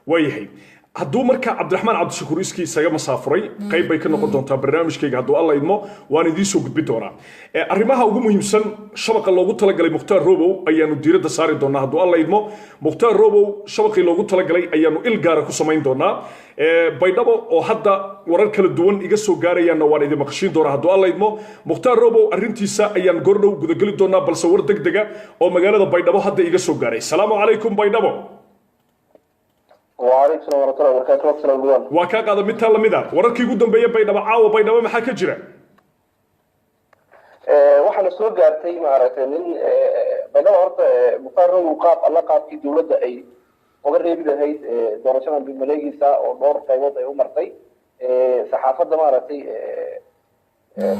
Waayahay, hadduu marka Cabdiraxmaan Cabdishakuur iskii isaga masaafuray, qayb bay ka noqon doontaa barnaamijkayga hadduu Alla idmo, waan idiin soo gudbin doonaa. Arrimaha ugu muhiimsan, shabaqa loogu talagalay Mukhtaar Robow ayaanu diiradda saari doonaa hadduu Alla idmo. Mukhtaar Robow shabaqii loogu talagalay ayaanu il gaara ku samayn doonaa. Baydhabo oo hadda warar kala duwan iga soo gaarayaanna waan idin maqashiin doonaa hadduu Alla idmo. Mukhtaar Robow arrintiisa ayaan goordhow gudageli doonaa, balse war degdega oo magaalada Baydhabo hadda iga soo gaaray. Salaamu calaykum, Baydhabo. وعليكم السلام ورحمة الله وبركاته، السلام جوان. Waa kaa qaada mid taa lamid a. Wararkii ugu dambeeyey Baydhabo, caawa Baydhabo maxaa ka jira? Waxaana soo gaartay, maaragtay, nin Baydhabo horta Mukhtaar Robow qaab alla qaabkii dowladda ay uga reebi lahayd doorashadan bay maleegeysaa oo dhowr qaybood ay u martay. Saxaafadda, maaragtay,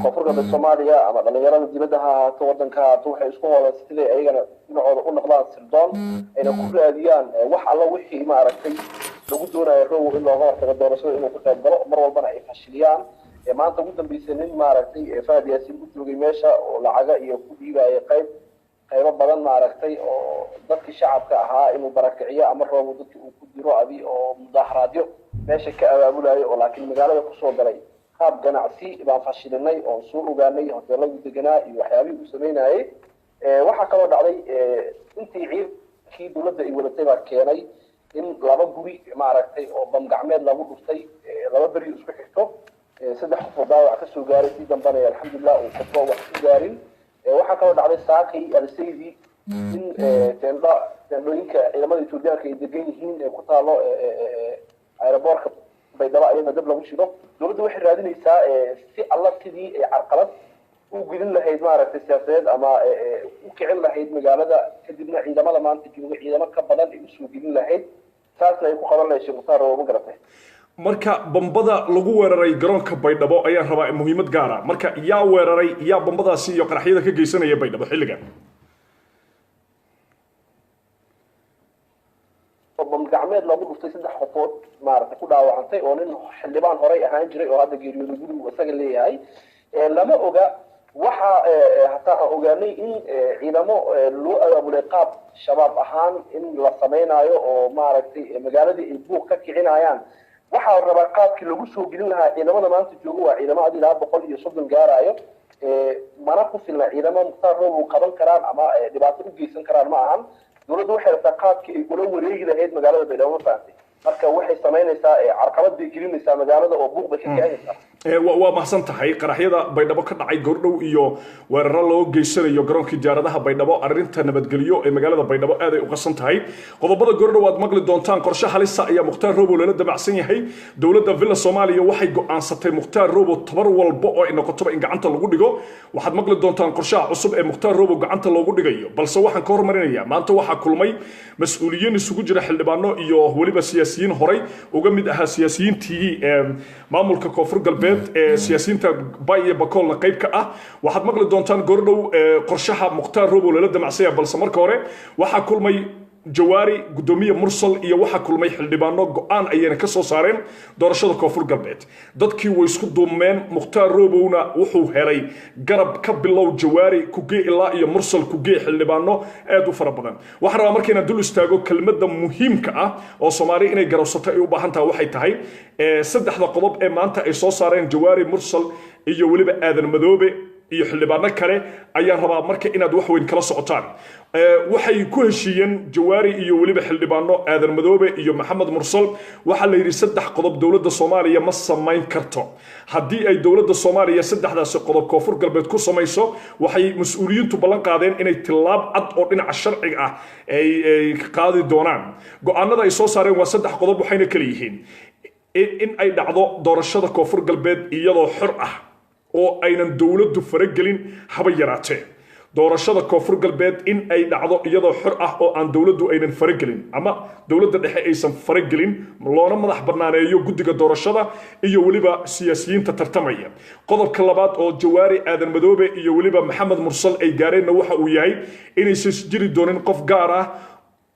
Koonfur Galbeed Soomaaliya ama dhalinyarada dibadda ha ahaato, wadanka ha ahaato, waxay isku hoolaan siday ayagana dhinacooda u noqdaan sirdoon ayna ku raadiyaan wax alla wixii, maaragtay, lagu doonayo Robow in looga hortago doorashada inuu ka qayb galo, mar walbana ay fashiliyaan. Maanta ugu dambeysay nin, maaragtay, Fahad Yaasiin u joogay meesha oo lacaga iyo ku dhiibaya qayb qaybo badan, maaragtay, oo dadkii shacabka ahaa inuu barakiciyo ama Roobo dadkii uu ku diro adi oo mudaharaadyo meesha ka abaabulayo, oo laakiin magaalada kusoo galay qaab ganacsi baan fashilinay oon soo ogaanay hoteeladii deganaa iyo waxyaabihii uu samaynayay. Waxaa kaloo dhacday intii ciidankii dowladda ay wadatay baa keenay in laba guri, maaragtay, oo bam gacmeed lagu dhuftay 2 beri isku xigto, 3 qof oo dhaawac ka soo gaaray, si dambana alxamdulilah uu qofba wax ku gaarin. Waxaa kaloo dhacday saakay Alisaydi in teendho teendhooyinka ciidamada Etoobiyaanka ay degan yihiin ee ku taalo aeroboorka Baydhabo ayadna dab lagu shido. Dowladda waxay raadinaysaa si alla sidii ay carqalad u gelin lahayd, maaragtay, siyaasadeed ama u kicin lahayd magaalada, kadibna ciidamada maanta jooga ciidamo ka badan ay usoo gelin lahayd, saasna ay ku qaban lahayd Sheekh Mukhtaar, ma garatay? Marka bambada lagu weeraray garoonka Baydhabo ayaan rabaa muhiimad gaara. Marka yaa weeraray, yaa bambadaasi iyo qaraxyada ka geysanaya Baydhabo xilligan? Bam gacmeed lagu dhuftay, 3 qofood, maaragtay, ku dhaawacantay, oo nin xildhibaan horey ahaan jiray oo hadda geeriyooday gurigu isaga leeyahay. Lama oga waxa hataa aan ogaanay in ciidamo loo abaabulay qaab shabaab ahaan in la samaynayo oo, maaragtay, magaaladii ay buuq ka kicinayaan. Waxaa la rabaa qaabkii lagu soo gelin lahaa ciidamada maanta jooga, waa ciidamo adi ilaa 130 gaarayo, mana ku filna ciidamo Mukhtaar Robow qaban karaan ama dhibaato u geysan karaan ma ahan. Dowladdu waxay rabtaa qaabkii ay ula wareegi lahayd magaalada Baydhabo, ma fahamtay? Marka waxay samaynaysaa carqalad bay gelinaysaa magaalada oo buuq bay ka kicinaysaa. Waa mahadsan tahay. Qaraxyada Baydhabo ka dhacay goordhow iyo weeraro loo geysanayo garoonkii diyaaradaha Baydhabo, arrinta nabadgelyo ee magaalada Baydhabo aad ay u qasan tahay. Qodobada goordhow aad maqli doontaan: qorshe halisa ayaa Mukhtaar Robow lala damacsan yahay. Dowladda Villa Soomaaliya waxay go'aansatay Mukhtaar Robow tabar walba oo ay noqotoba in gacanta lagu dhigo. Waxaad maqli doontaan qorshaha cusub ee Mukhtaar Robow gacanta loogu dhigayo, balse waxaan ka hormarinayaa maanta waxaa kulmay mas-uuliyiin isugu jira xildhibaano iyo weliba siyaasiyiin horay uga mid ahaa siyaasiyiintii maamulka Koonfur Galbeed ee siyaasiyiinta Bay iyo Bakoolna qayb ka ah. Waxaad maqli doontaan goordhow qorshaha Mukhtaar Robow lala damacsanya, balse marka hore waxaa kulmay Jawaari, gudoomiye Mursal iyo waxaa kulmay xildhibaano, go-aan ayayna ka soo saareen doorashada Koonfur Galbeed. Dadkii way isku duumeen, Mukhtaar Robowna wuxuu helay garab, ka bilow Jawaari kugee ilaa iyo Mursal kugee xildhibaano aad u fara badan. Waxaan rabaa marka inaan dul istaago kelmadda muhiimka ah oo Soomaali inay garowsato ay u baahan tahay. Waxay tahay saddexda qodob ee maanta ay soo saareen Jawaari, Mursal iyo weliba Aadan Madoobe iyo xildhibaano kale ayaan rabaa marka inaad wax weyn kala socotaan. Waxay ku heshiiyeen Jawaari iyo weliba xildhibaano, Aadan Madoobe iyo Maxamed Mursal. Waxaa la yidhi saddex qodob dowladda Soomaaliya ma samayn karto. Haddii ay dowladda Soomaaliya saddexdaasi qodob Koonfur Galbeed ku samayso, waxay mas-uuliyiintu ballan qaadeen inay tillaab cad oo dhinaca sharciga ah ay qaadi doonaan. Go-aanada ay soo saareen waa saddex qodob, waxayna kala yihiin in ay dhacdo doorashada Koonfur Galbeed iyadoo xor ah oo aynan dowladdu faragelin haba yaraatee. Doorashada Koonfur Galbeed in ay dhacdo iyadoo xor ah oo aan dowladdu aynan faragelin ama dowladda dhexe aysan faragelin, loona madax banaaneeyo guddiga doorashada iyo weliba siyaasiyiinta tartamaya. Qodobka labaad oo Jawaari, Aadan Madoobe iyo weliba Maxamed Mursal ay gaareenna waxa uu yahay inaysan jiri doonin qof gaar ah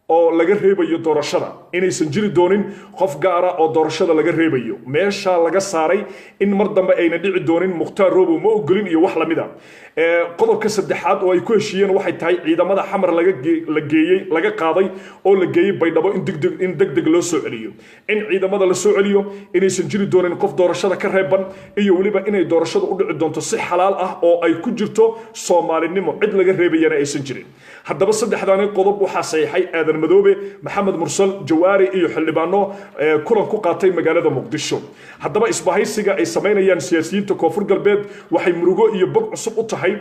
oo laga reebayo doorashada, Inaysan jiri doonin qof gaara oo doorashada laga reebayo. Meesha laga saaray in mar dambe ayna dhici doonin Mukhtaar Robow ma ogolin iyo wax lamid a. Qodobka saddexaad oo ay ku heshiiyeen waxay tahay ciidamada Xamar la geeyey, laga qaaday oo la geeyey Baydhabo, in degdeg loo soo celiyo, in ciidamada la soo celiyo, inaysan jiri doonin qof doorashada ka reeban, iyo weliba inay doorashada u dhici doonto si xalaal ah oo ay ku jirto Soomaalinimo, cid laga reebayana aysan jirin. Haddaba saddexdaani qodob waxaa saxiixay Aadan Madoobe, Maxamed Mursal, Jawaari iyo xildhibaano kulan ku qaatay magaalada Muqdisho. Haddaba isbahaysiga ay samaynayaan siyaasiyiinta Koonfur Galbeed waxay murugo iyo bog cusub u tahay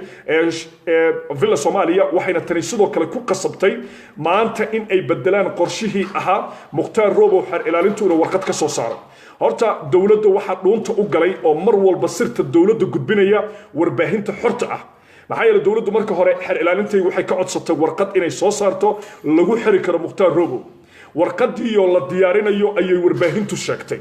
Villa Soomaaliya, waxayna tani sidoo kale ku qasabtay maanta in ay bedelaan qorshihii ahaa Mukhtaar Robow xeer ilaalintu inuu warqad ka soo saaro. Horta dowladda waxaa dhuunta u galay oo mar walba sirta dowladda gudbinaya warbaahinta xorta ah. Maxaa yeele, dowladdu marka hore xeer ilaalintay waxay ka codsatay warqad inay soo saarto lagu xiri karo Mukhtaar Robow. Warqadiioo la diyaarinayo ayay warbaahintu sheegtay.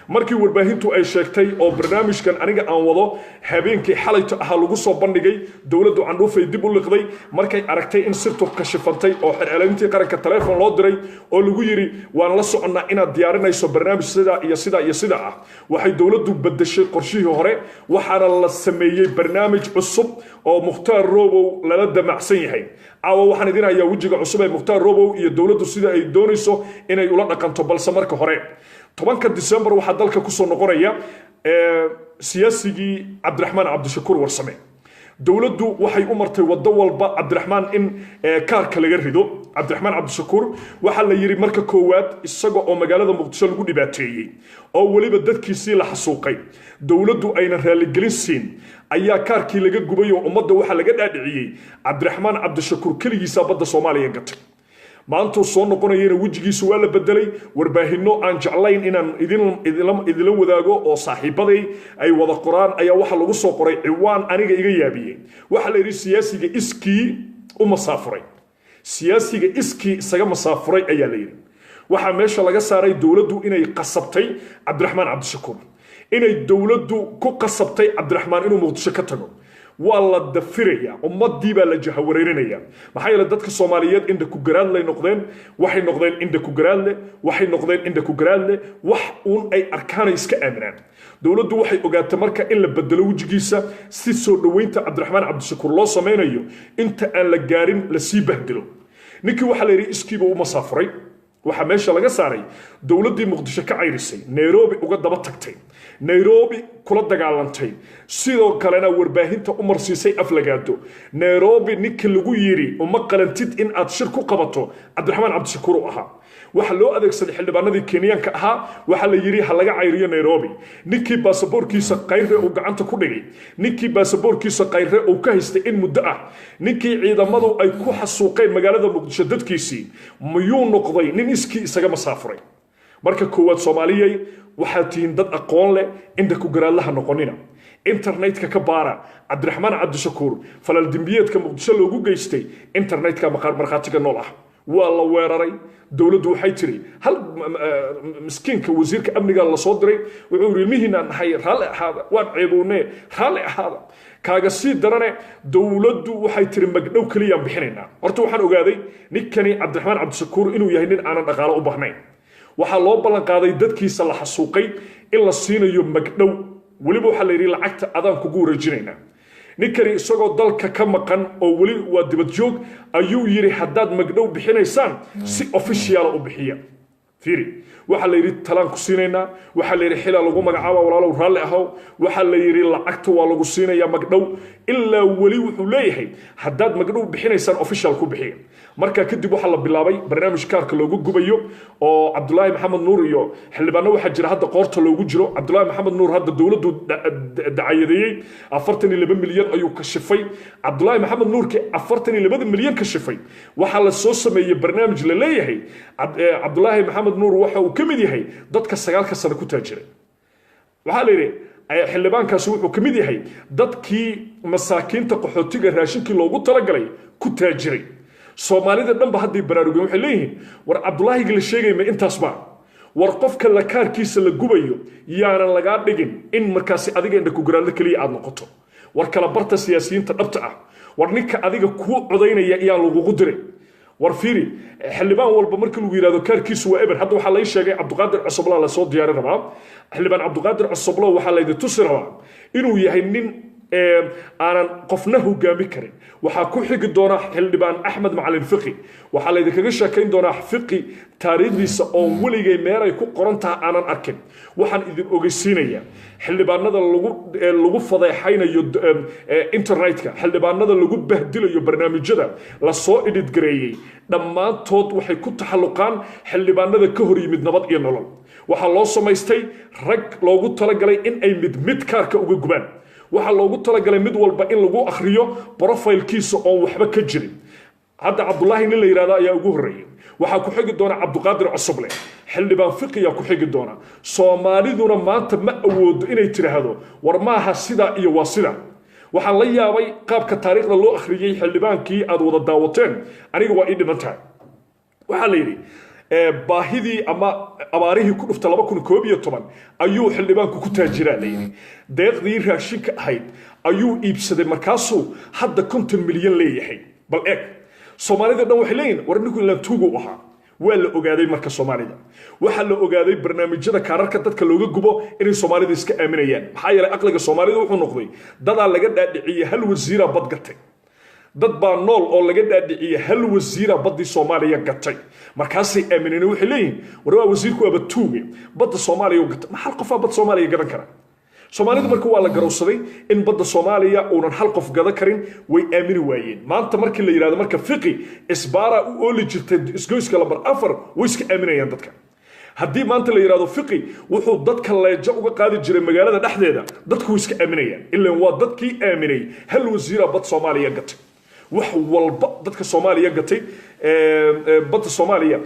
Markii warbaahintu ay sheegtay oo barnaamijkan aniga aan wado habeenkii xalayto ahaa lagu soo bandhigay, dowladdu candhuufay dib u liqday markay aragtay in sirtu kashifantay oo xeer ilaalintii qaranka taleefon loo diray oo lagu yidhi: "Waan la soconnaa inaad diyaarinayso barnaamij sidaa iyo sidaa iyo sidaa ah." Waxay dowladdu bedeshay qorshihii hore, waxaana la sameeyey barnaamij cusub oo Mukhtaar Robow lala damacsan yahay. Caawa waxaan idin hayaa wejiga cusub ee Mukhtaar Robow iyo dowladdu sida ay doonayso inay ula dhaqanto. Balse marka hore, 10-ka Disembar waxaa dalka kusoo noqonaya siyaasigii Cabdiraxmaan Cabdishakuur Warsame. Dowladdu waxay u martay waddo walba Cabdiraxmaan in kaarka laga rido. Cabdiraxmaan Cabdishakuur waxaa la yidhi marka koowaad, isaga oo magaalada Muqdisho lagu dhibaateeyey oo weliba dadkiisii la xasuuqay, dowladdu ayna raaligelin siin, ayaa kaarkii laga gubay oo ummadda waxaa laga dhaadhiciyey Cabdiraxmaan Cabdishakuur keligiisaa badda Soomaaliya gatay. Maantuu soo noqonayana wejigiisu waa la bedelay. Warbaahinno aan jeclayn inaan idinla wadaago oo saaxiibaday ay wada qoraan ayaa waxaa lagu soo qoray ciwaan aniga iga yaabiyey. Waxaa la yidhi: "Siyaasiga iskii u masaafuray, siyaasiga iskii isaga masaafuray," ayaa la yidhi. Waxaa meesha laga saaray dowladdu inay qasabtay Cabdiraxmaan Cabdishakuur, inay dowladdu ku qasabtay Cabdiraxmaan inuu Muqdisho ka tago. Waa la dafiraya, ummadii baa la jahawareerinaya. Maxaa yeele, dadka Soomaaliyeed indha ku garaadlay noqdeen, waxay noqdeen indha ku garaadle, waxay noqdeen indha ku garaadle. Wax uun ay arkaanay iska aaminaan. Dowladdu waxay ogaatay marka in la bedelo wejigiisa si soo dhoweynta Cabdiraxmaan Cabdishakuur loo samaynayo inta aan la gaarin lasii bahdilo. Ninkii waxaa la yidhi iskiiba u masaafuray. Waxaa meesha laga saaray dowladdii Muqdisho ka cayrisay, Nairobi uga daba tagtay, Nairobi kula dagaalantay, sidoo kalena warbaahinta u marsiisay aflagaado. Nairobi ninka lagu yidhi uma qalantid in aad shir ku qabato Cabdiraxmaan Cabdishakuur u ahaa. Waxaa loo adeegsaday xildhibaanadii Kenyaanka ahaa, waxaa la yidhi ha laga cayriyo Nairobi. Ninkii baasaboorkiisa Kayre uu gacanta ku dhigay, ninkii baasaboorkiisa Kayre uu ka haystay in muddo ah, ninkii ciidamadu ay ku xasuuqeen magaalada Muqdisho dadkiisii, miyuu noqday nin iskii isaga masaafuray? Marka koowaad, Soomaaliyey, waxaad tihiin dad aqoon leh, inda ku garaadlaha noqonina. Internetka ka baara Cabdiraxmaan Cabdishakuur falal dembiyeedka Muqdisho loogu geystay. Internetka markhaatiga nool ah waa la weeraray. Dowladdu waxay tiri hal miskiinka wasiirka amniga lasoo diray wuxuu yidhi: "Ilmihiinaan nahay, raalli ahaada, waan ceebownee, raalli ahaada." Kaaga sii darane, dowladdu waxay tiri magdhow keliyaan bixinaynaa. Horta waxaan ogaaday ninkani Cabdiraxmaan Cabdishakuur inuu yahay nin aanan dhaqaalo u baahnayn. Waxaa loo ballan qaaday dadkiisa la xasuuqay in la siinayo magdhow. Weliba waxaa la yidhi lacagta adaan kugu wareejinaynaa. Ninkani isagoo dalka ka maqan oo weli waa dibad joog ayuu yidhi: "Haddaad magdhow bixinaysaan, si official ah u bixiya." Fiiri, waxaa la yidhi talaan ku siinaynaa, waxaa la yidhi xilaa lagu magacaaba, walaalow raalli ahow, waxaa la yidhi lacagta waa lagu siinayaa magdhow. Ilaa weli wuxuu leeyahay: "Haddaad magdhow bixinaysaan, official ku bixiya." Markaa kadib waxaa la bilaabay barnaamij kaarka loogu gubayo oo Cabdulaahi Maxamed Nuur iyo xildhibaano waxaa jira hadda qoorta loogu jiro. Cabdulaahi Maxamed Nuur hadda dowladdu dacayadeeyey, 42 milyan ayuu kashifay. Cabdulaahi Maxamed Nuurkii 42-da milyan kashifay, waxaa la soo sameeyey barnaamij la leeyahay Cabdulaahi Maxamed Nuur waxa uu ka mid yahay dadka 9-ka sano ku taajiray. Waxaa la yidhi xildhibaankaasi wuxuu ka mid yahay dadkii masaakiinta qaxootiga raashinkii loogu talagalay ku taajiray. Soomaalida dhanba hadday baraarugeen, waxay leeyihiin: "War Cabdulaahiga la sheegay ma intaasba?" War qofka la kaarkiisa la gubayo yaanan lagaa dhigin in markaasi adiga indha kugaraadlo keliya aad noqoto. War kala barta siyaasiyiinta dhabta ah. War ninka adiga kuu codaynaya iyaan lagugu diray. War fiiri, xildhibaan walba markii lagu yidhahdo kaarkiisu waa eber. Hadda waxaa lai sheegay Cabdiqaadir Cosoblaa lasoo diyaarin rabaa. Xildhibaan Cabdiqaadir Cosoblo waxaa laydin tusi rabaa inuu yahay nin aanan qofna hogaami karin. Waxaa ku xigi doona xildhibaan Axmed Macalin Fiqi. Waxaa laydinkaga sheekayn doonaa Fiqi taariikhdiisa oon weligay meelay ku qoran taha aanan arkin. Waxaan idin ogeysiinayaa xildhibaanada lagu fadeexaynayo internetka, xildhibaanada lagu bahdilayo barnaamijyada lasoo edit gareeyey, dhammaantood waxay ku taxalluqaan xildhibaanada ka hor yimid Nabad iyo Nolol. Waxaa loo samaystay rag loogu talagalay in ay mid mid kaarka uga gubaan. Waxaa loogu talagalay mid walba in lagu akhriyo profile-kiisa oon waxba ka jirin. Hadda Cabdulaahi nin la yidhahdo ayaa ugu horreeyay. Waxaa ku xigi doona Cabdiqaadir Cosoble, xildhibaan Fiqiyaa ku xigi doona. Soomaaliduna maanta ma awoodo inay tidhaahdo war maaha sidaa iyo waa sida. Waxaan la yaabay qaabka taariikhda loo akhriyey xildhibaankii aad wada daawateen. Aniga waa ii dhiman tahay. Waxaa la yidhi baahidii ama abaarihii ku dhufta 2011 ayuu xildhibaanku ku taajiraa la yidhi. Deeqdii raashinka ahayd ayuu iibsaday, markaasuu hadda 50 milyan leeyahay. Bal eeg, Soomaalida dhan waxay leeyihin war ninku ilaan tuugu ahaa. Waa la ogaaday marka Soomaalida, waxaa la ogaaday barnaamijyada kaararka dadka looga gubo inay Soomaalida iska aaminayaan. Maxaa yeelay aqliga Soomaalida wuxuu noqday dadaa laga dhaadhiciyey hal wasiira bad gatay. Dad baa nool oo laga dhaadhiciyey hal wasiira baddii Soomaaliya gatay. Markaasay aamineen, waxay leeyihin war waa wasiirku waaba tuuge, badda Soomaaliya u gatay. Ma hal qofaa bad Soomaaliya gadan kara? Soomaalidu marka waa la garowsaday in badda Soomaaliya uunan hal qof gadan karin, way aamini waayeen. Maanta markii la yidhahdo marka Fiqi isbaara u ooli jirtay isgoyska lambar 4, way iska aaminayaan dadka. Haddii maanta la yidhahdo Fiqi wuxuu dadka leejo uga qaadi jiray magaalada dhexdeeda, dadku way iska aaminayaan, ilaan waa dadkii aaminay hal wasiira bad Soomaaliya gatay. Wax walba dadka Soomaaliya gatay badda Soomaaliya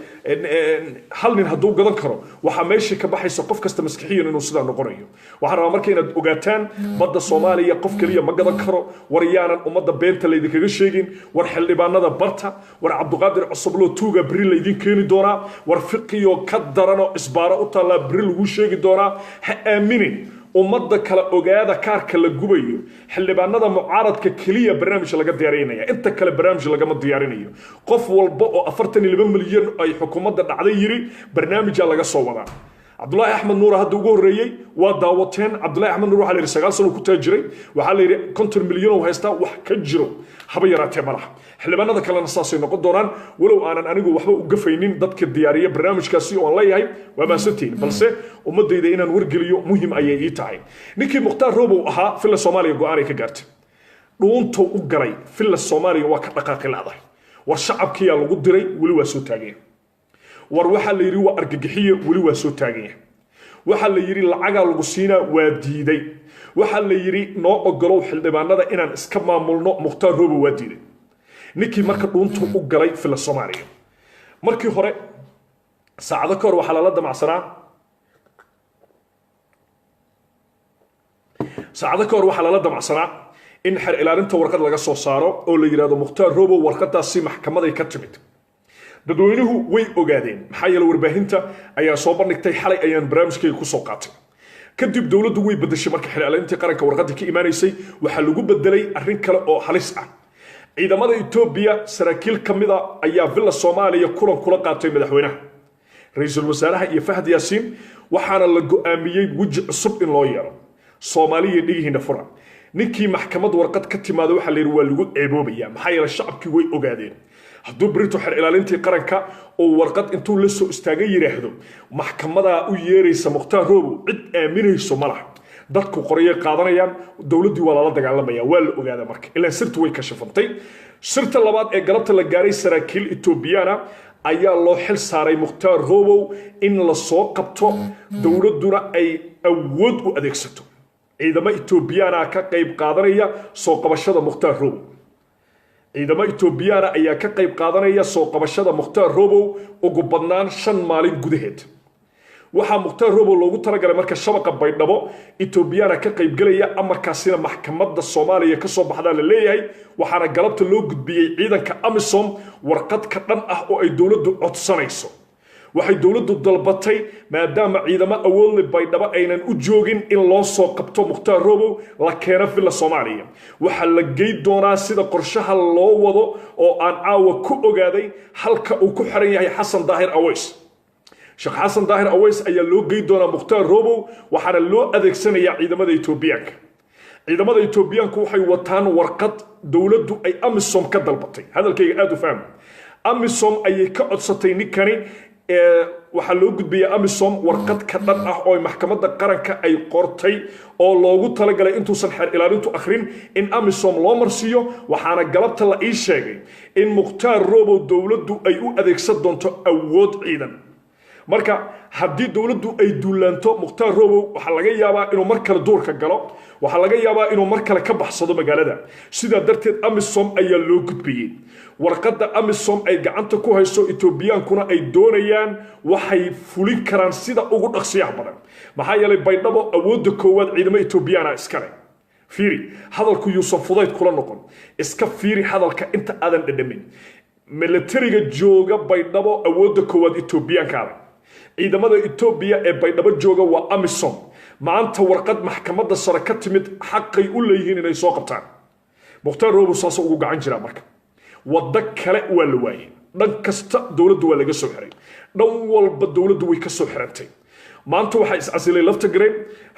hal nin hadduu gadan karo, waxaa meeshii ka baxaysa qof kasta maskixiyan inuu sidaa noqonayo. Waxaan rabaa marka inaad ogaataan badda Soomaaliya qof keliya ma gadan karo. War yaanan ummadda beenta laydinkaga sheegin. War xildhibaanada barta. War Cabdiqaadir Cosobloo tuuga beri laydin keeni doonaa. War Fiqiyo ka daranoo isbaaro u taallaa beri lagu sheegi doonaa. Ha aaminin ummadda kala. Ogaada kaarka la gubayo xildhibaanada mucaaradka keliya barnaamij laga diyaarinaya, inta kale barnaamij lagama diyaarinayo. Qof walba oo 42 milyan ay xukuumadda dhacday yiri barnaamijaa laga soo wadaa. Cabdulaahi Axmed Nuur hadda ugu horreeyey waa daawateen. Cabdulaahi Axmed Nuur waxaa la yidhi 9 sano ku taajiray, waxaa la yidhi 50 milyan oo haystaa. Wax ka jiro haba yaraatee ma laha. Xildhibaanada kalena saasay noqon doonaan, walow aanan anigu waxba u gafaynin dadka diyaariya barnaamijkaasi oo aan leeyahay waa mahadsantihiin, balse ummadayda inaan wargeliyo muhim ayay ii tahay. Ninkii Mukhtaar Robow ahaa Villa Soomaaliya go-aanay ka gaartay. Dhuuntuu u galay Villa Soomaaliya, waa ka dhaqaaqi la'dahay. War shacabkiyaa lagu diray, weli waa soo taaganya. War waxaa la yidhi waa argagixiye, weli waa soo taaganya. Waxaa la yidhi lacagaa lagu siinaa, waa diiday. Waxaa la yidhi noo ogolow xildhibaanada inaan iska maamulno, Mukhtaar Robow waa diiday. Ninkii marka dhuuntuu u galay Villa Soomaaliya. Markii hore saacado ka hor waxaa lala damacsanaa, saacado ka hor waxaa lala damacsanaa in xer ilaalinta warqad laga soo saaro oo la yidhahdo Mukhtaar Robow warqadaasi maxkamaday ka timid. Dadweynuhu way ogaadeen, maxaa yeele warbaahinta ayaa soo bandhigtay. Xalay ayaan barnaamijkayga kusoo qaatay. Kadib dowladdu way bedeshay marka xer ilaalintii qaranka warqaddii ka imaanaysay, waxaa lagu bedelay arrin kale oo halis ah. Ciidamada Etoobiya saraakiil ka mida ayaa Villa Soomaaliya kulan kula qaatay madaxweynaha, ra-iisul wasaaraha iyo Fahad Yaasiin. Waxaana la go'aamiyey weji cusub in loo yeelo. Soomaaliya dhigihiina fura. Ninkii maxkamad warqad ka timaada waxaa la yidhi waa lagu ceeboobaya, maxaa yeele shacabkii way ogaadeen. Hadduu berito xer ilaalintii qaranka oo warqad intuu la soo istaagay yidhaahdo maxkamadaa u yeeraysa Mukhtaar Robow, cid aaminayso ma laha. Dadku qoryay qaadanayaan, dowladdii waa lala dagaalamaya. Waa la ogaada marka, ilaan sirtu way kashafantay. Sirta labaad ee galabta la gaaray, saraakiil Etoobiyaana ayaa loo xil saaray Mukhtaar Robow in la soo qabto, dowladduna ay awood u adeegsato. Ciidamo Etoobiyaana ka qayb qaadanaya soo qabashada Mukhtaar Robow. Ciidamo Etoobiyaana ayaa ka qayb qaadanaya soo qabashada Mukhtaar Robow ugu badnaan 5 maalin gudaheed. Waxaa Mukhtaar Robow loogu talagalay marka shabaqa Baydhabo Etoobiyaana ka qaybgelaya. Amarkaasina maxkamadda Soomaaliya ka soo baxdaa la leeyahay. Waxaana galabta loo gudbiyey ciidanka AMISOM warqad ka dhan ah oo ay dowladdu codsanayso. Waxay dowladdu dalbatay, maadaama ciidamo awoodle Baydhabo aynan u joogin, in loo soo qabto Mukhtaar Robow, la keeno Villa Soomaaliya. Waxaa la gey doonaa, sida qorshaha loo wado oo aan caawa ku ogaaday, halka uu ku xiran yahay Xasan Daahir Aweys. Sheekh Xasan Daahir Aweys ayaa loo gey doonaa Mukhtaar Robow, waxaana loo adeegsanayaa ciidamada Etoobiyaanka. Ciidamada Etoobiyaanku waxay wataan warqad dowladdu ay AMISOM ka dalbatay. Hadalkayga aada u fahma. AMISOM ayay ka codsatay ninkani. Waxaa loo gudbiyey AMISOM warqad ka dhan ah oo maxkamadda qaranka ay qortay oo loogu talagalay intuusan xeer ilaalintu akhrin in AMISOM loo marsiiyo. Waxaana galabta la ii sheegay in Mukhtaar Robow dowladdu ay u adeegsan doonto awood ciidan. Marka haddii dowladdu ay duulaanto, Mukhtaar Robow waxaa laga yaabaa inuu mar kale duurka galo, waxaa laga yaabaa inuu mar kale ka baxsado magaalada. Sidaa darteed AMISOM ayaa loo gudbiyey warqadda. AMISOM ay gacanta ku hayso, Etoobiyaankuna ay doonayaan, waxay fulin karaan sida ugu dhaqsiyaha badan, maxaa yeelay Baydhabo awoodda koowaad ciidamo Etoobiyaana iskale. Fiiri, hadalku yuusan fudayd kula noqon. Iska fiiri hadalka inta aadan dhadhamin. Militariga jooga Baydhabo awoodda koowaad Etoobiyaanka adag. Ciidamada Etoobiya ee Baydhabo jooga waa AMISOM. Maanta warqad maxkamadda sare ka timid xaqay u leeyihiin inay soo qabtaan Mukhtaar Robow. Saasa ugu gacan jiraa. Marka waddo kale waa la waayey. Dhan kasta dowladdu waa laga soo xiray, dhan walba dowladdu way ka soo xirantay. Maanta waxaa iscasilay Lafta Gareen.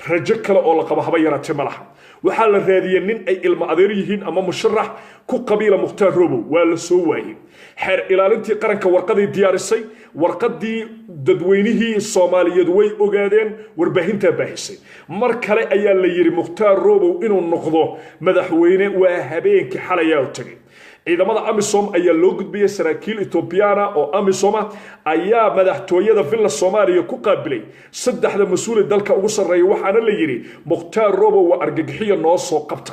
Rajo kale oo la qabo haba yaraatee ma laha. Waxaa la raadiyey nin ay ilmo adeer yihiin ama musharax ku qabiila Mukhtaar Robow, waa la soo waayey. Xeer ilaalintii qaranka warqaday diyaarisay. Warqadii dadweynihii Soomaaliyeed way ogaadeen, warbaahintaa baahisay. Mar kale ayaa la yidhi Mukhtaar Robow inuu noqdo madaxweyne waa habeenkii xalayaa u tegay. Ciidamada AMISOM ayaa loo gudbiyey. Saraakiil Etoobiyana oo AMISOM ah ayaa madaxtooyada Villa Soomaaliya ku qaabilay saddexda mas-uule dalka ugu sarreeya. Waxaana la yidhi Mukhtaar Robow waa argagixiyo, noo soo qabta.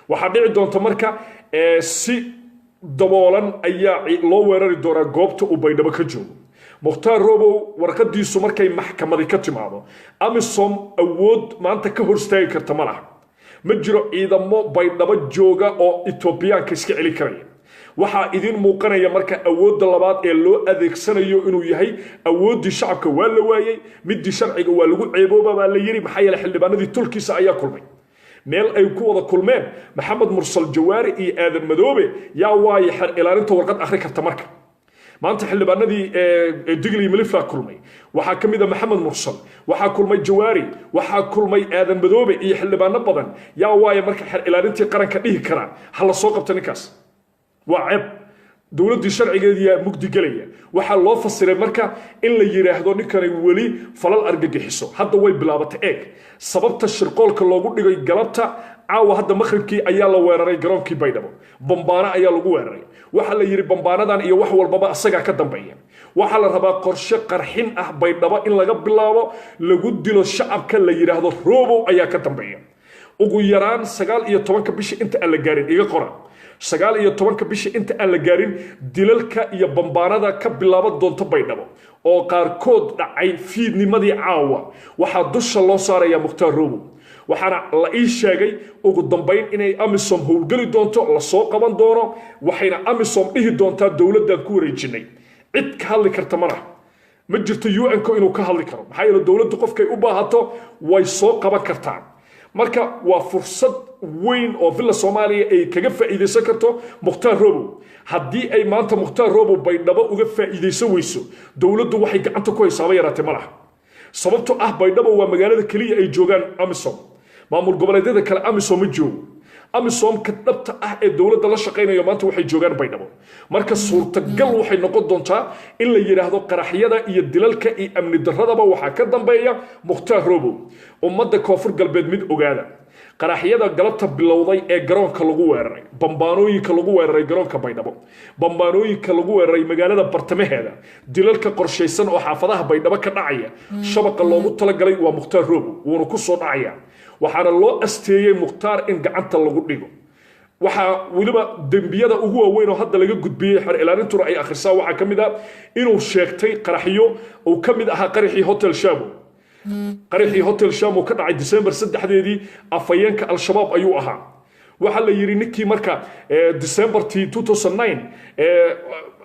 Waxaa dhici doonta marka si daboolan ayaa loo weerari doonaa goobta uu Baydhabo ka joogo Mukhtaar Robow. Warqadiisu markay maxkamadi ka timaado, AMISOM awood maanta ka hor istaagi karta ma laha. Ma jiro ciidamo Baydhabo jooga oo Etoobiyaanka iska celi karaya. Waxaa idiin muuqanaya marka awoodda labaad ee loo adeegsanayo inuu yahay awooddii shacabka waa la waayey, midii sharciga waa lagu ceebooba baa la yidhi, maxaa yeele xildhibaanadii tolkiisa ayaa kulmay meel ay ku wada kulmeen Maxamed Mursal, Jawaari iyo Aadan Madoobe. Yaa waaye xeer ilaalinta warqad akhri karta? Marka maanta xildhibaanadii Digli Milifla kulmay, waxaa ka mid a Maxamed Mursal, waxaa kulmay Jawaari, waxaa kulmay Aadan Madoobe iyo xildhibaano badan. Yaa waaye marka xeer ilaalintii qaranka dhihi karaa ha la soo qabta ninkaas? Waa ceeb. Dowladdii sharcigeediyaa mugdi gelaya. Waxaa loo fasiray marka in la yidhaahdo ninkani weli falal argagixiso hadda way bilaabatay. Eeg sababta shirqoolka loogu dhigay galabta caawa. Hadda maqribkii ayaa la weeraray garoonkii Baydhabo, bambaano ayaa lagu weeraray. Waxaa la yidhi bambaanadan iyo wax walbaba asagaa ka dambeeya. Waxaa la rabaa qorshe qarxin ah Baydhabo in laga bilaabo, lagu dilo shacabka, la yidhaahdo Robow ayaa ka dambeeya. Ugu yaraan 19-ka bisha inta aan la gaarin, iga qora, 19-ka bisha inta aan la gaarin, dilalka iyo bambaanada ka bilaaban doonta Baydhabo oo qaarkood dhacay fiidnimadii caawa, waxaa dusha loo saarayaa Mukhtaar Robow. Waxaana la ii sheegay ugu dambayn inay AMISOM howlgeli doonto, lasoo qaban doono, waxayna AMISOM dhihi doontaa dowladdan ku wareejinay. Cid ka hadli karta ma laha, ma jirto UN-ko inuu ka hadli karo, maxaa yeele dowladdu qofkay u baahato way soo qaban kartaa. Marka waa fursad weyn oo Villa Soomaaliya ay kaga faa'iidaysan karto Mukhtaar Robow. Haddii ay maanta Mukhtaar Robow Baydhabo uga faa'iidaysan weyso, dowladdu waxay gacanta ku haysaaba yaraatee ma laha, sababto ah Baydhabo waa magaalada keliya ay joogaan AMISOM. Maamul goboleedyada kale AMISOM ma joogo. AMISOM-ka dhabta ah ee dowladda la shaqaynayo maanta waxay joogaan Baydhabo. Marka suurtagal waxay noqon doontaa in la yidhaahdo qaraxyada iyo dilalka iyo amni darradaba waxaa ka dambeeya Mukhtaar Robow. Ummadda Koonfur Galbeed mid ogaada: qaraxyada galabta bilowday ee garoonka lagu weeraray, bambaanooyinka lagu weeraray garoonka Baydhabo, bambaanooyinka lagu weeraray magaalada bartamaheeda, dilalka qorshaysan oo xaafadaha Baydhabo ka dhacaya, shabaqa loogu talagalay waa Mukhtaar Robow, wuuna ku soo dhacaya. Waxaana loo asteeyey Mukhtaar in gacanta lagu dhigo. Waxaa weliba dembiyada ugu waaweyn oo hadda laga gudbiyey, xer ilaalintuna ay akhrisaa, waxaa ka mid ah inuu sheegtay qaraxyo uu ka mid ahaa qaraxii Hotel Shamo. Qaraxii Hotel Shamo ka dhacay December 3-deedii, afhayeenka Al-Shabaab ayuu ahaa. Waxaa la yidhi ninkii marka Decembertii 2009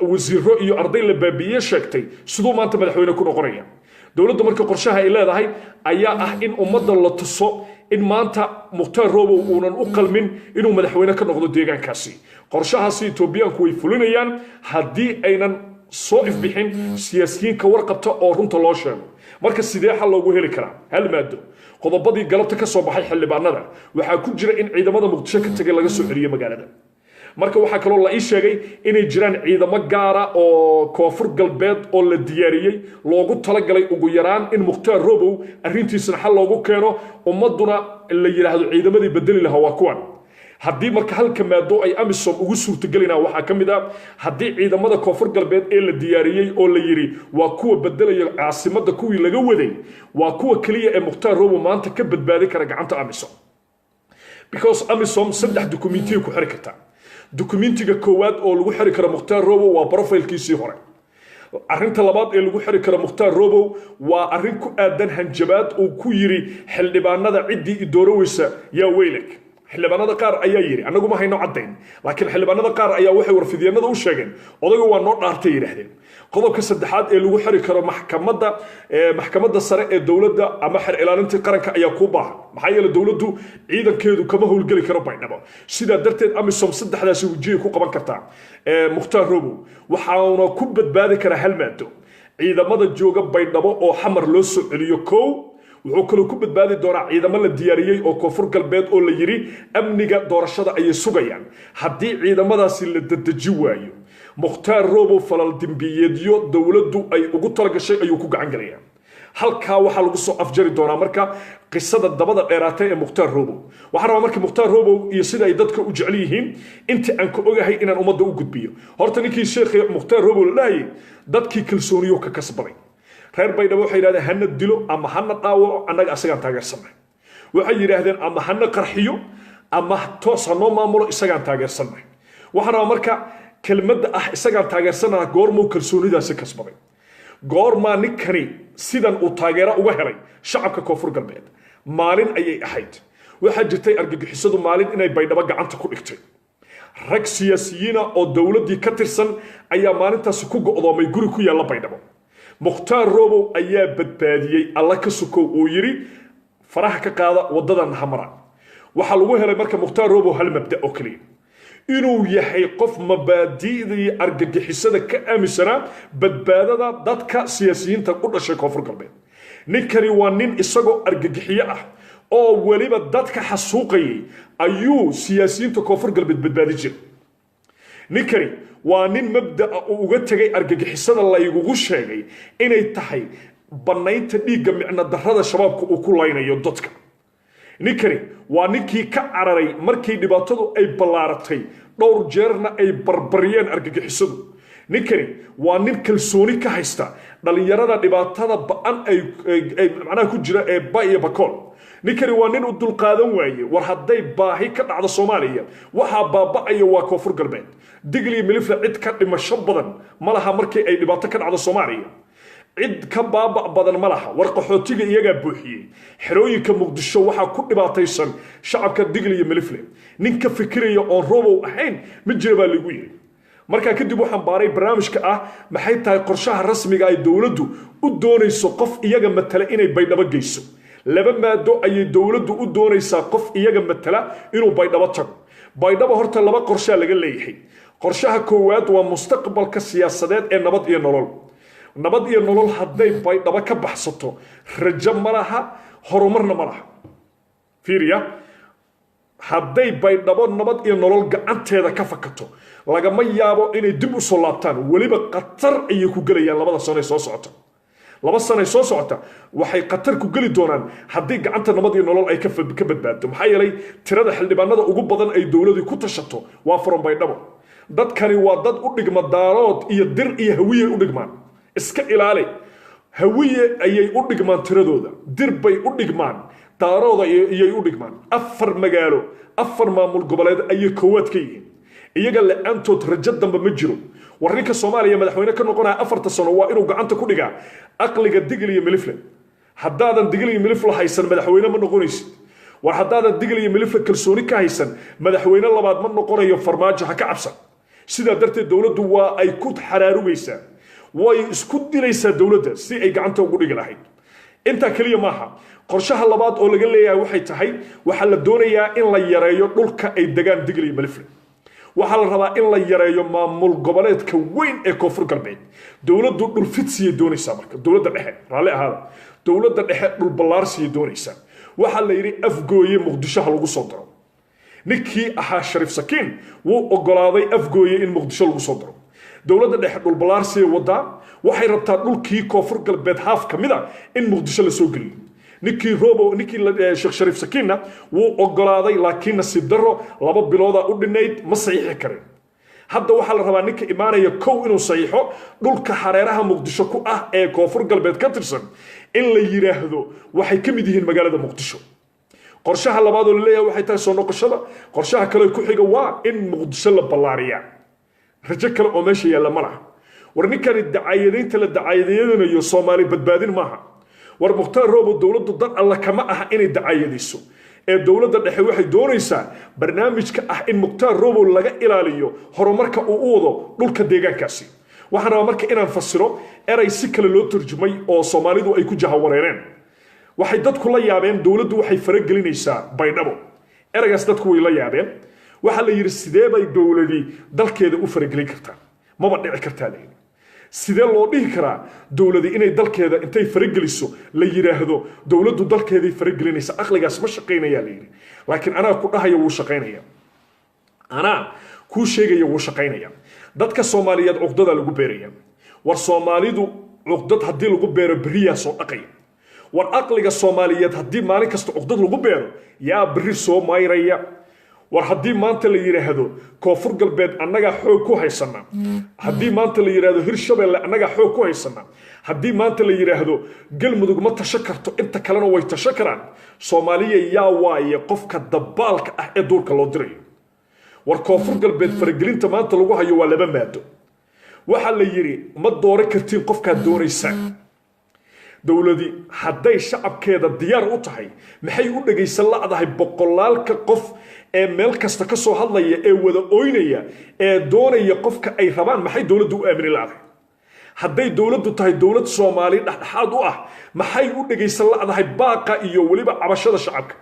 wasiiro iyo arday la baabi'iye sheegtay, siduu maanta madaxweyne ku noqonaya? Dowladda marka qorshaha ay leedahay ayaa ah in ummadda la tuso in maanta Mukhtaar Robow uunan u qalmin inuu madaxweyne ka noqdo deegaankaasi. Qorshahaasi Etoobiyaanku way fulinayaan haddii aynan soo ifbixin siyaasiyiin ka warqabta oo runta loo sheego. Marka sidee xal loogu heli karaa? Hal maado. Qodobadii galabta ka soo baxay xildhibaanada waxaa ku jira in ciidamada Muqdisho ka tegay laga soo celiyo magaalada. Marka waxaa kaloo la ii sheegay inay jiraan ciidamo gaara oo Koonfur Galbeed oo la diyaariyey, loogu talagalay ugu yaraan in Mukhtaar Robow arrintiisana xal loogu keeno, ummadduna la yidhaahdo ciidamadii bedeli lahaa waa kuwan. Haddii marka halka maado ay AMISOM ugu suurtagelinaa waxaa ka mid ah haddii ciidamada Koonfur Galbeed ee la diyaariyey oo la yidhi waa kuwa bedelaya caasimadda kuwii laga waday, waa kuwa keliya ee Mukhtaar Robow maanta ka badbaadi kara gacanta AMISOM, because AMISOM saddex dukumentiya ku xiri kartaa. Dukumentiga koowaad oo lagu xiri karo Mukhtaar Robow waa profile-kiisii hore. Arrinta labaad ee lagu xiri karo Mukhtaar Robow waa arrin ku aadan hanjabaad uu ku yiri xildhibaanada: "Ciddii idooroweysa yaa weylek." Xildhibaanada qaar ayaa yidhi, annagu ma hayno caddayn, laakiin xildhibaanada qaar ayaa waxay warfidyeennada u sheegeen odayga waa noo dhaartay, yidhaahdeen. Qodobka saddexaad ee lagu xiri karo maxkamadda sare ee dowladda ama xer ilaalintii qaranka ayaa kuu baahan, maxaa yeele dowladdu ciidankeedu kama howlgeli karo Baydhabo. Sidaa darteed AMISOM saddexdaasi wajiyay ku qaban kartaa Mukhtaar Robow, waxauna ku badbaadi karaa hal maado: ciidamada jooga Baydhabo oo Xamar loo soo celiyo. Kow, wuxuu kaloo ku badbaadi doonaa ciidamo la diyaariyey oo Koonfur Galbeed oo la yidhi amniga doorashada ayay sugayaan. Haddii ciidamadaasi la dadeji waayo, Mukhtaar Robow falal dembiyeedyo dowladdu ay ugu talagashay ayuu ku gacan gelayaa. Halkaa waxaa lagu soo afjari doonaa marka qisada dabada dheeraatay ee Mukhtaar Robow. Waxaan rabaa marka Mukhtaar Robow iyo sida ay dadka u jecel yihiin inta aan ka ogahay inaan ummadda u gudbiyo. Horta ninkii sheekhi Mukhtaar Robow la dhahayay dadkii kalsooniyo ka kasbaday. Reer Baydhabo waxay yidhahdeen hana dilo ama hana dhaawaco, annaga asagaan taageersannahay. Waxay yidhaahdeen ama hana qarxiyo ama toos ha noo maamulo, isagaan taageersannahay. Waxaan rabaa marka kelmadda ah "isagaan taageersanaha" goormuu kalsoonidaasi kasbaday? Goormaa ninkani sidan uu taageero uga helay shacabka Koonfur Galbeed? Maalin ayay ahayd, waxaa jirtay argagixisadu maalin inay Baydhabo gacanta ku dhigtay. Rag siyaasiyiina oo dowladdii ka tirsan ayaa maalintaasi ku go'doomay guri ku yaalla Baydhabo. Mukhtaar Robow ayaa badbaadiyey, Alla ka sukow, uu yidhi faraha ka qaada, waddadan hamara. Waxaa lagu helay marka Mukhtaar Robow hal mabda oo keliya: inuu yahay qof mabaadi'dii argagixisada ka aaminsanaa badbaadada dadka siyaasiyiinta u dhashay Koonfur Galbeed. Ninkani waa nin isagoo argagixiyo ah oo weliba dadka xasuuqayay ayuu siyaasiyiinta Koonfur Galbeed badbaadi jiray. Ninkani waa nin mabda'a uu uga tegay argagixisada laygugu sheegay inay tahay bannaynta dhiigga micno darrada shabaabka uu ku laynayo dadka. Ninkani waa ninkii ka cararay markii dhibaatadu ay ballaaratay, dhowr jeerna ay barbariyeen argagixisadu. Ninkani waa nin kalsooni ka haysta dhalinyarada dhibaatada ba-an ay macnaha ku jira ee Ba iyo Bakool. Ninkani waa nin u dulqaadan waaye war hadday baahi ka dhacdo Soomaaliya, waxaa baaba'aya waa Koonfur Galbeed. Digli Milifle cid ka dhimasho badan ma laha. Markii ay dhibaato ka dhacdo Soomaaliya, cid ka baaba badan ma laha. War qaxootiga iyagaa buuxiyey xerooyinka Muqdisho. Waxaa ku dhibaataysan shacabka Digli iyo Milifle. Nin ka fikiraya oon Robow ahayn ma jira baa lagu yiri. Markaa kadib waxaan baaray barnaamijka ah maxay tahay qorshaha rasmiga ay dowladdu u doonayso qof iyaga matala inay Baydhabo geyso. Laba maado ayay dowladdu u doonaysaa qof iyaga matala inuu Baydhabo tago. Baydhabo horta laba qorshaa laga leeyahay. Qorshaha koowaad waa mustaqbalka siyaasadeed ee Nabad iyo Nolol. Nabad iyo Nolol hadday Baydhabo ka baxsato, rajo ma laha, horumarna ma laha. Fiiriya, hadday Baydhabo Nabad iyo Nolol gacanteeda ka fakato, lagama yaabo inay dib u soo laabtaan. Weliba khatar ayay ku gelayaan 2da sano ee soo socota. 2 sanay soo socota waxay khatar ku geli doonaan haddii gacanta Nabad iyo Nolol ay ka badbaado, maxaa yeelay tirada xildhibaanada ugu badan ay dowladii ku tashato waa from Baydhabo. Dadkani waa dad u dhigma Daarood iyo Dir iyo Hawiyey u dhigmaan. Iska ilaali, Hawiye ayay u dhigmaan tiradooda, Dir bay u dhigmaan, Daarooda iyay u dhigmaan. Afar magaalo, afar maamul goboleed ayay koowaad ka yihiin. Iyaga la-aantood rajo dambe ma jiro. War ninka Soomaaliya madaxweyne ka noqonaya 4ta sano waa inuu gacanta ku dhigaa aqliga Digil iyo Milifle. Haddaadan Digil iyo Milifle haysan, madaxweyne ma noqonaysid. War haddaadan Digil iyo Milifle kalsooni ka haysan, madaxweyne labaad ma noqonayo Farmaajo, ha ka cabsan. Sidaa darteed dowladdu waa ay ku xaraarugaysaa, way isku dilaysaa dowladda si ay gacanta ugu dhigi lahayd. Intaa keliya maaha. Qorshaha labaad oo laga leeyahay waxay tahay, waxaa la doonayaa in la yareeyo dhulka ay degaan Digil iyo Milifle. Waxaa la rabaa in la yareeyo maamul goboleedka weyn ee Koonfur Galbeed. Dowladdu dhul fidsiyay doonaysaa. Marka dowladda dhexe, raalli ahaada, dowladda dhexe dhul ballaarsiyay doonaysaa. Waxaa la yidhi Afgooye Muqdisho ha lagu soo daro. Ninkii ahaa Shariif Sakiin wuu ogolaaday Afgooye in Muqdisho lagu soo daro. Dowladda dhexe dhul ballaarsiyay wadaa. Waxay rabtaa dhulkii Koonfur Galbeed haaf ka mid a in Muqdisho lasoo geliyo. Ninkii Robo, ninkii Sheekh Shariif Sakiinna wuu ogolaaday, laakiin nasiib darro 2 biloodaa u dhinayd, ma saxiixi karin. Hadda waxaa la rabaa ninka imaanaya kow inuu saxiixo dhulka hareeraha Muqdisho ku ah ee Koonfur Galbeed ka tirsan, in la yidhaahdo waxay ka mid yihiin magaalada Muqdisho. Qorshaha labaad oo la leeyahay waxay tahay soo noqoshada. Qorshaha kale ku xiga waa in Muqdisho la ballaariyaa. Rajo kale oo meesha yaalla ma laha. War ninkani dacaayadaynta la dacaayadaynayo Soomaali badbaadin maaha. War Mukhtaar Roobo dowladdu dan alla kama aha inay dacaayadayso, ee dowladda dhexe waxay doonaysaa barnaamijka ah in Mukhtaar Robow laga ilaaliyo horumarka uu u wado dhulka deegaankaasi. Waxaan rabaa marka inaan fasiro eray si kale loo turjumay oo Soomaalidu ay ku jahawareereen. Waxay dadku la yaabeen dowladdu waxay faragelinaysaa Baydhabo. Eraygaas dadku way la yaabeen. Waxaa la yidhi, sidee bay dowladii dalkeeda u faragelin kartaa? Maba dhici kartaa, la yidhi. Sidee loo dhihi karaa dowladi inay dalkeeda intay farageliso la yidhaahdo dowladdu dalkeeday faragelinaysa? Aqligaas ma shaqaynayaa, la yidhi. Laakiin anaa ku dhahaya wuu shaqaynaya, anaa kuu sheegaya wuu shaqaynaya. Dadka Soomaaliyeed cuqdada lagu beeraya. War Soomaalidu cuqdad haddii lagu beero, beriyaa soo dhaqaya. War aqliga Soomaaliyeed haddii maalin kasta cuqdad lagu beero, yaa berri soo mayraya? War haddii maanta la yidhaahdo Koonfur Galbeed annagaa xoog ku haysana, haddii maanta la yidhaahdo Hirshabelle annagaa xoog ku haysana, haddii maanta la yidhaahdo Galmudug ma tasho karto, inta kalena way tasho karaan, Soomaaliya yaa waaye qofka dabaalka ah ee duurka loo dirayo? War Koonfur Galbeed faragelinta maanta lagu hayo waa laba maado. Waxaa la yidhi ma dooran kartiin qofkaad doonaysaan. Dowladi hadday shacabkeeda diyaar u tahay, maxay u dhegaysan la'dahay boqolaalka qof ee meel kasta ka soo hadlaya, ee wada oynaya, ee doonaya qofka ay rabaan? Maxay dowladdu u aamini la'dahay? Hadday dowladdu tahay dowlad Soomaali dhexdhexaad u ah, maxay u dhegaysan la'dahay baaqa iyo weliba cabashada shacabka?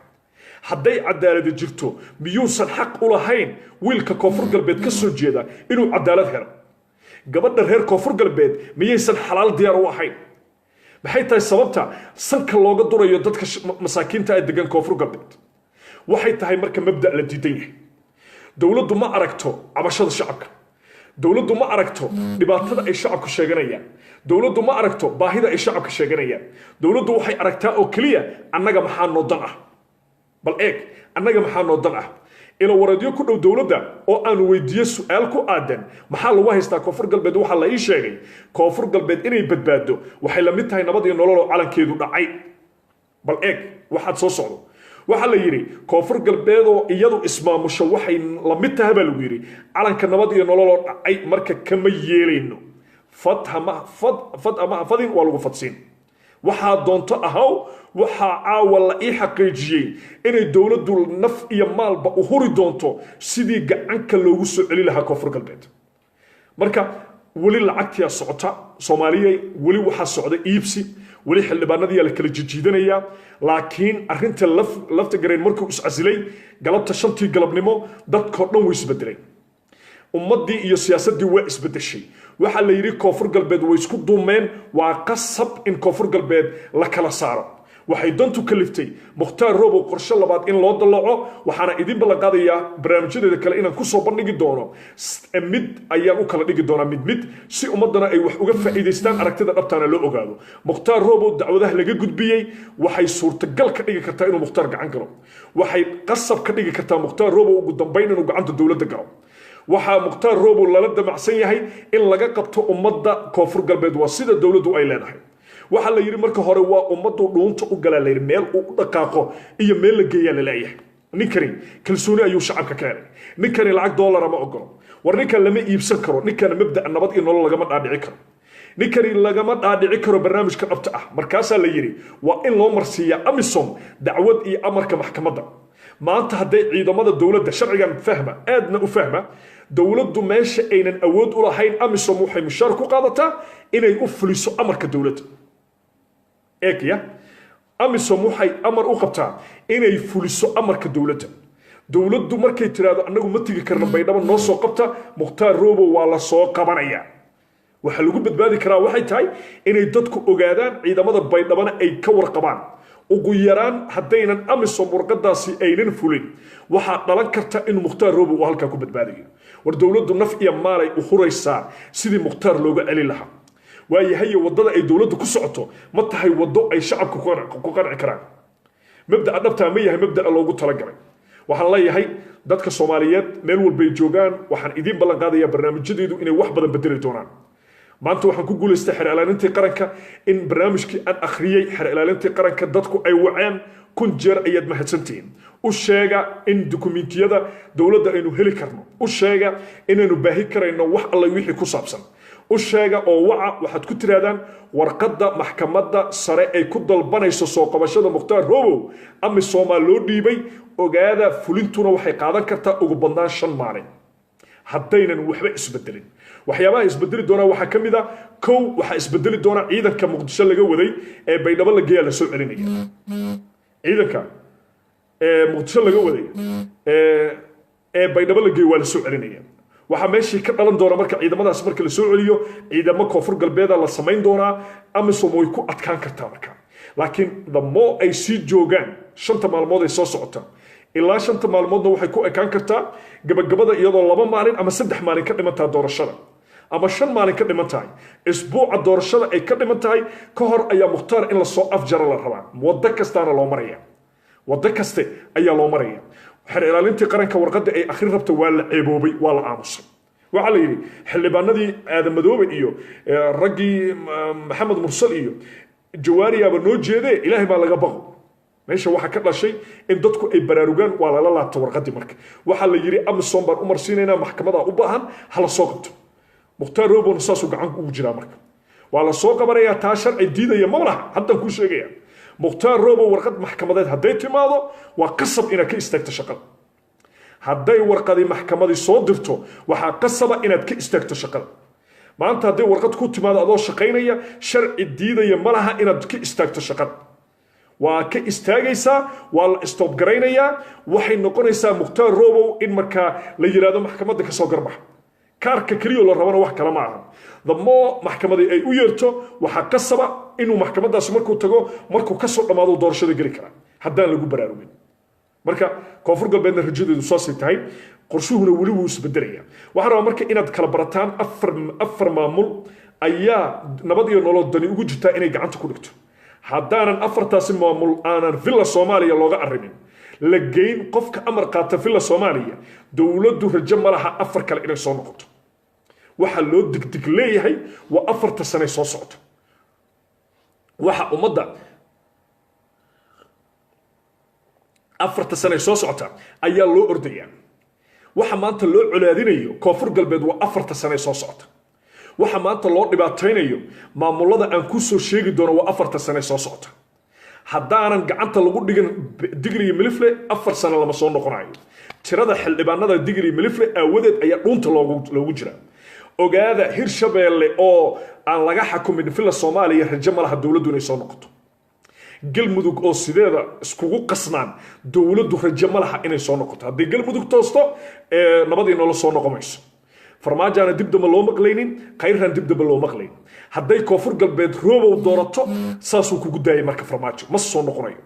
Hadday cadaaladi jirto, miyuusan xaq u lahayn wiilka Koonfur Galbeed ka soo jeeda inuu cadaalad helo? Gabadha reer Koonfur Galbeed miyaysan xalaal diyaar u ahayn? Maxay tahay sababta sanka looga durayo dadka masaakiinta ee degan Koonfur Galbeed? Waxay tahay marka mabda la diidan yahay. Dowladdu ma aragto cabashada shacabka, dowladdu ma aragto dhibaatada ay shacabku sheeganayaan, dowladdu ma aragto baahida ay shacabka sheeganayaan. Dowladdu waxay aragtaa oo keliya annaga maxaa noo dan ah. Bal eeg, annaga maxaa noo dan ah? Ilo wareedyo ku dhow dowladda oo aanu weydiiyo su-aal ku aadan maxaa lagu haystaa Koonfur Galbeed, waxaa la ii sheegay Koonfur Galbeed inay badbaado waxay la mid tahay nabad iyo nolol oo calankeedu dhacay. Bal eeg waxaad soo socdo. Waxaa la yidhi Koonfur Galbeedoo iyadu ismaamusho waxay la mid tahay, baa lagu yidhi, calanka nabad iyo nololoo dhacay. Marka kama yeelayno. Fad hama fad, fad ama ha fadin, waa lagu fadsiin. Waxaa doonto ahaw. Waxaa caawa la ii xaqiijiyey inay dowladdu naf iyo maalba u huri doonto sidii gacanka loogu soo celi lahaa Koonfur Galbeed. Marka weli lacagtiyaa socota, Soomaaliyay. Weli waxaa socda iibsi, weli xildhibaanadiyaa la kala jijiidanayaa. Laakiin arrinta Lafta Gareen markuu iscasilay galabta 5tii galabnimo, dadkoo dhan way isbedeleen. Ummaddii iyo siyaasaddii waa isbedeshay. Waxaa la yidhi Koonfur Galbeed way isku duumeen, waa qasab in Koonfur Galbeed la kala saaro. Waxay dantu kaliftay Mukhtaar Robow qorshe labaad in loo dallaco. Waxaana idin ballan qaadayaa barnaamijyadeeda kale inaan kusoo bandhigi doono. Mid ayaan u kala dhigi doonaa, mid mid, si ummaddana ay wax uga faa'iidaystaan, aragtida dhabtaana loo ogaado. Mukhtaar Robow dacwadaha laga gudbiyey waxay suurtagal ka dhigi kartaa inuu Mukhtaar gacan galo. Waxay qasab ka dhigi kartaa Mukhtaar Robow ugu dambayn inuu gacanta dowladda galo. Waxaa Mukhtaar Robow lala damacsan yahay in laga qabto ummadda Koonfur Galbeed, waa sida dowladdu ay leedahay. Waxaa la yidhi marka hore waa ummaddu dhuunta u galaa, la yidhi meel uu u dhaqaaqo iyo meel la geeyaa la leeyahay. Ninkani kalsooni ayuu shacabka ka helay. Ninkani lacag doolara ma ogolo. War ninkan lama iibsan karo. Ninkan mabda'a nabad iyo nolol lagama dhaadhici karo. Ninkani lagama dhaadhici karo barnaamijka dhabta ah. Markaasaa la yidhi waa in loo marsiiyaa AMISOM dacwad iyo amarka maxkamadda. Maanta hadday ciidamada dowladda sharcigan fahma, aadna u fahma, dowladdu meesha aynan awood u lahayn, AMISOM waxay mushaar ku qaadataa inay u fuliso amarka dowladda. Eegya, AMISOM waxay amar u qabtaa inay fuliso amarka dowladda. Dowladdu markay tiraahdo annagu ma tigi karno Baydhabo, noo soo qabta Mukhtaar Robo, waa la soo qabanayaa. Waxaa lagu badbaadi karaa waxay tahay inay dadku ogaadaan, ciidamada Baydhabana ay ka warqabaan. Ugu yaraan haddaynan AMISOM warqadaasi aynan fulin, waxaa dhalan karta in Mukhtaar Robo uu halkaa ku badbaadayo. War dowladdu naf iyo maalay u huraysaa sidii Mukhtaar looga celin lahaa. Waayahaye, waddada ay dowladdu ku socoto ma tahay waddo ay shacabku ku qanci karaan? Mabda'a dhabtaa ma yahay mabda'a loogu talagalay? Waxaan leeyahay dadka Soomaaliyeed meel walbay joogaan, waxaan idiin ballan qaadayaa barnaamijyadeedu inay wax badan bedeli doonaan. Maanta waxaan ku guulaystay xeer ilaalintii qaranka in barnaamijkii aan akhriyey xeer ilaalintii qaranka dadku ay waceen. 1000 jeer ayaad mahadsantihiin. U sheega in dukumentiyada dowladda aynu heli karno, u sheega inaynu baahi karayno wax alla wixii ku saabsan. U sheega oo waca, waxaad ku tirahdaan warqadda maxkamadda sare ay ku dalbanayso soo qabashada Mukhtaar Robow AMISOMaa loo dhiibay. Ogaada, fulintuna waxay qaadan kartaa ugu badnaan 5 maalin haddaynan waxba isbedelin. Waxyaabaha isbedeli doonaa waxaa ka mid a: kow, waxaa isbedeli doona ciidanka Muqdisho laga waday ee Baydhabo la geeyaa la soo celinaya. Ciidanka ee Muqdisho laga waday ee Baydhabo la geeyo waa la soo celinaya. Waxaa meeshii ka dhalan doona marka ciidamadaas marka la soo celiyo, ciidamo Koonfur Galbeeda la samayn doonaa. AMISOM way ku adkaan kartaa marka, laakiin the more ay sii joogaan 5-ta maalmood ay soo socotaan, ilaa 5-ta maalmoodna waxay ku ekaan kartaa gabagabada, iyadoo 2 maalin ama 3 maalin ka dhimantaha doorashada ama 5 maalin ka dhiman tahay, isbuuca doorashada ay ka dhiman tahay ka hor ayaa Mukhtaar in lasoo afjaro la rabaa. Waddo kastaana loo maraya, waddo kaste ayaa loo maraya. Xeer ilaalintii qaranka warqadda ay akhrin rabta waa la ceeboobay, waa la aamusay. Waxaa la yidhi xildhibaanadii Aadan Madoobe iyo raggii Maxamed Mursal iyo Jawaariyaaba noo jeedee, Ilaahay baa laga baqo. Meesha waxaa ka dhashay in dadku ay baraarugaan. Waa lala laabta warqadii. Marka waxaa la yidhi AMISOM baan u marsiinaynaa, maxkamadaa u baahan, hala soo qabto. Mukhtaar Robona saasuu gacan ugu jiraa. Marka waa la soo qabanayaa, taa sharci diidaya ma laha. Haddaan kuu sheegaya, Mukhtaar Robo warqad maxkamadeed hadday timaado, waa qasab inaad ka istaagto shaqada. Hadday warqadi maxkamadii soo dirto, waxaa qasaba inaad ka istaagto shaqada. Maanta hadday warqad ku timaado adoo shaqaynaya, sharci diidaya ma laha inaad ka istaagto shaqada. Waa ka istaagaysaa, waa la stop garaynayaa. Waxay noqonaysaa Mukhtaar Robow in markaa la yidhaahdo maxkamadda kasoo garbax. Kaarka keliyo la rabana wax kale ma aha. The more maxkamadii ay u yeerto, waxaa qasaba inuu maxkamadaasi markuu tago, markuu kasoo dhammaado doorashada geli karaa, haddaan lagu baraarugin. Marka Koonfur Galbeedna rajadeedu saasay tahay, qorshuhuna weli wuu isbedelaya. Waxaan rabaa marka inaad kala barataan afar maamul ayaa Nabad iyo Nolol dani ugu jirtaa inay gacanta ku dhigto. Haddaanan afartaasi maamul aanan Villa Soomaaliya looga arrimin, la geyn qofka amar qaata Villa Soomaaliya, dowladdu rajo ma laha afar kale inay soo noqoto. Waxaa loo digdig leeyahay waa 4-ta sanay soo socota. Waxa ummadda 4-ta sanay soo socota ayaa loo ordayaa. Waxa maanta loo colaadinayo Koonfur Galbeed waa 4-ta sanay soo socota. Waxa maanta loo dhibaataynayo maamulada aan ku soo sheegi doono waa 4-ta sanay soo socota. Haddaanan gacanta lagu dhigin Digil iyo Milifle, 4 sano lama soo noqonayo. Tirada xildhibaanada Digil iyo Milifle aawadeed ayaa dhuunta loogu jiraa. Ogaada, Hirshabeelle oo aan laga xakumin Villa Soomaaliya, rajo ma laha dowladdu inay soo noqoto. Galmudug oo sideeda iskugu qasnaan, dowladdu rajo ma laha inay soo noqoto. Haddii Galmudug toosto, nabadii nolol soo noqon mayso. Farmaajaana dib damba loo maqlaynin, Khayraan dib damba loo maqlaynin. Hadday Koonfur Galbeed Roobow doorato, saasuu kugu daayay. Marka Farmaajo ma soo noqonayo,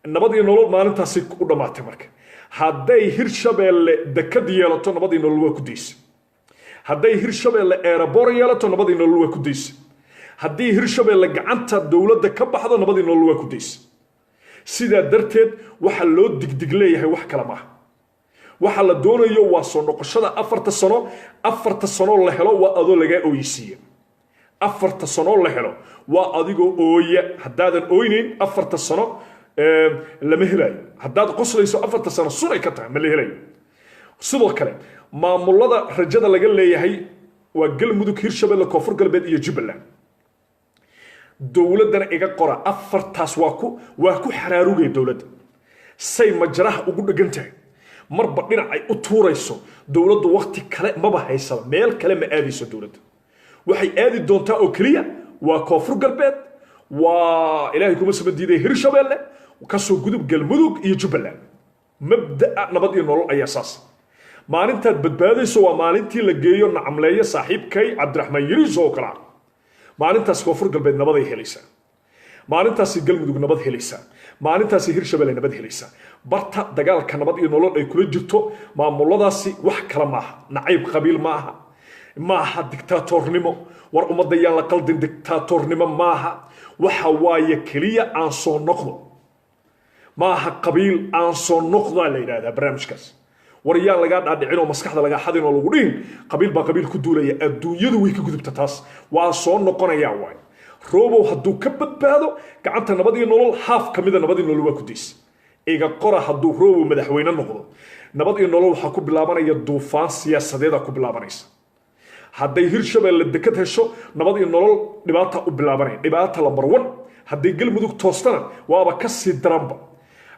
Nabad iyo Nolol maalintaasi u dhammaatay. Marka hadday Hirshabeelle dekad yeelato, Nabad iyo Nolol waa ku daysa. Hadday Hirshabeelle airport yeelato, Nabad iyo Nolol waa ku daysa. Haddii Hirshabeelle gacanta dowladda ka baxdo, Nabad iyo Nolol waa ku daysa. Sidaa darteed waxa loo digdig leeyahay wax kale maaha. Waxa la doonayo waa soo noqoshada 4-ta sano. 4-ta sanoo la helo waa adoo lagaa ooyisiiya. 4-ta sanoo la helo waa adigoo ooya. Haddaadan ooynayn, 4-ta sano lama helayo. Haddaad qoslayso, 4-ta sano sunay ka tahay, ma la helayo. Sidoo kale maamulada rajada laga leeyahay Waa Galmudug, Hirshabelle, Koonfur Galbeed iyo Jubbaland. Dowladdana iga qora, afartaas waa ku xaraarugay dowladda say majaraha ugu dhegan tahay, marba dhinac ay u tuurayso. Dowladdu wakti kale maba haysaba, meel kale ma aadayso. Dowladda waxay aadi doontaa oo keliya waa Koonfur Galbeed, waa Ilaahay kuma sama diiday Hirshabeelle, kasoo gudub Galmudug iyo Jubbaland. Mabda'a Nabad iyo Nolol ayaa saas. Maalintaad badbaadayso waa maalintii la geeyo nacamleeyo saaxiibkay Cabdiraxmaan Yariis oo kale ah. Maalintaas Koonfur Galbeed nabaday helaysaa, maalintaasi Galmudug nabad helaysaa, maalintaasi Hirshabelle nabad helaysaa. Barta dagaalka Nabad iyo Nolol ay kula jirto maamuladaasi wax kale maaha, nacayb qabiil maaha, maaha dictaatornimo. War ummadda yaan la qaldin, dictaatornimo maaha. Waxa waaye keliya aan soo noqdo, maaha qabiil, aan soo noqdaa la yidhahdaa barnaamijkaas. War yaan lagaa dhaadhicin oo maskaxda lagaa xadin oo lagu dhihin qabiil baa qabiil ku duulaya. Adduunyadu way ka gudubta taas. Waa soo noqonayaa waay. Robow hadduu ka badbaado gacanta Nabad iyo Nolol, haaf ka mida Nabad iyo Nolol waa ku days. Iga qora, hadduu Robow madaxweyne noqdo, Nabad iyo Nolol waxaa ku bilaabanaya duufaan siyaasadeeda ku bilaabanaysa. Hadday Hirshabelle dekad hesho, Nabad iyo Nolol dhibaata u bilaabanaya, dhibaata number one. Hadday Galmudug toostana, waaba ka sii daranba.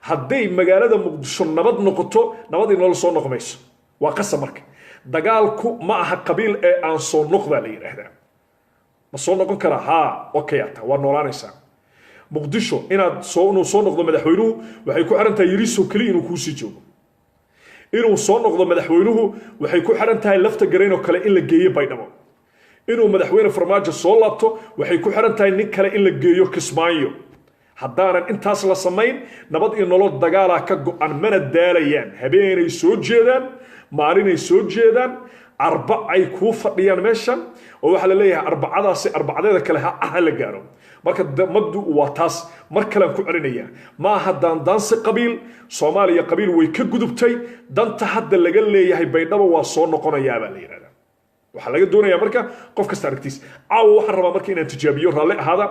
Hadday magaalada Muqdisho nabad noqoto, Nabad iyo Nolol soo noqmayso. Waa qasab. Marka dagaalku ma aha qabiil ee aan soo noqdaa la yidhaahdaa. Ma soo noqon karaa? Haa, okay, ata waa noolaanaysaa. Muqdisho inaad soo inuu soo noqdo madaxweynuhu waxay ku xiran tahay Yariisow keliya inuu kuusii joogo. Inuu soo noqdo madaxweynuhu waxay ku xiran tahay Lafta Garayn oo kale in la geeyo Baydhabo. Inuu madaxweyne Farmaajo soo laabto waxay ku xiran tahay nin kale in la geeyo Kismaayo. Haddaanan intaas la samayn, Nabad iyo Nolol dagaalaa ka go-an, mana daalayaan. Habeenay soo jeedaan, maalinay soo jeedaan, arbacay kuu fadhiyaan meeshan oo waxaa la leeyahay arbacadaasi arbacadeeda kale ha la gaaro. Marka mabdu waa taas. Mar kalean ku celinaya, ma aha daandaansi qabiil. Soomaaliya qabiil way ka gudubtay. Danta hadda laga leeyahay Baydhabo waa soo noqonayaa baa la yidhahdaa. Waxaa laga doonayaa marka qof kasta aragtiis. Caawa waxaan rabaa marka inaan tijaabiyo, raalli ahaada,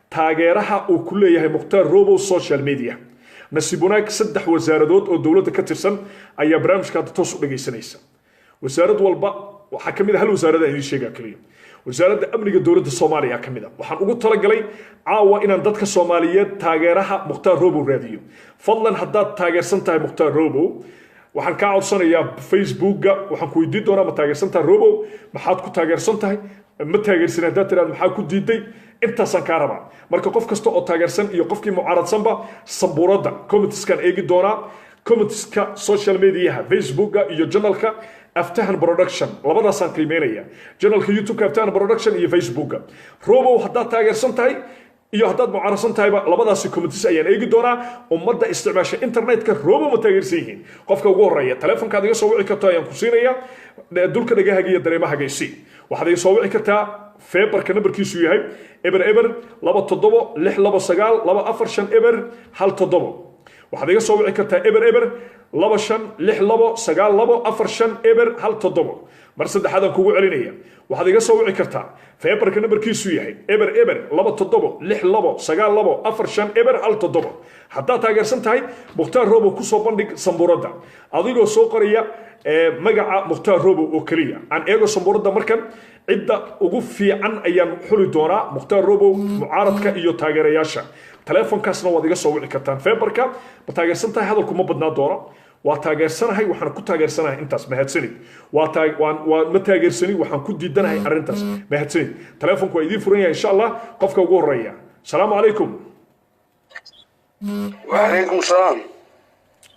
taageeraha uu ku leeyahay Mukhtaar Robow social media. Nasiib wanaag, saddex wasaaradood oo dowladda ka tirsan ayaa barnaamijka hadda toos u dhagaysanaysa. Wasaarad walba waxaa ka mid a, hal wasaarada idiin sheegaa keliya, Wasaaradda Amniga dowladda Soomaaliya ka mid a. Waxaan ugu talagalay caawa inaan dadka Soomaaliyeed taageeraha Mukhtaar Robow raadiyo. Fadlan, haddaad taageersan tahay Mukhtaar Robow, waxaan kaa codsanayaa Facebooka waxaan ku weydiin doonaa: ma taageersan tahay Robow? Maxaad ku taageersan tahay? Ma taageersan haddaad tiraad, maxaa ku diiday? Intaasaan kaa rabaa. Marka qof kasta oo taageersan iyo qofkii mucaaradsanba sambuuradda commentskaan eegi doonaa, commentska social mediaha, Facebooka iyo channelka Aftahan Production. Labadaasaan qiimeynaya, channelka YouTube-ka Aftahan Production iyo Facebooka. Robow haddaad taageersan tahay iyo haddaad mucaaradsan tahayba, labadaasi comments ayaan eegi doonaa. Ummadda isticmaasha internetka Robow ma taageersan yihiin? Qofka ugu horeeya telefonkaad iga soo wici karto ayaan ku siinaya. Dulka dhagahaga iyo dareemahaga isi. Waxaad iga soo wici kartaa Viberka, nambarkiisu yahay 002 276 29 245 017. Waxaad iga soo wici kartaa 002 562 92 45 017. Mar saddexaad aan kugu celinaya, waxaad iga soo wici kartaa Viberka, nambarkiisu yahay 002 276 29 245 017. Haddaad taageersan tahay Mukhtaar Robow, kusoo bandhig sambuuradda adigoo soo qoraya magaca Mukhtaar Robow oo keliya. Aan eego sambuuradda markan, cidda ugu fiican ayaan xuli doonaa Mukhtaar Robow mucaaradka iyo taageerayaasha. Telefonkaasna waad iga soo wici kartaan, Viberka. Ma taageersan tahay? Hadalku ma badnaa doono. Waa taageersanahay, waxaan ku taageersanahay intaas, mahadsanid. Waa ma taageersani, waxaan ku diidanahay arrintaas, mahadsanid. Telefonku waa idiin furan yahay, insha Allah. Qofka ugu horeeya, asalaamu calaykum. وعليكم السلام.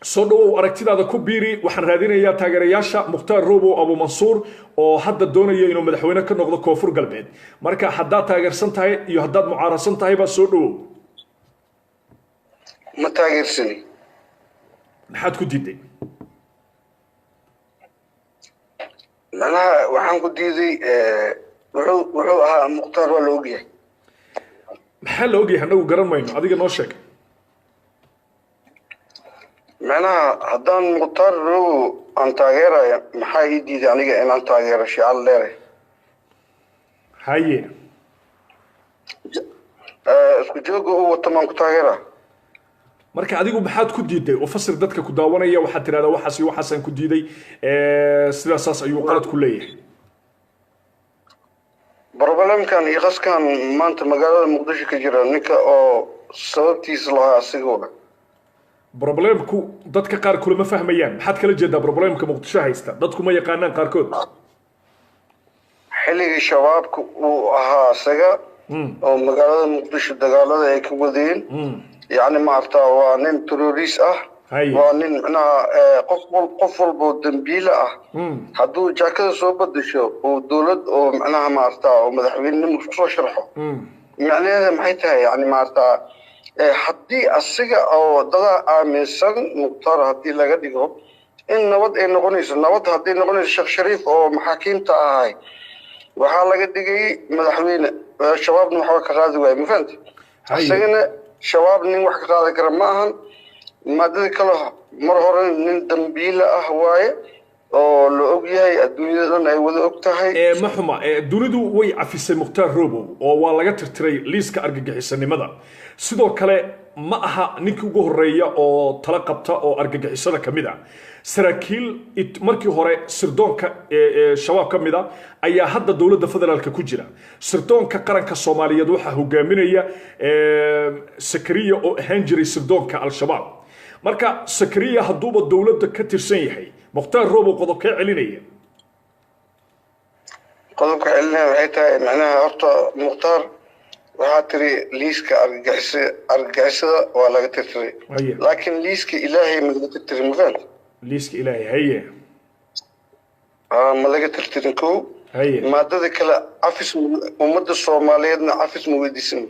Soo dhawow, aragtidaada ku biiri. Waxaan raadinayaa taageerayaasha Mukhtaar Robow Abu Mansuur oo hadda doonaya inuu madaxweyne ka noqdo Koonfur Galbeed. Marka haddaad taageersan tahay iyo haddaad mucaaradsan tahayba, soo dhawow. Ma taageersani. Maxaad ku diiday? Macnaha waxaan ku diiday, wuxuu ahaa Mukhtaar waa la ogyahay. Maxaa la ogyahay? Annagu garan mayno, adiga noo sheeg. Macnaha haddaan Mukhtaar Robow aan taageeraya, maxaa ii diiday aniga inaan taageero Shiical Dheere? Haye. Isku jooga uu wato maan ku taageeraa. Marka adigu maxaad ku diiday oo fasir dadka ku daawanaya. Waxaad tidhahdaa waxaas iyo waxaasaan ku diiday, sidaasaas ayuu qalad ku leeyahay. Problemkan iyo qaskan maanta magaalada Muqdisho ka jira, ninka oo sababtiisa lahaa asiga waa. Problemku dadka qaar kulama fahmayaan. Maxaad kala jeedaa problemka Muqdisho haysta? Dadku ma yaqaanaan qaarkood. Xilligii Shabaabka uu ahaa isaga oo magaalada Muqdisho dagaalada ay ka wadeen, yacni maaragtaa, waa nin terrorist ah. Waa nin macnaha qof walba oo dambiile ah hadduu jaakada soo bedesho oo dowlad oo macnaha maaragtaa oo madaxweynenimo isku soo sharxo, macnaheeda maxay tahay? Yani maaragtaa, haddii asiga oo dadaa aaminsan Mukhtaar haddii laga dhigo in nabad ay noqonayso, nabad haddii noqonayso, Sheekh Shariif oo maxaakiimta ahay waxaa laga dhigay madaxweyne, Shabaabna waxba ka qaadi waaye. Ma fahamti? Isagana Shabaab nin wax ka qaadi kara ma ahan. Maadada kale, mar hore nin dambiile ah waaye oo la og yahay, adduunyada dhan ay wada og tahay. Ma xuma, dunidu way cafisay Mukhtaar Robow oo waa laga tirtiray liiska argagixisanimada. Sidoo kale ma aha ninkii ugu horeeya oo tala qabta oo argagixisada ka mid ah. Saraakiil markii hore sirdoonka Shabaab ka mid a ayaa hadda dowladda federaalka ku jira. Sirdoonka qaranka Soomaaliyeed waxaa hogaaminaya Sakariya oo ahaan jiray sirdoonka Al-Shabaab. Marka Sakariya hadduuba dowladda ka tirsan yahay, Mukhtaar Robow qodobkee celinaya? Qodobka celinaya waxay tahay, macnaha horta Mukhtaar waxaa tiri liiska argagixisada waa laga tirtiray, laakiin liiska Ilaahay ma laga tirtirin. Ma fahamti? Liiska Ilaahay, haye. Ma laga tirtirin kow. Maadada kale, cafis ummadda Soomaaliyeedna cafis ma weydiisan.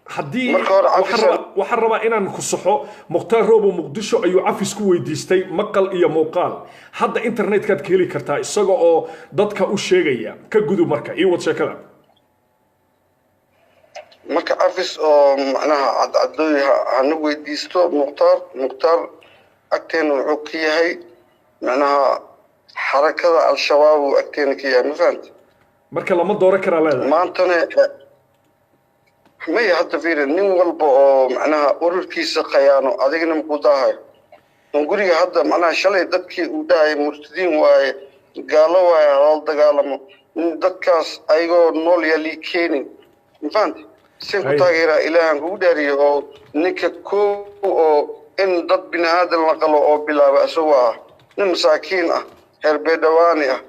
Haddii waxaan rabaa inaan ku saxo, Mukhtaar Robow Muqdisho ayuu cafis ku weydiistay, maqal iyo muuqaal. Hadda internetkaad ka heli kartaa isaga oo dadka u sheegaya. Ka gudub marka, ii wad sheekada. Marka cafis oo macnaha cadcadooy hana weydiisto Mukhtaar. Mukhtaar agteena wuxuu ka yahay macnaha xarakada Al-Shabaab uu agteena ka yahay. Ma fahamti? Marka lama dooran karaa leedahay? Maantana maya. Hadda fiiri, nin walba oo macnaha ururkiisa khayaano adigna makuu daahayo on guriga. Hadda macnaha shalay dadkii uu dhahayay murtadiin waaye, gaalo waaye, halal dagaalamo, dadkaas ayagoo nool yaa lii keenin. Ma fahamti? Sin ku taageeraa, Ilaahan kugu dhaariyo, oo ninka koow oo in dad bini aadan la qalo oo bilaaba isagoo ah nin masaakiin ah, reer Beedhawaani ah,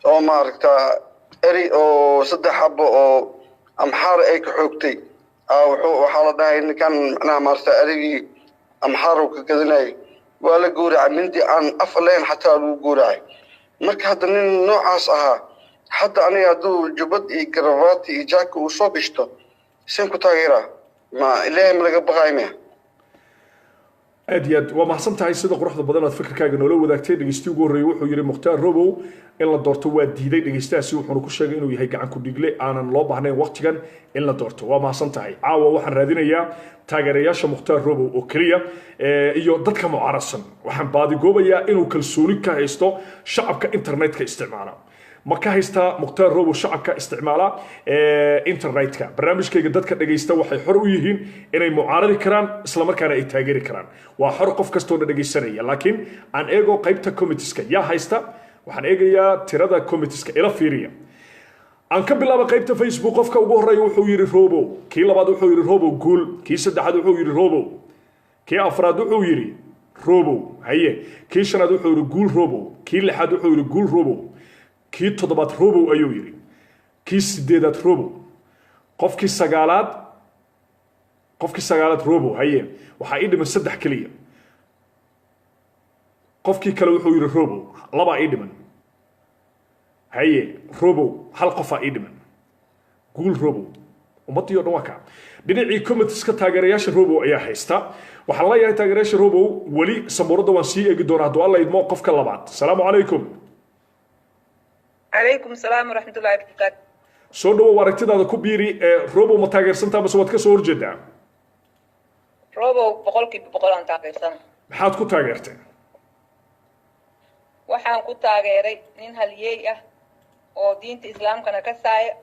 oo maaragtaa eri oo saddex xabo oo Amxaar ay ka xoogtay, wuxuu waxaa la dhahay ninkan macnaha maaragta erigii Amxaar uu ka gadanayay waa la gowracay, mindi aan af lahayn xataa lagu gowracay. Marka hadda nin noocaas ahaa hadda aniga hadduu jubbad iyo garavaati iyo jaaka uu soo gashto, seen ku taageeraa? Ma Ilaahay ma laga baqaay miya? Aad iyo aad waa mahadsan tahay sida quruxda badan aad fikirkaaga noola wadaagtay. Dhegeystihi ugu horreeyey wuxuu yidhi Mukhtaar Robow in la doorto waa diiday dhegeystahaasi, wuxuuna ku sheegay inuu yahay gacan ku dhigle aanan loo baahnayn waqtigan in la doorto. Waa mahadsan tahay. Caawa waxaan raadinayaa taageerayaasha Mukhtaar Robow oo keliya iyo dadka mucaaradsan. Waxaan baadigoobayaa inuu kalsooni ka haysto shacabka internetka isticmaala. Ma ka haystaa Mukhtaar Robow shacabka isticmaala internetka? Barnaamijkayga dadka dhegaysta waxay xor u yihiin inay mucaaradi karaan, islamarkaana ay taageeri karaan. Waa xor qof kastoona dhegaysanaya. Laakiin aan eego qaybta commentska yaa haysta. Waxaan eegayaa tirada commentska, ila fiiriya. Aan ka bilaaba qaybta Facebook. Qofka ugu horreeya wuxuu yidhi Robow, kii labaad wuxuu yidhi Robow guul, kii saddexaad wuxuu yidhi Robow, kii afraad wuxuu yidhi Robow, haye, kii shanaad wuxuu yidhi guul Robow, kii lixaad wuxuu yidhi guul Robow, kii toddobaad Robow ayuu yidhi, kii sideedaad Robow, qofkii sagaalaad Robow, haye. Waxaa ii dhiman saddex keliya. Qofkii kale wuxuu yidhi Robow, labaa ii dhiman, haye, Robow, hal qofaa ii dhiman, guul Robow. Ummaddii o dhan waa kaa. Dhinacii commentska taageerayaasha Robow ayaa haysta. Waxaan leeyahay taageerayaasha Robow, weli sabuuradda waan sii eegi doonaa hadduu Alla idmo. Qofka labaad, asalaamu calaykum. Calaykum salaam waraxmatullahi wabarakaatu. Soo dhawow, aragtidaada ku biiri. Ee Robow ma taageersantaa mase waad ka soo horjeedaa? Robow 100% aan taageersana. Maxaad ku taageertay? Waxaan ku taageeray nin halyeey ah oo diinta Islaamkana ka saaya,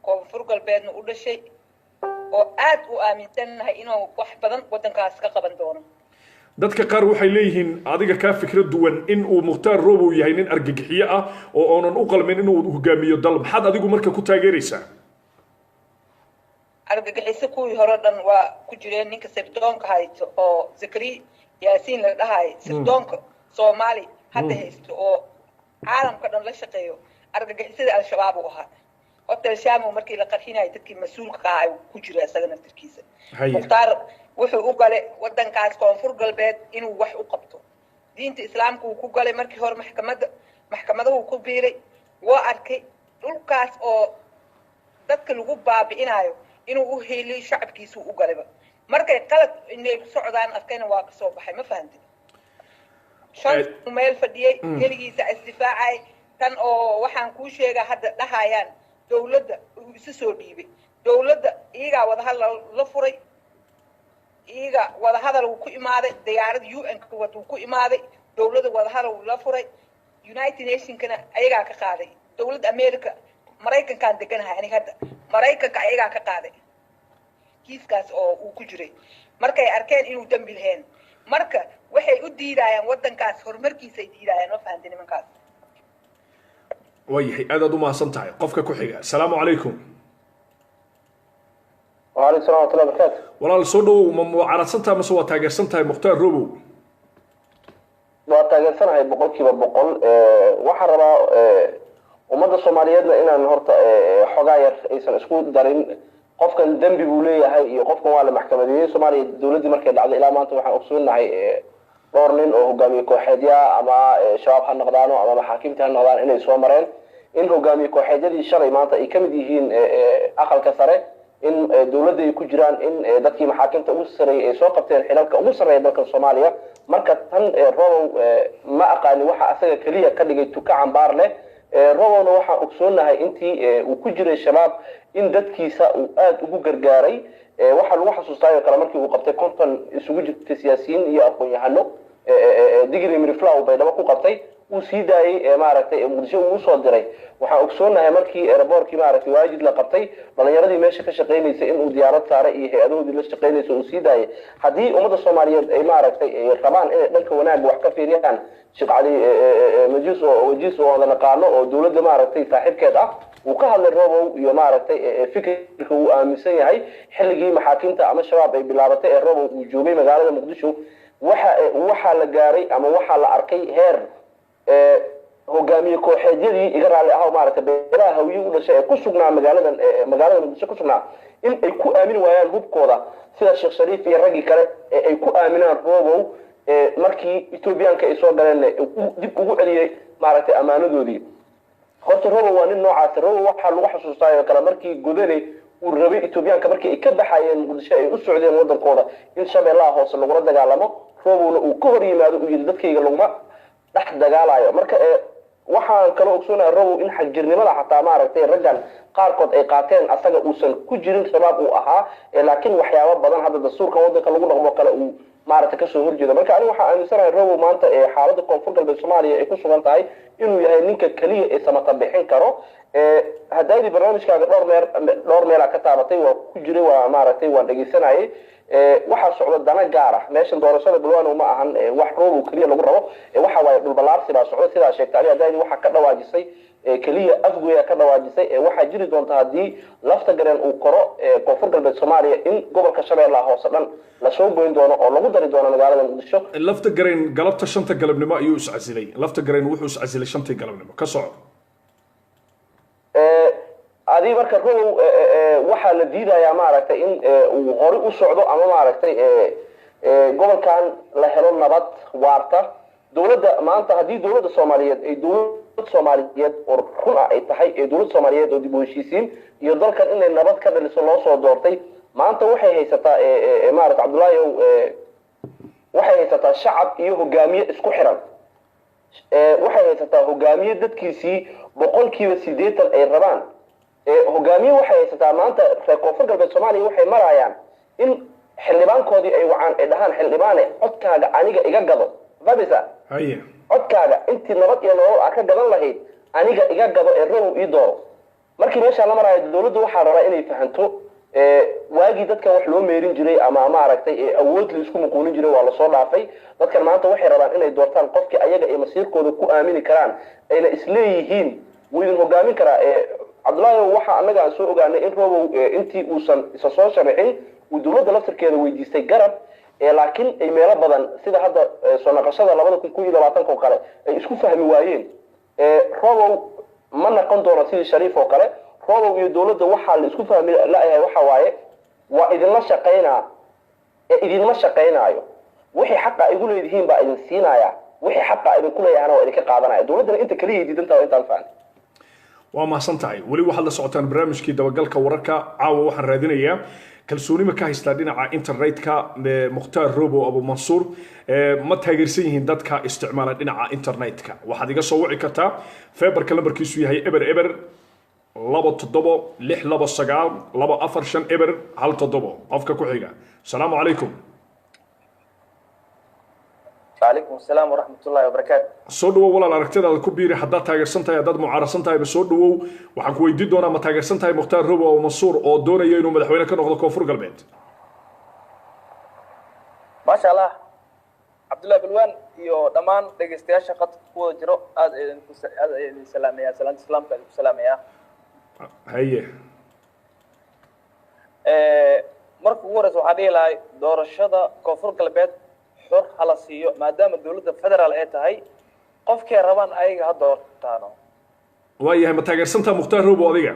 Koonfur Galbeedna u dhashay, oo aad u aaminsannahay inuu wax badan waddankaas ka qaban doono. Dadka qaar waxay leeyihiin adiga kaa fikra duwan in uu Mukhtaar Robow yahay nin argagixiye ah oo oonan u qalmin inuu hogaamiyo dal. Maxaad adigu marka ku taageeraysaa? Argagixiso kuwii hore dhan waa ku jireen. Ninka sirdoonka haysto oo Zakari Yaasiin la dhahayo, sirdoonka Soomaali hadda haysto oo caalamka dhan la shaqeeyo, argagixisada Al-Shabaab uu ahaa. Hotel Shamo markii la qarxinayo dadkii mas-uulka ka ahaa ku jira isaga naftirkiisa. Mukhtaar wuxuu u galay wadankaas Koonfur Galbeed inuu wax u qabto. Diinta Islaamka uu ku galay markii hore, maxkamadda maxkamadahu ku biiray. Waa arkay dhulkaas oo dadka lagu baabi'inayo inuu u heeliyo shacabkiisuu u galayba. Markay qalad inay ku socdaan arkayna waa kasoo baxay. Ma fahantid? 5 meel fadhiyey keligiisa isdifaacay. Tan oo waxaan kuu sheegaa hadda dhahayaan dawladda uu isu soo dhiibay, dawladda iyagaa wadahadal la furay, iyaga wadahadal uu ku imaaday, diyaarad UN ka wad uu ku imaaday, dawladda wadahadal uu la furay, United Nationkana ayagaa ka qaaday, dawladda America, Maraykankaan deganahay aniga hadda, Maraykanka ayagaa ka qaaday kiiskaas oo uu ku jiray markay arkeen inuu dembi lahayn. Marka waxay u diidayaan waddankaas horumarkiisay diidayaan. Ma fahanti nimankaas? Waayahay, aad aad u mahadsan tahay. Qofka ku xiga, asalaamu calaykum. وعليكم السلام ورحمة الله وبركاته. Walaal, soo dhawow. Ma mucaaradsan tahay mase waa taageersan tahay Mukhtaar Robow? Waa taageersanahay 100%. Waxaan rabaa ummadda Soomaaliyeedna inaan horta xogaa yar aysan isku darin qofkan dembi buu leeyahay iyo qofkan waa la maxkamadeeyey. Soomaaliya dowladdii markay dhacday ilaa maanta waxaan ogsoonnahay dhowr nin oo hogaamiye kooxeedya ama Shabaab ha noqdaano ama maxaakiimta ha noqdaan inay soo mareen, in hogaamiye kooxeedyadii shalay maanta ay ka mid yihiin aqalka sare, in dowladda ay ku jiraan, in dadkii maxaakiimta ugu sarreeyay ay soo qabteen xilalka ugu sarreeya dalka Soomaaliya. Marka tan Robow ma aqaani waxa asaga keliya ka dhigay tuka cambaar leh. Robowna waxaan ogsoonnahay intii uu ku jiray Shabaab in dadkiisa uu aada ugu gargaaray. Waxaa lagu xasuustaayo kale markii uu qabtay 50 isugu jirtay siyaasiyiin iyo aqoon-yahano Digri Miriflow Baydhabo ku qabtay, uu sii daayey, maaragtay, Muqdisho uu usoo diray. Waxaan ogsoonnahay markii airportkii, maaragtay, Waajid la qabtay, dhalinyaradii meesha ka shaqaynaysay inuu diyaarad saaray iyo hay-adahoodii la shaqaynaysa uu sii daayay. Haddii ummadda Soomaaliyeed ay, maaragtay, ay rabaan inay dhanka wanaagga wax ka fiiriyaan, Sheekh Cali Majuus oo Wajiis oo wada naqaano oo dowladda, maaragtay, saaxiibkeed ah uu ka hadlay Robow iyo, maaragtay, fikirka uu aaminsan yahay. Xilligii maxaakiimta ama Shabaab ay bilaabatay ee Robow uu joogay magaalada Muqdisho, waxa waxaa la gaaray ama waxaa la arkay heer hogaamiye kooxeedyadii, iga raalli ahaw, maaragtay, beelaha Hawiye u dhashay ee ku sugnaa magaaladan magaalada Muqdisho ku sugnaa in ay ku aamini waayaan hubkooda, sida Sheekh Shariif iyo raggii kale ee ay ku aaminaan Robow. Markii Etoobiyaanka ay soo galeen dib ugu celiyey, maaragtay, ammaanadoodii. Horta Robow waa nin noocaas. Robow waxaa lagu xasuustaayo kale markii Godane uu rabay Etoobiyaanka markii ay ka baxayeen Muqdisho ay u socdeen wadankooda in Shabeellaha Hoose lagula dagaalamo, Robowna uu ka hor yimaado, uu yidhi dadkayga laguma dhex dagaalayo. Marka waxaan kaloo ogsoonahay Robow in xagjirnimada xataa, maaragtay, raggan qaarkood ay qaateen asaga uusan ku jirin, Shabaab uu ahaa, laakiin waxyaabo badan hadda dastuurkan wadanka lagu dhaqmo kale uu, maaragtay, kasoo horjeedo. Marka aniga waxaan aaminsanahay Robow maanta xaaladda Koonfur Galbeed Soomaaliya ay ku sugan tahay inuu yahay ninka keliya ee samata bixin karo. Haddaydii barnaamijkaaga dhowr meer dhowr meelaa ka taabatay, waa ku jiray, waa, maaragtay, waan dhegeysanayay. Waxaa socda dana gaar ah meeshan. Doorashada Balwano ma ahan wax Robow keliya lagu rabo. Waxa waaye dhulbalaarsi baa socda sidaa sheegtay. Adiga haddaydii waxaa ka dhawaajisay keliya Afgoya ka dhawaajisay. Waxaa jiri doonta haddii Lafta Gareen uu koro Koonfur Galbeed Soomaaliya in gobolka Shabeellaha Hoose dhan lasoo goyn doono oo lagu dari doono magaalada Muqdisho. Lafta Gareen galabta 5ta galabnimo ayuu iscasilay. Lafta Gareen wuxuu iscasilay 5tii galabnimo. Ka soco. Adii marka Robow waxaa la diidayaa, maaragtay, in uu hore u socdo ama, maaragtay, gobolkan la helo nabad waarta. Dowladda maanta, haddii dowladda Soomaaliyeed ay dowlad Soomaaliyeed oo run ah ay tahay, ee dowlad Soomaaliyeed oo dib u heshiisiin iyo dalkan inay nabad ka dhaliso loo soo doortay, maanta waxay haysataa, maaragta, Cabdullaahi, waxay haysataa shacab iyo hogaamiye isku xiran. Waxay haysataa hogaamiye dadkiisii 80% ay rabaan. Hogaamiye waxay haysataa maanta reer Koonfur Galbeed Soomaaliya waxay marayaan in xildhibaankoodii ay wacaan, ay dhahaan: "Xildhibaane, codkaaga aniga iga gado." Fahmaysaa? Haye. "Codkaaga intii Nabad iyo Nolol aa ka gadan lahayd aniga iga gado ee Robow ii dooro." Markii meeshaa la maraayo dowladdu waxaa rabaa inay fahanto. Waagii dadkan wax loo meerin jiray ama maaragtay awood la isku muquunin jiray waa lasoo dhaafay. Dadkan maanta waxay rabaan inay doortaan qofkii ayaga ay masiirkooda ku aamini karaan, ayna isleeyihiin wuu idin hogaamin karaa. Cabdullaahi, waxa annaga aan soo ogaanay in Robow intii uusan isa soo sharixin uu dowladda laftirkeeda weydiistay garab, laakiin ay meelo badan sida hadda soo naqashada 2021-ka oo kale ay isku fahmi waayeen. Robow ma naqon doono sidii Shariif oo kale. Robow iyo dowladda waxaa la isku fahmi la-yahay waxa waaye waa idinla shaqaynaa ee idinma shaqaynaayo, wixii xaqa igu leedihiin baa idin siinaya, wixii xaqa idinku leeyahana waa idinka qaadanaya. Dowladdana inta kaliya diidantaa intaan fahmay. Waa mahadsan tahay. Weli waxaad la socotaan barnaamijkii dabagalka wararka. Caawa waxaan raadinayaa kalsooni ma ka haystaa dhinaca internetka Mukhtaar Robow Abu Mansuur? Ma taageersan yihiin dadka isticmaala dhinaca internetka? Waxaad iga soo wici kartaa Viberka lambarkiisu yahay 002 776 29 245 017. Qofka ku xiga, asalaamu calaykum. وعليكم السلام ورحمة الله وبركاته. Soo dhawow walaal, aragtidaada ku biiri. Haddaad taageersan tahay, haddaad mucaaradsan tahayba, soo dhawow. Waxaan ku weydiin doonaa, ma taageersan tahay Mukhtaar Robow Abu Mansuur oo doonaya inuu madaxweyne ka noqdo Koonfur Galbeed? ما شاء الله عبد الله بلوان iyo dhammaan dhegeystayaasha khadka ku wada jiro, aad idin salaamaya, salaanta islaamka idinku salaamaya. Haye. Marka ugu horeysa waxaan dhihi lahay doorashada Koonfur Galbeed xor hala siiyo, maadaama dowladda federaal ay tahay, qofkay rabaan ayaga ha doortaano. Waayahay, ma taageersantaa Mukhtaar Robow adiga?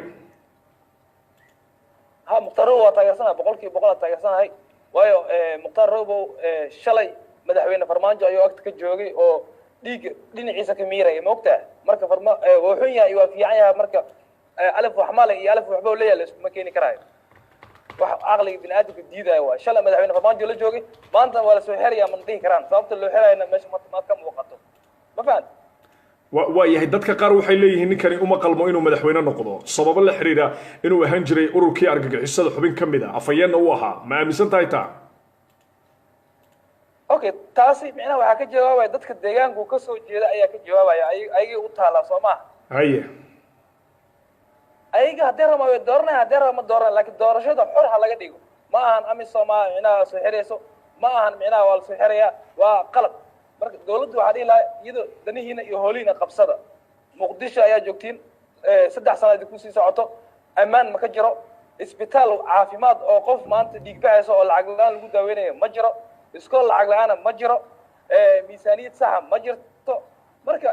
Ha, Mukhtaar Robow waa taageersanahay, 100% waa taageersanahay. Waayo Mukhtaar Robow shalay madaxweyne Farmaajo ayuu agta ka joogay oo dhiigga dhinaciisa ka miiraya, ma ogtahay? Marka farma wuu xun yahay, waa fiican yahay, marka alif wax male iyo alif waxba leeyahay la iskuma keeni karaayo. Wax caqliga bini aadamka diidaya waay. Shalay madaxweyne Farmaajo la joogay, maanta waa lasoo xirayaa mana dhihi karaan. Sababta loo xirayana meesha ma ka muuqato, ma fahanti? Waa yahay, dadka qaar waxay leeyihiin ninkani uma qalmo inuu madaxweyne noqdo, sababo la xiriira inuu ahaan jiray ururkii argagixisada xubin ka mid a, afhayeenna u ahaa. Ma aaminsan tahay taa? Okay, taasi micnaha waxaa ka jawaabaya dadka deegaanku ka soo jeeda ayaa ka jawaabaya. Ayagay u taalaa, soo maha? Haye. Ayaga haddii rabaa way dooranaya, haddii rabaa ma dooranaya, laakiin doorashada xor ha laga dhigo. Ma ahan AMISOM micnaha soo xirayso, ma ahan micnaha waa la soo xirayaa, waa qalad. Marka dowladdu waxaa dhihi lahaa iyadoo danihiina iyo hoolihiina qabsada. Muqdisho ayaa joogtiin, 3 sano idinku sii socoto, ammaan ma ka jiro, isbitaal caafimaad oo qof maanta dhiig baxayso oo lacag la-aan lagu daaweynayo ma jiro, iskool lacag la-aana ma jiro, miisaaniyad saxa ma jirto. Marka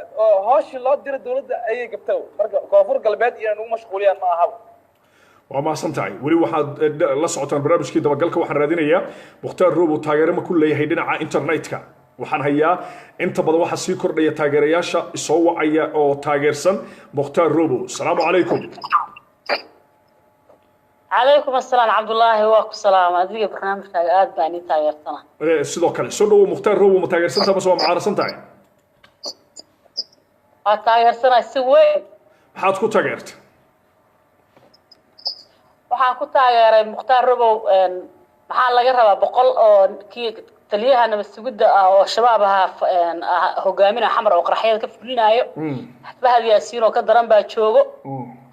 hooshii loo diro dowladda ayay gabta. Marka Koonfur Galbeed inay nagu mashquuliyaan ma ahaba. Waa mahadsan tahay. Weli waxaad la socotaan barnaamijkii dabagalka. Waxaan raadinayaa Mukhtaar Robow taageero ma ku leeyahay dhinaca internetka. Waxaan hayaa inta badan waxaa sii kordhaya taageerayaasha soo wacaya oo taageersan Mukhtaar Robow. Asalaamu calaykum. Calaykum asalaam Cabdullaahi, waa ku salaama adiga, barnaamijkaaga aad baan ii taageersana. Sidoo kale soo dhawow. Mukhtaar Robow ma taageersantahay mase waa mucaarasan tahay? Waa taageersanaa si weyn. Maxaad ku taageertay? Waxaan ku taageeray Mukhtaar Robow, maxaa laga rabaa 100 oo kii taliyaha nabad sugidda ah oo Shabaab ahaa hogaaminaya Xamar oo qaraxyada ka fulinaayo? Fahad Yaasiin oo ka daran baa joogo,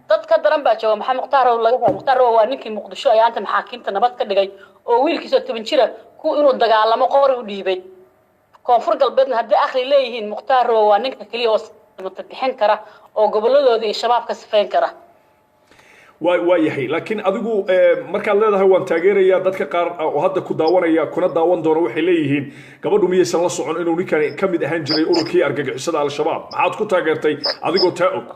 dad ka daran baa jooga. Maxaa Mukhtaar Robow laga rabaa? Mukhtaar Robow waa ninkii Muqdisho ayaanta maxaakiimta nabad ka dhigay oo wiilkiisa 10 jira ku inuu dagaalamo qori u dhiibay. Koonfur Galbeedna haddii akhri leeyihiin, Mukhtaar Robow waa ninka keliya oo samata bixin kara oo goboladooda iyo Shabaab ka sifayn kara. Waa yahay, laakiin adigu markaad leedahay waan taageerayaa, dadka qaar oo hadda ku daawanaya kuna daawan doona waxay leeyihiin gabadhu miyaysan la socon inuu ninkani ka mid ahaan jiray ururkii argagixisada Al-Shabaab? Maxaad ku taageertay adigoo taa og?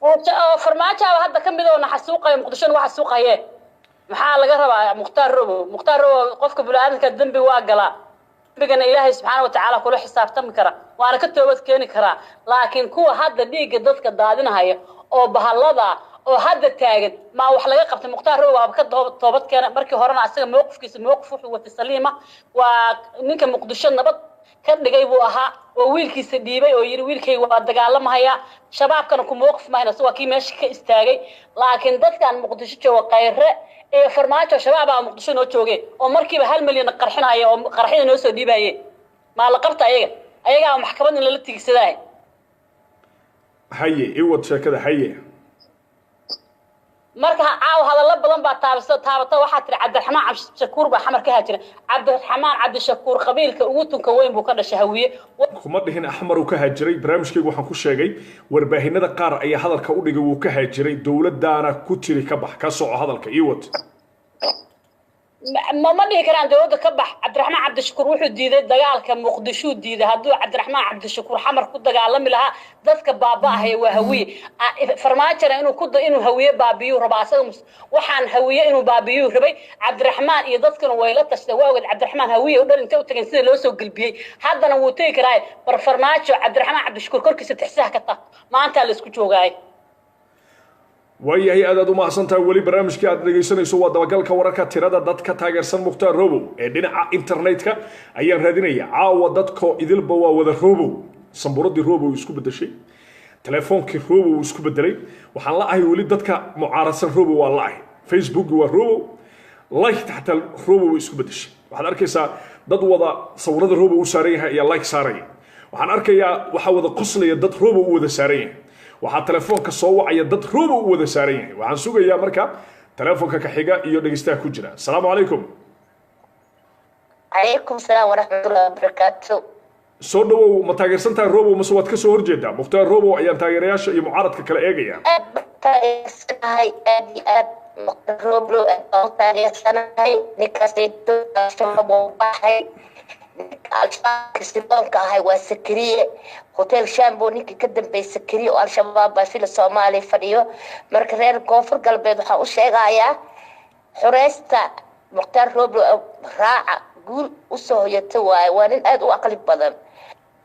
Oo Farmaajoaba hadda ka mid oo naxasuuqaya, Muqdishona waxa suuqaye. Maxaa laga rabaa Mukhtaar Robow? Mukhtaar Robow, qofka bini'aadamka dembi waa galaa, dembigana Ilaahay subxaana watacaala kula xisaabtami kara, waana ka toobad keeni karaa. Laakiin kuwa hadda dhiigga dadka daadinahaya oo bahallada oo hadda taagan maa wax laga qabtay? Mukhtaar Robow waaba ka toobad keena. Markii horena asaga mowqifkiisa mowqif wuxuu watay saliima. Waa ninka Muqdisho nabad ka dhigay buu ahaa oo wiilkiisa dhiibay oo yidhi wiilkayga waa dagaalamahaya, Shabaabkana ku mowqif mahayna, waa kii meesha ka istaagay. Laakiin dadkan Muqdisho jooga, Khayre ee Farmaajo, Shabaabaa Muqdisho noo jooge oo markiiba 1 milyan qarxinaya oo qarxida noo soo dhiibaye, maa la qabta ayaga? Ayagaa maxkamad in lala tiigsadaa. Haye, iwad sheekada, haye. Marka caaw hadallo badan baa taabasa taabata. Waxaa tiri Cabdiraxmaan Cabdishakuur baa Xamar ka haajira. Cabdiraxmaan Cabdishakuur qabiilka ugu tunka weyn buu ka dhashay, Hawiye. Kuma dhihin Axmar uu ka haajiray. Barnaamijkaygu waxaan ku sheegay warbaahinada qaar ayaa hadalka u dhigay wuu ka haajiray, dowladdaana ku tiri ka bax, ka soco hadalka ii wad. Ma dhihi karaan dowladda ka bax. Cabdiraxmaan Cabdishakuur wuxuu diiday dagaalka Muqdishuu diiday. Hadduu Cabdiraxmaan Cabdishakuur Xamar ku dagaalami lahaa, dadka baaba'ahaya waa Hawiye. Farmaajona inuu ku inuu Hawiye baabiyuu rabaa asaga. Waxaan Hawiye inuu baabiyuu rabay Cabdiraxmaan iyo dadkuna way la tashtay. Waa ogeed Cabdiraxmaan Hawiye u dhan intay u tageen sida loo soo gelbiyey. Haddana wuu tegi karaa. Bar Farmaajo Cabdiraxmaan Cabdishakuur korkiisa tixsaha ka taabto, maantaa la isku joogaay. Waayahay, aad aad u mahadsan tahay. Weli barnaamijkii aad dhegaysanayso waa dabagalka wararka. Tirada dadka taageersan Mukhtaar Robow ee dhinaca internetka ayaan raadinaya. Caawa dadko idilba waa wada Robow. Sambuuradii Robow isku bedeshay, telefoonkii Robow isku bedelay. Waxaan la ahay weli dadka mucaaradsan Robow waa la ahay. Facebook waa Robow, like xataa Robow isku bedeshay. Waxaad arkaysaa dad wada sawirada Robow u saaran yahay ayaa like saaraya. Waxaan arkayaa waxaa wada qoslaya dad Robow u wada saaran yahay. Waxaa telefoonka soo wacaya dad Robow u wada saaran yahay. Waxaan sugayaa marka telefoonka ka xiga iyo dhegeystaha ku jira. Asalaamu calaykum. Calaykum salaam waraxmatullahi wabarakaatu. Soo dhawow. Ma taageersan tahay Robow mase waad ka soo horjeedaa? Mukhtaar Robow ayaan taageerayaasha iyo mucaaradka kala eegaya. Aad baan taageersanahay, aad iyo aad. Mukhtaar Robow aad baan u taageersanahay. Ninkaas Al-Shabaab waa baxay. Ninka Al-Shabaabka sirdoonka ahay waa Sakariye, Hotel Shambo ninkii ka dambeeyay Sakariye oo Al-Shabaab baa fila Soomaaliya fadhiyo. Marka reer Koonfur Galbeed waxaan u sheegayaa, xureysta Mukhtaar Robow raaca, guul usoo hoyata waaye. Waa nin aad u aqli badan.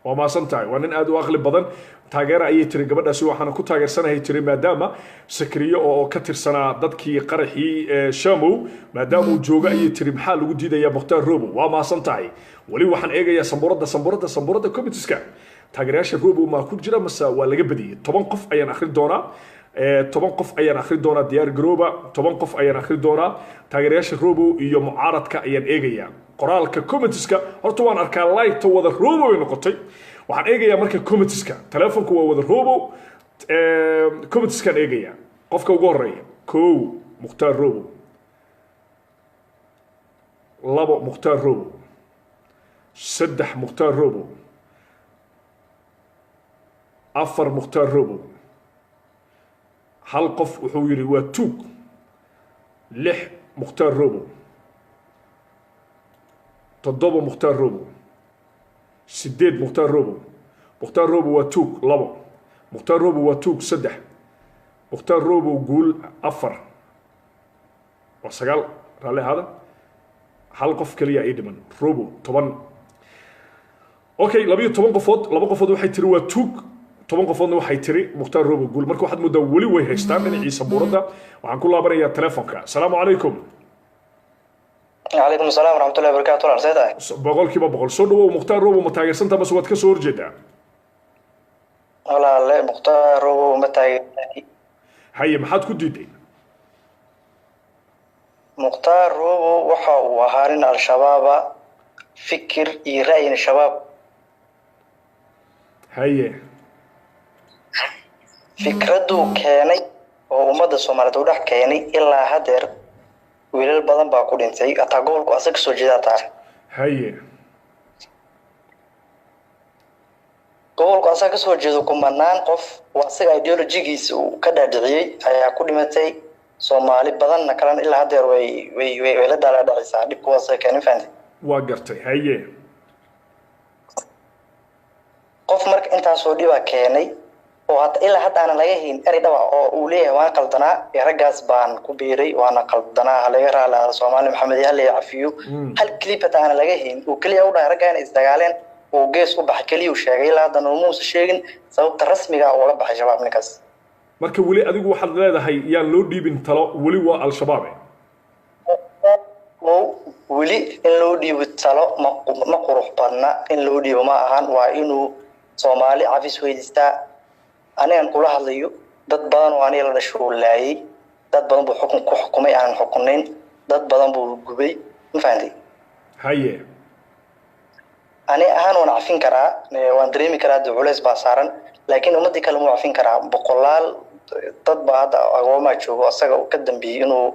Waa mahadsan tahay. Waa nin aad u aqli badan, taageera ayay tiri gabadhaasi. Waxaana ku taageersanahay tiri maadaama Sakriyo oo ka tirsanaa dadkii qaraxii Shamow maadaama uu joogo ayay tiri, maxaa lagu diidayaa Mukhtaar Robow? Waa mahadsan tahay. Weli waxaan eegayaa sambuuradda, sambuuradda, sambuuradda committeeska. Taageerayaasha Robow maa ku jira mase waa laga badiyey? 10 qof ayaan akhrin doonaa, 10 qof ayaan akhri doonaa. Diyaar garooba, 10 qof ayaan akhri doonaa. Taageerayaasha Robow iyo mucaaradka ayaan eegayaa. Qoraalka commentiska horta waan arkaa, like-ta wada Robow ay noqotay. Waxaan eegayaa marka commentiska. Telefonku waa wada Robow. Commentiskaan eegayaa. Qofka ugu horeeya: kow, Mukhtaar Robow; labo, Mukhtaar Robow; saddex, Mukhtaar Robow; afar, Mukhtaar Robow. Hal qof wuxuu yidhi waa tuug. Lix, Mukhtaar Robow; toddoba, Mukhtaar Robow; sideed, Mukhtaar Robow. Mukhtaar Robow waa tuug, labo. Mukhtaar Robow waa tuug, saddex. Mukhtaar Robow guul, afar. Waa sagaal, raalli ahaada. Hal qof keliya ii dhiman. Robow, 10. Okay, 12 qofood. Laba qofood waxay tiri waa tuug, 10 qofoodna waxay tiri Mukhtaar Robow guul. Marka waxaad moodaa weli way haystaan dhinaciisa buuradda. Waxaan ku laabanayaa telefonka. Asalaamu calaykum. Calaykum asalaam waraxmatullahi wabarakatu. Walaal, see tahay? 100%. Soo dhawow. Mukhtaar Robow ma taageersantaa mase waad ka soo horjeedaa? Walaale, Mukhtaar Robow ma taageersanay. Haye, maxaad ku diiday? Mukhtaar Robow waxa uu ahaa nin Al-Shabaaba, fikir iyo ra'yina Shabaab. Fikradduu keenay oo ummadda Soomaaliyeed u dhex keenay, ilaa haddeer wiilal badan baa ku dhintay, hataa gobolku asaga kasoo jeedaa taa. Gobolku asaga kasoo jeedo kumanaan qof oo asaga ideologigiisa uu ka dhaadhiciyey ayaa ku dhimatay. Soomaali badanna kalena ilaa haddeer way la daala dhacaysaa dhibku asaga keenay, fahantay? Waa gartay, haye. Qof marka intaasoo dhibaa keenay oo hata ilaa hadda aanan laga hayn erey dhaba oo uu leeyahay waan qaldanaa ee raggaas baan ku biiray, waana qaldanaa, ha laga raali ahaado, Soomaali Maxamed ha la cafiyo, hal clip hata aanan laga hayn, uu keliya u dhahay raggaa inay isdagaaleen uu gees u baxay keliya uu sheegay. Ilaa haddana umuusa sheegin sababta rasmiga ah uga baxay Shabaab ninkaas. Marka weli adigu waxaad leedahay yaan loo dhiibin talo, weli waa Al-Shabaabe. Oo weli in loo dhiibo talo ma qurux badna, in loo dhiibo ma ahan. Waa inuu Soomaali cafis weydiistaa. Anigan kula hadlayo, dad badan oo aniga la dhasho uu laayay, dad badan buu xukun ku xukumay aanan xukunayn, dad badan buu gubay, ma fahantay? Ani ahaan waan cafin karaa, waan dareemi karaa dee culays baa saaran, laakiin ummadii kale muu cafin karaa? Boqolaal Dad baa hadda agoomaa joogo asaga uu ka dambeeyey inuu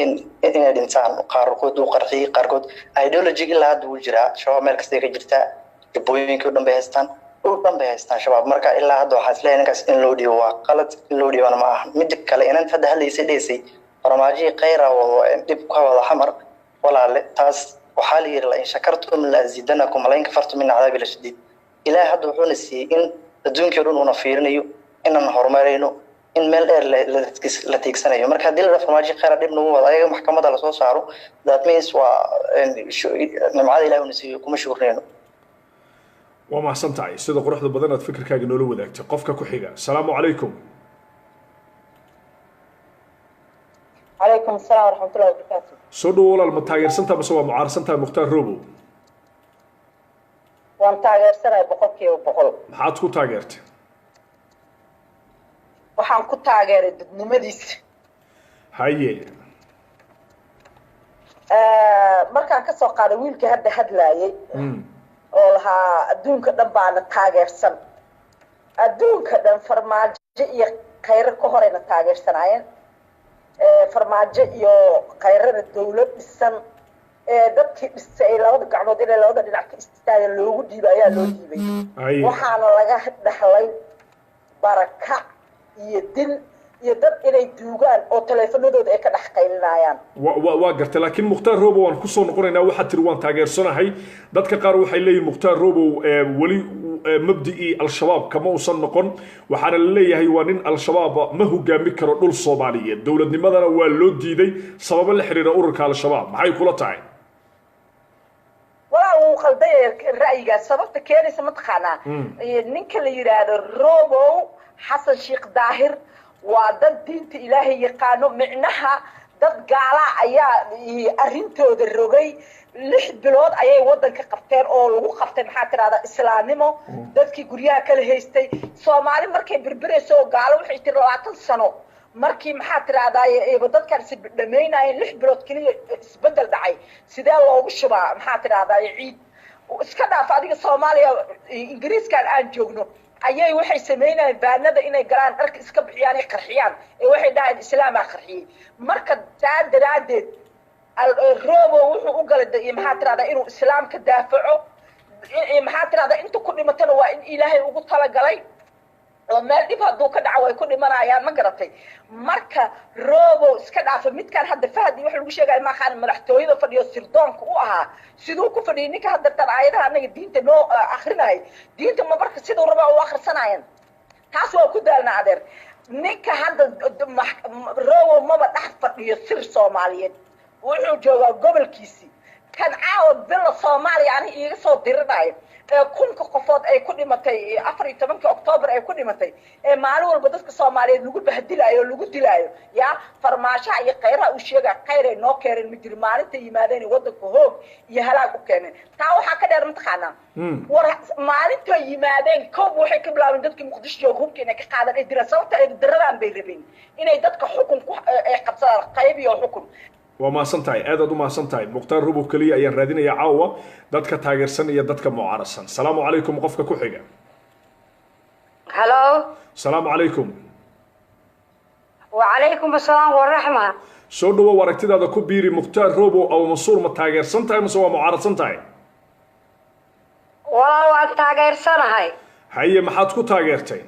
in inay dhintaan, qaarkood uu qarxiyey, qaarkood ideology ilaa hadda wuu jiraa. Shabaab meel kastay ka jirtaa, jubbooyinkii o dhan bay haystaan, dhul dhan bay haystaan Shabaab. Marka ilaa hadda waxaa isleeyahay ninkaas in loo dhiibo waa qalad, in loo dhiibana ma aha. Midda kale, inanta hadda hadlaysay dheysay Farmaajihii Khayra wado dhib ka wada Xamar, walaale, taas waxaa la yidhi: "La in shakartum la aziidanakum, la in kafartum min cadaabi la shadiid." Ilaahay hadda wuxuuna siiyey in adduunkii o dhan uuna fiirinayo, inaan horumarayno, in meel dheer la tiigsanayo. Marka haddii la dhaho Farmaajo Khayra dhib nagu wada, ayaga maxkamadda lasoo saaro, that means waa nimcada Ilahay una siiyo kuma shukrinayno. Waa mahadsan tahay sida quruxda badan aad fikirkaaga noola wadaagtay. Qofka ku xiga, asalaamu calaykum. Calaykum asalaam waraxmatullahi wabarakaatu. Soo dhawo walaal, ma taageersantaha mase waa mucaarsantaha Mukhtaar Robow? Waan taageersanahay 100%. Maxaad ku taageertay? Waxaan ku taageeray dadnimadiisa. Haye. Markaan kasoo qaaday wiilkii hadda hadlaayay oo lahaa adduunka dhan baana taageersan, adduunka dhan Farmaajo iyo Khayre ka horeyna taageersanaayeen. Farmaajo iyo Khayrana dawlad dhisan ee dadkii dhisay ay labada gacmood inay labada dhinac ka istaagan loogu dhiibay ayaa loo dhiibay. Waxaana laga dhaxlay barakac iyo dil iyo dad inay duugaan oo taleefanadooda ay ka dhex qaylinayaan. Waa gartay, laakiin Mukhtaar Robow waan kusoo noqonaynaa. Waxaad tiri waan taageersanahay. Dadka qaar waxay leeyihin Mukhtaar Robow weli mabdi'ii Al-Shabaab kama uusan noqon, waxaana la leeyahay waa nin Al-Shabaab, ma hogaami karo dhul Soomaaliyeed, dowladnimadana waa loo diiday sababo la xiriira ururka Al-Shabaab. Maxay kula tahay? Walaa, wuu qaldaya ra'yigaas. Sababta keenaysa mataqaanaa? Ninka la yidhaahdo Robow, Xasan Sheekh Daahir, waa dad diinta Ilaahay yaqaano. Micnaha dad gaalaa ayaa arrintooda rogay. 6 bilood ayay waddanka qabteen oo lagu qabtay, maxaa tirahdaa, islaamnimo. Dadkii guryaha kala haystay Soomaali markay berberayso oo gaalo waxay tiri 20 sano markii, maxaa tirahdaa, dadkan is dhamaynayeen, 6 bilood keliya isbeddel dhacay, sidee loogu shubaa, maxaa tirahdaa, ciid iska dhaaf adiga Soomaaliya. Ingiriiskan aan joogno ayay waxay samaynayeen baanada inay galaan, dharka iska bixiyaan, ay qarxiyaan, ee waxay dhahayeen islaamaa qarxiyey. Marka taa daraaddeed Robo wuxuu u galay, maxaa tirahdaa, inuu islaamka daafaco. Maxaa tirahdaa, inta ku dhimatana waa in Ilaahay ugu talagalay oo meel dhib hadduu ka dhaco way ku dhimanayaan, ma garatay? Marka Robo iska dhaafa midkaan hadda Fahad iyo wax lagu sheegayo maaqaan, madaxtooyada fadhiyo sirdoonka u ahaa. Siduu ku fadhiyay ninka hadda tan aayadaha anaga diinta noo akrinayay? Diinta ma marka siduu rabaa u akhrisanayan? Taas waa ku daalna adeer. Ninka hadda Robo maba dhex fadhiyo sir Soomaaliyeed, wuxuu joogaa gobolkiisii. Kan caawa bila Soomaaliya ani iiga soo dirinayo ee kunka qofood ay ku dhimatay 14-kii Octoobar ay ku dhimatay, ee maalin walba dadka Soomaaliyeed lagu bahdilaayo oo lagu dilaayo, yaa Farmaashaha iyo Khayraha uu sheegaya khayr ay noo keeneen ma jiro. Maalinta yimaadeen waddanka hoog iyo halaag u keeneen. Taa waxaa ka dheer, mataqaanaa, war maalintay yimaadeen koob waxay ka bilaabeen dadkii Muqdisho jooga hubka inay ka qaadan ay dilaan. Sababta ay daradaan bay rabeen inay dadka xukun ku ay qabsadaan, qayb iyo xukun. Waa mahadsan tahay, aad aad u mahadsan tahay. Mukhtaar Robow keliya ayaan raadinayaa caawa, dadka taageersan iyo dadka mucaarasan. Salaamu calaykum, qofka ku xiga. Halo. Salaamu calaykum. Wacalaykum asalaam waraxma. Soo dhawow, aragtidaada ku biiri. Mukhtaar Robow Abu Mansuur ma taageersan tahay mase waa mucaaradsan tahay? Walaal, waan taageersanahay. Haye, maxaad ku taageertay?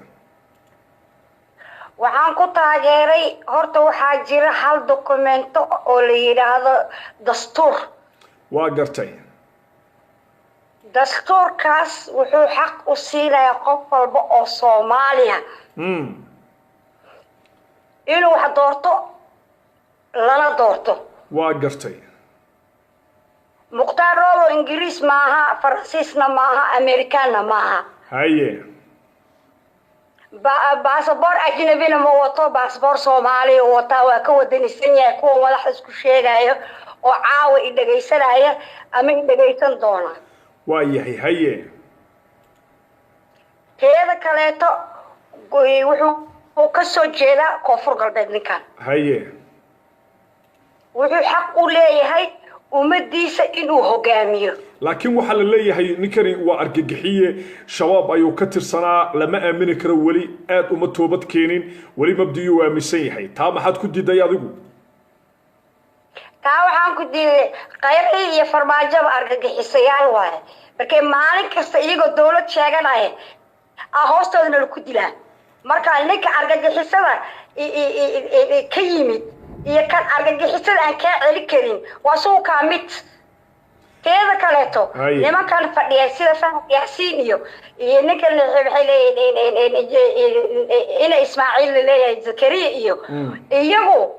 Waxaan ku taageeray, horta waxaa jira hal dokumento oo la yidhaahdo dastuur. Waa gartay. Dastuurkaas wuxuu xaq u siinayaa qof walba oo Soomaaliya inuu wax doorto lana doorto. Waa gartay. Mukhtaar Robo Ingiriis maaha, Faransiisna maaha, Amerikaanna maaha. Haye. Baasaboor ajnabina ma wato, baasaboor Soomaaliya wataa. Waa ka wadanisan yahay kuwa madaxda isku sheegayo oo caawa i dhegaysanaya ama i dhegaysan doona. Waa yahay, haye. Teeda kaleeto, wuxuu ka soo jeedaa Koonfur Galbeed ninkan. Haye. Wuxuu xaq u leeyahay Ummadiisa inuu hogaamiyo. Laakiin waxaa la leeyahay ninkani waa argagixiye, Shabaab ayuu ka tirsanaa, lama aamini karo, weli aad uma toobad keenin, weli mabdiyuu aaminsan yahay. Taa maxaad ku diiday adigu? Taa waxaan ku diiday, Khayri iyo Farmaajoba argagixisayaal waaye. Markay maalin kasta iyagoo dowlad sheeganaya a hoostoodana laku dilaa. Marka ninka argagixisada ka yimid iyo kan argagixisada aan kaa celi karin waa suukaa mid. Teeda kaleeto, nimankan fadhiya sida Fahad Yaasiin iyo ninkan waxay leeyihiin ina Ismaaciil laleeyahay, Zakariya, iyo iyagu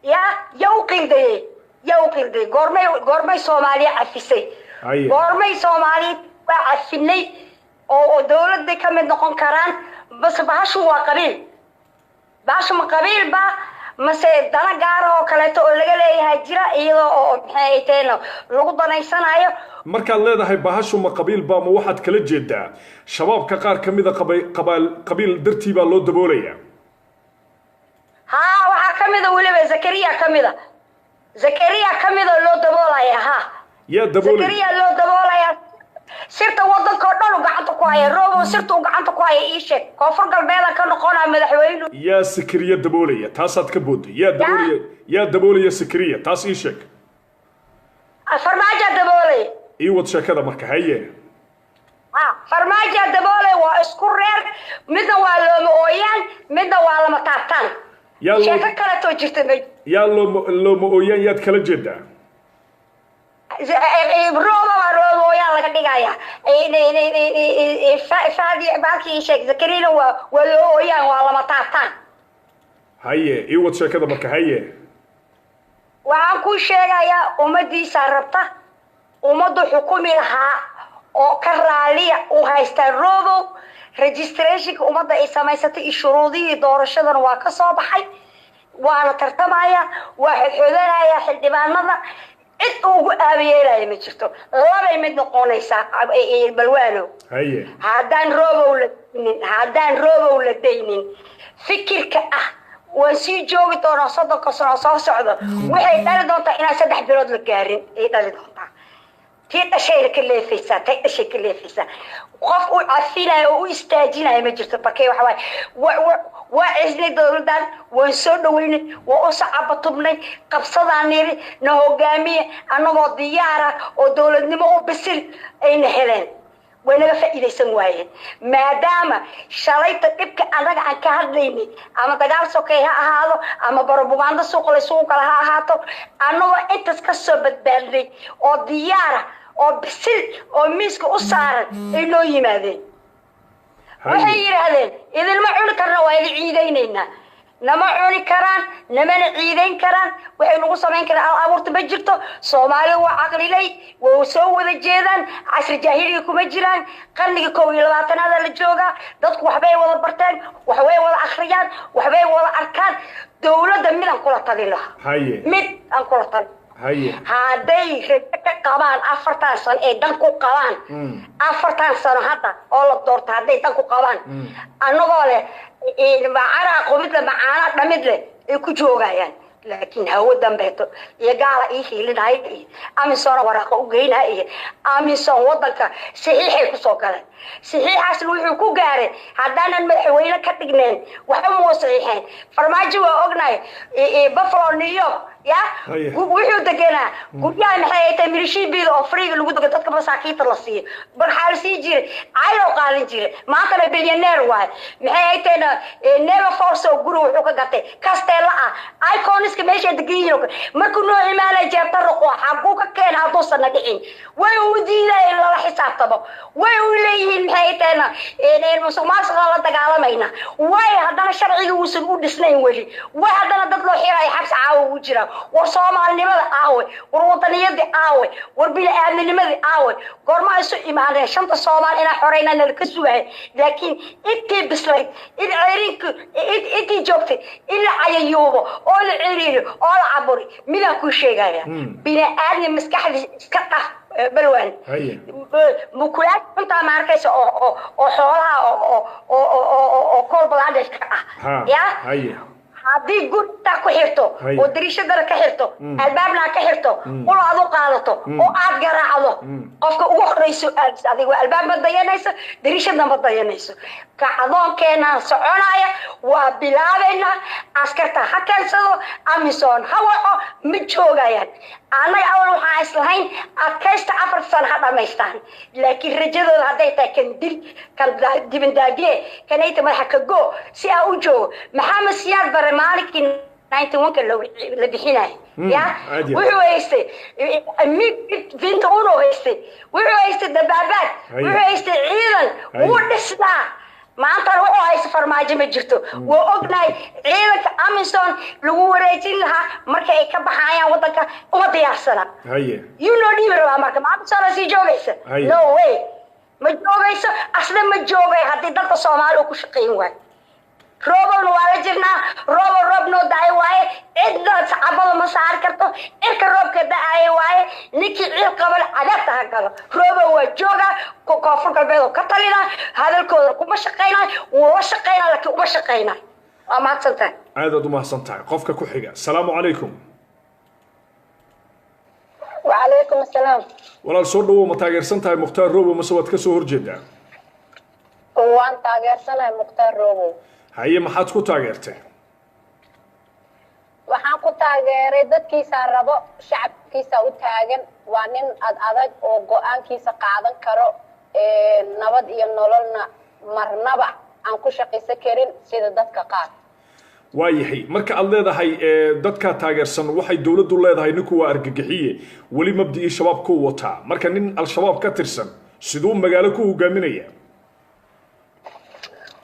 yaa u qildayey, yaa u qildayey? Goormay Soomaaliya cafisay? Goormay Soomaaliya waa cafinay oo dowladday ka mid noqon karaan? Bas bahashu waa qabiil. Bahashu ma qabiil ba mase dana gaara oo kaleeto oo laga leeyahay jira, iyadoo oo maxay ay tahayna lagu danaysanayo? Markaad leedahay bahashu ma qabiil ba, ma waxaad kala jeedaa Shabaabka qaar ka mida qabaal qabiil dartii baa loo daboolayaa? Haa, waxaa ka mida weliba Zakariya ka mida, Zakariya ka mida loo daboolaya, ha. Yaa daboolaya? Zakariya loo daboolaya. Sirta wadanka oo dhan uu gacanta ku haya Robo. Sirta uu gacanta ku haya ii sheeg. Koonfur Galbeeda ka noqonaya madaxweynu. Yaa Sakariya daboolaya? Taasaad ka booday. Yaa daboolaya? Yaa daboolaya Sakariya? Taas ii sheeg. Farmaajo daboolaya. Ii wad sheekada marka, haye. Ha, Farmaajo daboolaya. Waa isku reer. Midna waa looma ooyaan, midna waa lama taabtaan. Yaa loo Sheeko kaleetoo jirta ma Yaa looma ooyaan? Yaad kala jeedaa? Rooba waa looma ooyaan laga dhigaya. Faadi baalkii sheeg, Zakarina waa loo ooyaan, waa lama taabtaan. Haye, ii wad sheekada marka, haye. Waxaan kuu sheegayaa, ummadiisaa rabta, ummaddu xukumi lahaa oo ka raaliya uu haystaa Robow. Registrationka ummadda ay samaysatay iyo shuruudihii doorashadana waa ka soo baxay, waana tartamaya, waa xodxodanaya xildhibaanada. Cid ugu aabayeelaya ma jirto. Labay mid noqonaysaa, Balwaano. Haye. Haddaan Robow la daynin, haddaan Robow la daynin, fikirka ah waan sii joogi doonaa 30ka sano soo socda, waxay dhali doontaa inaan 3 bilood la gaarin ay dhali doontaa. Tii dhashayna ka leefaysaa, tay dhashay ka leefaysaa. Qof u cafinaya oo u istaajinaya ma jirto. Barkay waxa waaye, waa cisnay dowladdan, waan soo dhaweynay, waa u sacabatubnay, qabsadaan niri, na hogaamiye, annagoo diyaara oo dowladnimo u bisil ayna heleen, way naga faa'iidaysan waayeen. Maadaama shalayta dhibka annaga aan ka hadlaynay, ama dagaal sokey ha ahaado ama barobagando suuqa laysugu kala ha ahaato, annagoo intaas ka soo badbaadnay oo diyaara oo bisil oo miiska u saaran ay noo yimaadeen. Waxay yidhaahdeen, idinma cuni karna, waa idin ciidaynaynaa. Nama cuni karaan, namana ciidayn karaan. Waxay nagu samayn karaan al abuurta ma jirto. Soomaalidu waa caqliley, way soo wada jeedaan, casri jaahiliga kuma jiraan. Qarniga 21aada la joogaa. Dadku waxbay wada barteen, waxbay wada akhriyaan, waxbay wada arkaan. Dowladda mid aan kula talin lahaa, mid aan kula talin, hadday rajo ka qabaan 4tan sano ee dan ku qabaan, 4tan sano hadda oo la doorto, hadday dan ku qabaan, annagoo leh macanaa qubid leh, macaana dhamid leh ay ku joogayaan. Laakiin hawo dambeeto iyo gaala ii hiilinaya iyo Amisona waraaqa u geynaya iyo Amison wadanka saxiixay kusoo galeen. Saxiixaasna wuxuu ku gaaray haddaanan madaxweyne ka dhigneen waxba muu saxiixeen. Farmaajo waa ognahay, Buffalo, New York ya wuxuu deganaa guryaha maxay ay tahay milishiibida oo freega lagu dego, dadka masaakiinta la siiyo. Maxaa la sii jiray? Cayroo qaadan jiray. Maantana billionaire waaye. Maxay ay tahayna never force oo guri wuxuu ka gatay Casteella ah, iconiska meesha degan yihiin. Markuu noo imaanaya jeebta ruqo xaguu ka keena? Hadduusan na dhicin, way u diidaya in lala xisaabtamo. Way u leeyihiin maxay ay tahayna musuq maasuqa la dagaalamayna. Way haddana sharciga uusan u dhisnayn weli. Way haddana dad loo xiraya xabsi caawa ugu jira. War soomaalinimada aawe? War wadaniyadii aawe? War bini-aadminimadii aawe? Goorma isu imaadeen? Shanta Soomaal inaa xoreynaa nala ka sugaya, laakiin intii bislayd in ceriinku intii joogtay in la cayayuubo oo la ceriiriyo oo la caburi. Midaan kuu sheegaya, bini-aadmi maskaxdiisa iska dhaf, Balwan. Mukulaal cuntaa ma arkaysa oo xoolaha oo oo oo oo oo cold blooded ah ya. Haddii guritaa ku xirto oo dariishadana ka xirto, albaabna ka xirto, ul aad u qaadato oo aad garaacdo, qofka ugu horeyso adiga waa albaab ma dayanayso, dariishadna ma dayanayso. Kacdoonkeenaan soconaya, waa bilaabaynaa. Askarta ha keensado, Amison ha waco, ma joogayaan. Annaga awal waxaan islahayn adkaysta, 4 sano ha dhamaystaan, laakiin rajadooda hadday tahay kan dil, kan dibindaabiye, kanayta madaxa ka go si aa u joogo. Maxamed Siyaad Bare maalinkii 91ka la bixinayo ya wuxuu haystay MiG vinta uno haystay, wuxuu haystay dabaabaad, wuxuu haystay ciidan, wuu dhisnaa. Maantana wuxuu haysta Farmaajo ma jirto. Waa ognahay ciidanka Amison lagu wareejin lahaa marka ay ka baxayaan wadanka uma diyaarsana. Yuu noo dhiibi rabaa marka? Ma Amison sii joogaysa? No way, ma joogayso, asna ma joogay haddii dalka Soomaali uu ku shaqayn waayo. Roobowna waa la jirnaa. Roobo roob noo da-ay waaye, cidna sacabada ma saari karto, cirka roobka da-aaya waaye. Ninkii ciil qaban cadaabta ha galo. Roobow waa jooga Koonfur Galbeed oo ka talina, hadalkooda kuma shaqaynayo, wuu la shaqaynaa laakiin uma shaqaynayo. Waa mahadsan tahay. Aadaad u mahadsan tahay. Qofka ku xiga, asalaamu calaykum. Wacalaykum asalaam. Walaal, soo dhawow. Ma taageersan tahay Mukhtaar Robow mase waad ka soo horjeedaa? Waan taageersanahay Mukhtaar Robow. Haye, maxaad ku taageertay? Waxaan ku taageeray dadkiisaa rabo, shacabkiisa u taagan, waa nin ad adag oo go-aankiisa qaadan karo, nabad iyo nololna marnaba aan ku shaqaysan karin sida dadka qaar. Waayahay, marka aad leedahay dadkaa taageersan, waxay dowladdu leedahay ninku waa argagixiye, weli mabdicii Shabaab ku wataa. Marka nin Al-Shabaab ka tirsan siduu magaalo ku hogaaminaya?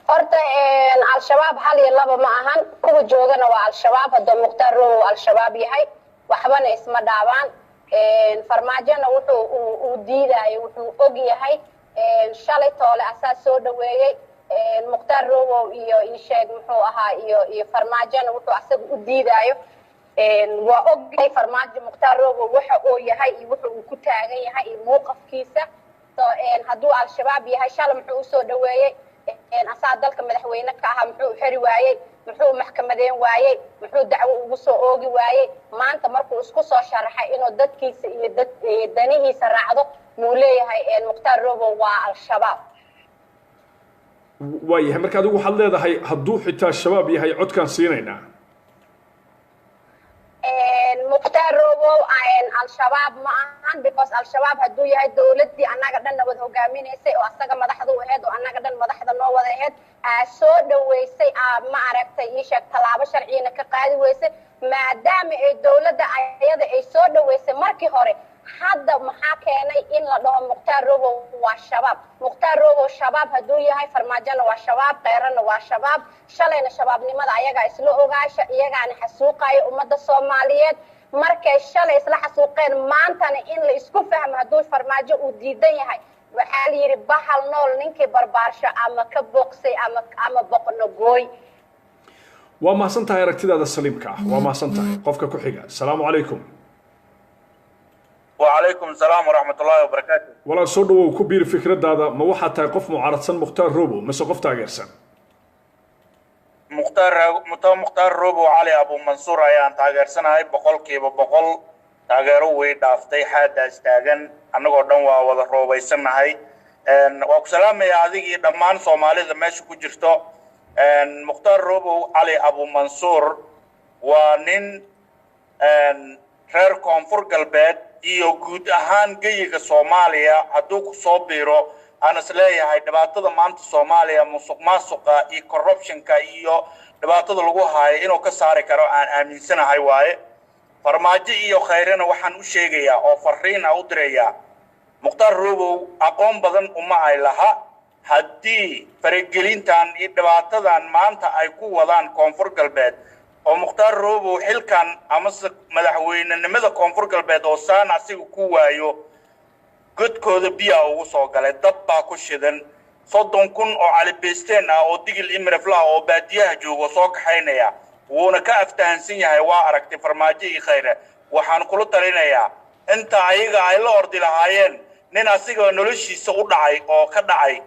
Horta Al-Shabaab hal iyo laba ma ahan, kuwa joogana waa Al-Shabaab. Haddoo Mukhtaar Robow Al-Shabaab yahay, waxbana isma dhaabaan. Farmaajona wuxuu uu diidayo wuxuu og yahay shalay toole asaa soo dhaweeyey Mukhtaar Robow iyo isheeg muxuu ahaa iyo Farmaajona wuxuu asaga u diidayo waa ogyahay Farmaajo Mukhtaar Robow waxa uu yahay iyo wuxuu uu ku taagan yahay iyo mowqafkiisa. So hadduu Al-Shabaab yahay, shalay muxuu usoo dhaweeyey? Asaa dalka madaxweyne ka ahaa, muxuu xeri waayey? Muxuu maxkamadeyn waayey? Muxuu dacwo ugu soo oogi waayey? Maanta markuu isku soo sharaxay inuu dadkiisa iyo dad danihiisa raacdo, muu leeyahay Mukhtaar Robow waa Al-Shabaab. Waayahay, marka adigu waxaad leedahay hadduu xitaa Shabaab yahay codkaan siinaynaa. Mukhtaar Robow Al-Shabaab ma ahan, because Al-Shabaab hadduu yahay, dowladdii annaga dhan wada hogaaminaysay oo asaga madaxda u ahayd oo annaga dhan madaxda noo wada ahayd aa soo dhaweysay, ma aragtay, ii sheeg, tallaabo sharciyana ka qaadi weysay. Maadaama ay dowladda ayada ay soo dhaweysay markii hore, hadda maxaa keenay in la dhaho Mukhtaar Robow waa Shabaab? Mukhtaar Robow Shabaab hadduu yahay, Farmaajona waa Shabaab, Kheyrana waa Shabaab. Shalayna shabaabnimada ayagaa isla ogaasha, iyagaana xasuuqaya ummadda Soomaaliyeed. Markay shalay isla xasuuqeen, maantana in la isku fahmo hadduu Farmaajo uu diidan yahay. Waxaa la yidhi bahal nool ninkii barbaarsho ama ka boqsay ama boqno gooy. Waa mahadsan tahay aragtidaada saliimka ah, waa mahadsan tahay. Qofka ku xiga, asalaamu calaykum. وعليكم السلام ورحمة الله وبركاته. Walaal, soo dhawow, ku biir fikradaada. Ma waxaad tahay qof mucaaradsan Mukhtaar Robow mise qof taageersan? Mukhtaar Mukhtaar Robow Cali Abu Mansuur ayaan taageersanahay 100%. Taageero way dhaaftay xaadaas taagan, annagoo dhan waa wada roobaysannahay. Waa ku salaamayaa adigii dhammaan Soomaalida meesha ku jirto. Mukhtaar Robow Cali Abu Mansuur waa nin reer Koonfur Galbeed iyo guud ahaan geyiga Soomaaliya hadduu ku soo biiro aan is leeyahay dhibaatada maanta Soomaaliya, musuq maasuqa iyo corruptionka iyo dhibaatada lagu haayo inuu ka saari karo aan aaminsanahay waaye. Farmaajo iyo Khayrena waxaan u sheegayaa oo fariin ah u dirayaa, Mukhtaar Robow aqoon badan uma ay laha. Haddii faragelintan iyo dhibaatadan maanta ay ku wadaan Koonfur Galbeed oo Mukhtaar Robow xilkan amase madaxweynenimada Koonfur Galbeed oo saan asiga ku waayo, godkooda biyaa ugu soo galay, dab baa ku shidan. 30,000 oo calibeysteen ah oo Digil Imrefla ah oo baadiyaha joogo soo kaxaynaya, wuuna ka aftahansan yahay. Waa aragtay Farmaajo iyo Khayre, waxaan kula talinayaa inta ayaga ay la ordi lahaayeen nin asiga noloshiisa u dhacay oo ka dhacay,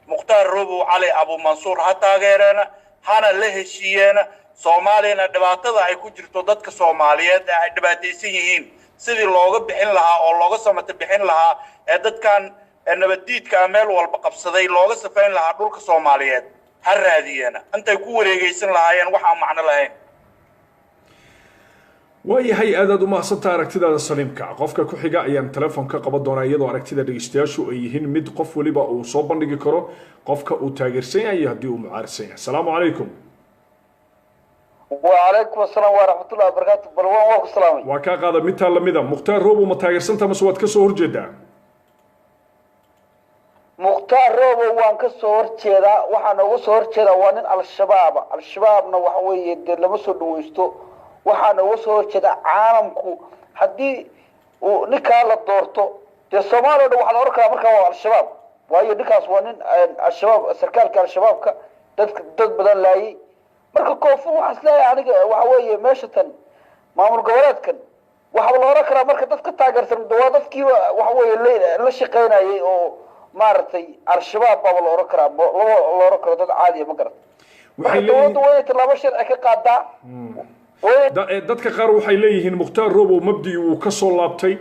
Mukhtaar Robow Cali Abu Mansuur ha taageereena, hana la heshiiyeena. Soomaaliyana dhibaatada ay ku jirto, dadka Soomaaliyeed ee ay dhibaataysan yihiin sidii looga bixin lahaa oo looga samata bixin lahaa ee dadkan nabaddiidka ah meel walba qabsaday looga safayn lahaa dhulka Soomaaliyeed, ha raadiyeena intay ku wareegaysan lahaayeen waxaan macno lahayn. Waayahay, aadaad u mahadsantaha aragtidaada saliimka. Qofka ku xiga ayaan telefoon ka qaban doonaa, iyadoo aragtida dhegeystayaashu ay yihiin mid qof waliba uu soo bandhigi karo qofka uu taageersan yahay iyo haddii uu mucaarsan yahay. Asalaamu calaykum. وعليكم السلام ورحمة الله وبركاته. بلوان واكو سلامي. Waa kaa qaada midtaa lamida. Mukhtaar Robow ma taageersantaha mase waad ka soo horjeedaa? Mukhtaar Robow waan ka soo horjeedaa. Waxaan uga soo horjeedaa waa nin Al-Shabaaba. Al-Shabaabna waxa weeye dee lama soo dhawaysto. Waxaan uga soo horjeedaa caalamku haddii uu ninkaa la doorto, dee Soomaaliya o dhan waxaa la oran karaa markaa waa Al-Shabaab, waayo ninkaas waa nin Al-Shabaab, sarkaalka Al-Shabaabka dadka dad badan laayay. Marka koonfur waxaan isleeyahay aniga waxa weeye meesha tan maamul goboleedkan waxaa la oran karaa marka dadka taageersan waa dadkiiba waxa weeye la shaqaynayay oo maaragtay Al-Shabaab baaba la oran karaa, lama la oran karo dad caadiya, ma garan. Waxay Marka leeyihiin dowladdu waa inay tallaabo sharci ka qaadaa, waa inay Dadka qaar waxay leeyihiin Mukhtaar Robow mabdii wuu ka soo laabtay,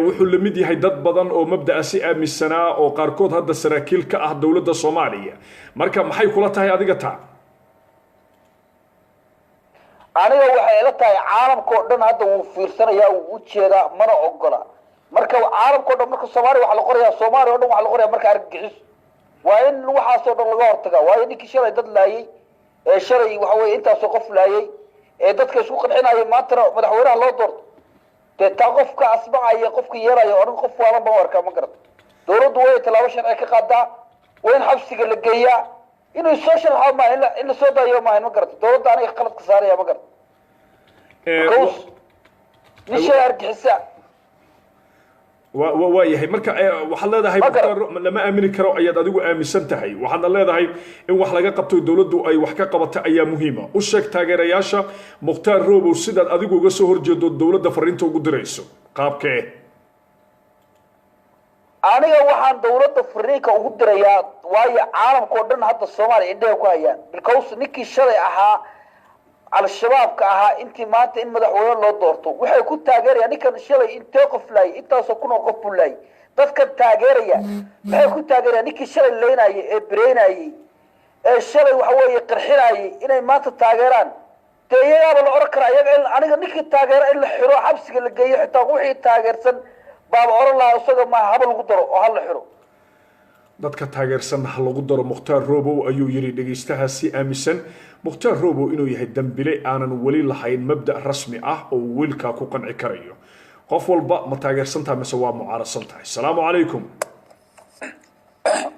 wuxuu la mid yahay dad badan oo mabda'a si aaminsanaa oo qaarkood hadda saraakiil ka ah dowladda Soomaaliya. Marka maxay kula tahay adiga taa? Aniga waxay ila tahay caalamka oo dhan hadda wuu fiirsanayaa, wuu u jeedaa, mana ogola. Marka caalamka o dhan, marka Soomaaliya waxaa la qorayaa, Soomaaliya o dhan waxaa la qorayaa marka argagixiso. Waa in waxaasoo dhan laga hortagaa, waayo ninkii shalay dad laayay ee shalay waxa weeye intaasoo qof laayay ee dadka isku qanxinaya maantana madaxweynaha loo doorto, dee taa qofka asmacaya, qofka yeelaya oo dhan qof waalan baan u arkaa, ma garata. Dowladdu waa inay tallaabo sharci ka qaadaa, waa in xabsiga la geeyaa. Inuu soo sharxo maaha, in la soo daayo maaha, ma garata. Dowladda aniga qaladka saaraya, ma garata. Because nin shalay argixisa Waa yahay. Marka waxaad leedahay Ma garan. Mukhtaar lama aamini karo ayaad adigu aaminsan tahay, waxaadna leedahay in wax laga qabto, dowladdu ay wax ka qabato ayaa muhiima. U sheeg taageerayaasha Mukhtaar Robow sidaad adigu uga soo horjeedo dowladda fariinta ugu dirayso qaabkee. Aniga waxaan dowladda fariinka ugu dirayaa, waayo caalamka oo dhan hadda Soomaaliya indhaha ku hayaan, because ninkii shalay ahaa Al-Shabaabka ahaa intii maanta in madaxweyne loo doorto, waxay ku taageerayaan ninkan shalay intee qof laayay, intaasoo kun oo qof buu laayay. Dadkan taageeraya maxay ku taageerayaan ninkii shalay leynayay ee bireynayay ee shalay waxa weeye qarxinayay inay maanta taageeraan? Dee iyagaaba la oran karaa iyaga in aniga ninkii taageera in la xiro, xabsiga la geeyo. Xitaa wixii taageersan baaba oran lahaa isaga maaha, haba lagu daro oo ha la xiro. Dadka taageersan ha lagu daro Mukhtaar Robow, ayuu yidhi dhegaystahaasi aaminsan Mukhtaar Robow inuu yahay dambile aanan weli lahayn mabda' rasmi ah oo uu wiilkaa ku qanci karayo. Qof walba ma taageersan tahay mise waa mucaaradsan tahay? Asalaamu calaykum.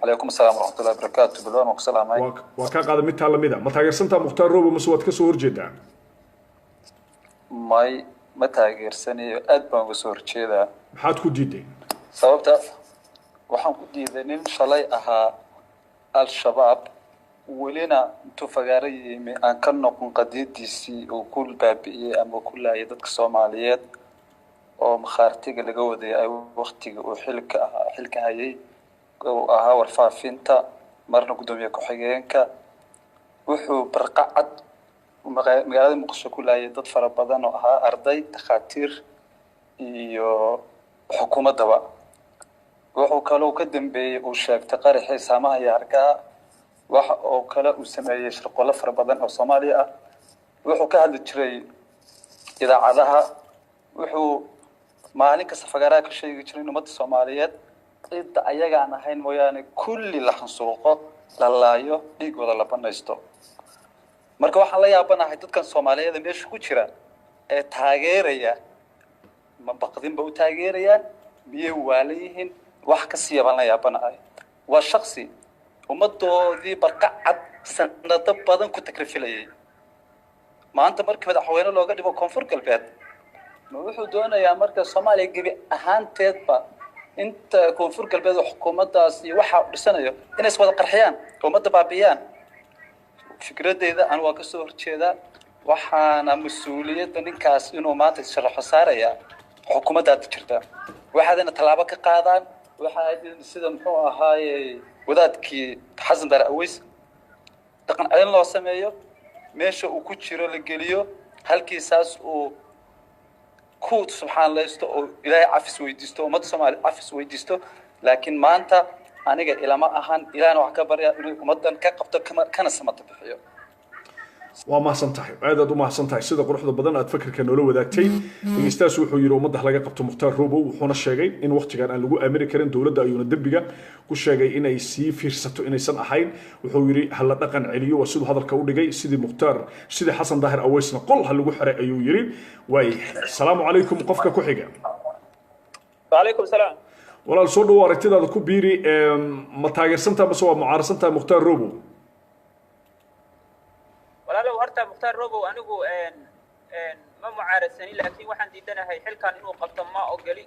Calaykum asalaam waraxmatullahi wabarakaatu. Bilwaan waan ku salaamay. Waa kaa qaada midtaa lamida. Ma taageersantaha Mukhtaar Robow mise waad ka soo horjeedaa? May, ma taageersanayo, aad baan uga soo horjeedaa. Maxaad ku diiday? Sababta waxaan ku diiday nin shalay ahaa Al-Shabaab, welina intuu fagaaro yimi aan ka noqon qadiyadiisii uu ku baabi'iyey ama ku laayay dadka Soomaaliyeed oo makhaartiga laga waday ay waktiga uu xilka ahaa, xilka hayay uu ahaa warfaafinta, marna guddoomiye ku-xigeenka. Wuxuu barqacad magaalada Muqdisho ku laayay dad fara badan oo ahaa arday, takhaatiir iyo xukuumaddaba. Wuxuu kaloo ka dambeeyey uu sheegtay qaraxii saamaha iyo hargaha. Waxa oo kale uu sameeyey shirqollo fara badan oo Soomaaliya ah. Wuxuu ka hadli jiray idaacadaha, wuxuu maalin kasta fagaaraha ka sheegi jiray in ummadda Soomaaliyeed cidda ayagaan ahayn mooyaane kulli la xansuuqo, la laayo, dhiigooda la banaysto. Marka waxaan la yaabanahay dadkan Soomaaliyeed ee meesha ku jira ee taageeraya, ma baqdinba u taageerayaan miyay waalan yihiin? Wax ka siiya baan la yaabanahay. Waa shaksi ummadoodii barqacad sanado badan ku takrifilayay. Maanta markii madaxweyne looga dhigo Koonfur Galbeed, ma wuxuu doonayaa marka Soomaaliya gebi ahaanteedba inta Koonfur Galbeed oo xukuumaddaas iyo waxa uu dhisanayo inay iswada qarxiyaan oo ummadda baabi'iyaan? Fikradeyda aan waa kasoo horjeedaa, waxaana mas-uuliyadda ninkaas inuu maanta issharaxo saaraya xukuumadda hadda jirta. Waxaadina tallaabo ka qaadaan, waxa sida muxuu ahaaye wadaadkii Xasan Daar Aweys dhaqan celin loo sameeyo. Meesha uu ku jiro la geliyo, halkiisaas uu ku subxaanlaysto oo Ilaahay cafis weydiisto, ummadda Soomaaliya cafis weydiisto. Laakiin maanta aniga ilama ahan. Ilaahna waxaan ka baryaa inuu ummaddan ka qabto kana samata bixiyo. Waa mahadsan tahay, aad aad u mahadsan tahay sida quruxda badan aad fikirka noola wadaagtay. Dhegeystaas wuxuu yidhi ummadda laga qabto Mukhtaar Robow, wuxuuna sheegay in waqtigan aan lagu aamini karin dowladda, ayuuna dembiga ku sheegay inay sii fiirsato inaysan ahayn. Wuxuu yidhi ha la dhaqan celiyo, waa siduu hadalka u dhigay, sidii Mukhtaar, sidii Xasan Daahir Aweysna qol ha lagu xiray ayuu yidhi. Waayahay, asalaamu calaykum. Qofka ku xiga. وعليكم السلام. Walaal, soo dhawo, aragtidaada ku biiri. Ma taageersantaha mase waa mucaarsantahay Mukhtaar Robow? Walaalow, horta Mukhtaar Robow anigu een een ma mucaaradsanin, laakiin waxaan diidanahay xilkan inuu qabto ma ogoli.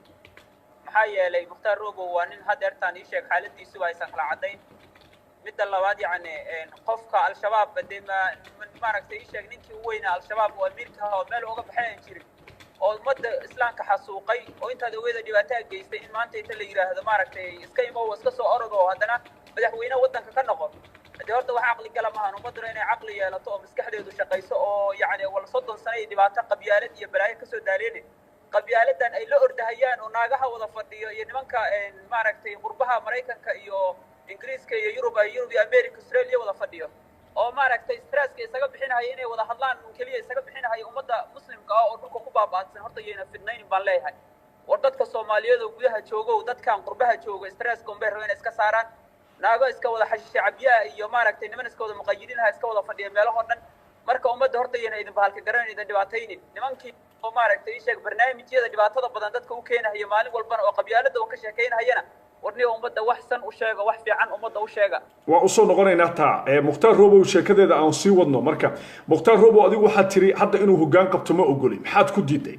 Maxaa yeelay, Mukhtaar Robow waa nin hadeertaan ii sheeg xaaladiisuba aysan kala caddayn. Midda labaad, yacni qofka Al-Shabaab dee ma maaragtay ii sheeg ninkii u weynaa Al-Shabaab oo amiirka ahaa oo meel uga baxay aan jirin oo ummadda islaamka xasuuqay oo intaad ogeeda dhibaataa geystay, in maanta inta la yidhaahdo maaragtay iska imow, iska soo orod oo haddana madaxweyne waddanka ka noqon, dee horta wax caqli gala maahan. Ummadduna inay caqli yeelato oo maskaxdeedu shaqayso oo yacni wal 30 sano iyo dhibaato qabyaalad iyo balaayo kasoo daaleene, qabyaaladan ay la ordahayaan oo naagaha wada fadhiyo iyo nimanka maaragtay qurbaha Maraykanka iyo Ingiriiska iyo Yurub, Yurub iyo America, Australia wada fadhiyo oo maaragtay stresska isaga bixinahaya inay wada hadlaan un keliya isaga bixinahaya, ummadda muslimka ah oo dhulka ku baaba'adsan horta yayna fidnaynin baan leeyahay. War dadka Soomaaliyeed oo gudaha joogo, dadkan qurbaha jooga stresska unbay rabeen inay iska saaraan. Naago iska wada xashiisha cabyaha iyo maaragtay niman iska wada muqayidinaha iska wada fadhiya meelahoo dhan. Marka ummadda horta yayna idin bahalka garanin, idin dhibaataynin nimankii oo maaragtay ii sheeg barnaamijyada dhibaatada badan dadka u keenahaya maalin walbana oo qabyaalada un ka sheekaynahayana. Warniga ummadda wax san u sheega, wax fiican ummadda u sheega. Waa usoo noqonaynaa taa. Mukhtaar Robow sheekadeeda aan sii wadno. Marka Mukhtaar Robow, adigu waxaad tiri hadda inuu hoggaan qabto ma ogoli. Maxaad ku diiday?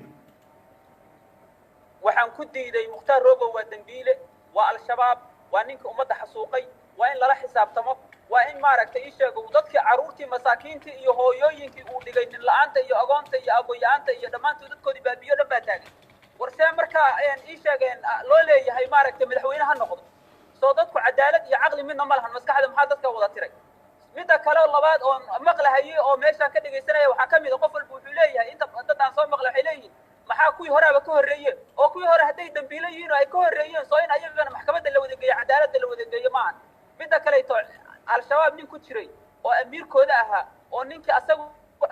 Waxaan ku diiday, Mukhtaar Robow waa dembiile, waa Al-Shabaab, waa ninka ummadda xasuuqay. Waa in lala xisaabtamo, waa in maaragtay ii sheego dadkii carruurtii masaakiintii iyo hooyooyinkii uu dhigay nin la-aanta iyo agoonta iyo agoya-aanta iyo dhammaantood dadkoodii baabiyo dhan baa taagan. Warsee markaa ii sheegeen loo leeyahay maaragtay madaxweyne ha noqdo? Soo dadku cadaalad iyo caqli midna ma lahan. Maskaxda maxaa dadka wada tiray? Midda kale oo labaad oon maqlahayay oo meeshaan ka dhegaysanaya waxaa ka mid a, qof walba wuxuu leeyahay, inta dad aan soo maqlay waxay leeyihiin maxaa kuwii horaaba ka horreeye? Oo kuwii hore hadday dambiilo yihiin oo ay ka horreeyeen, soo in ayagana maxkamadda la wadageeyo, cadaaladda la wadageeyo maahan? Midda kaleeto, Al-Shabaab nin ku jiray oo amiirkooda ahaa oo ninkii asagu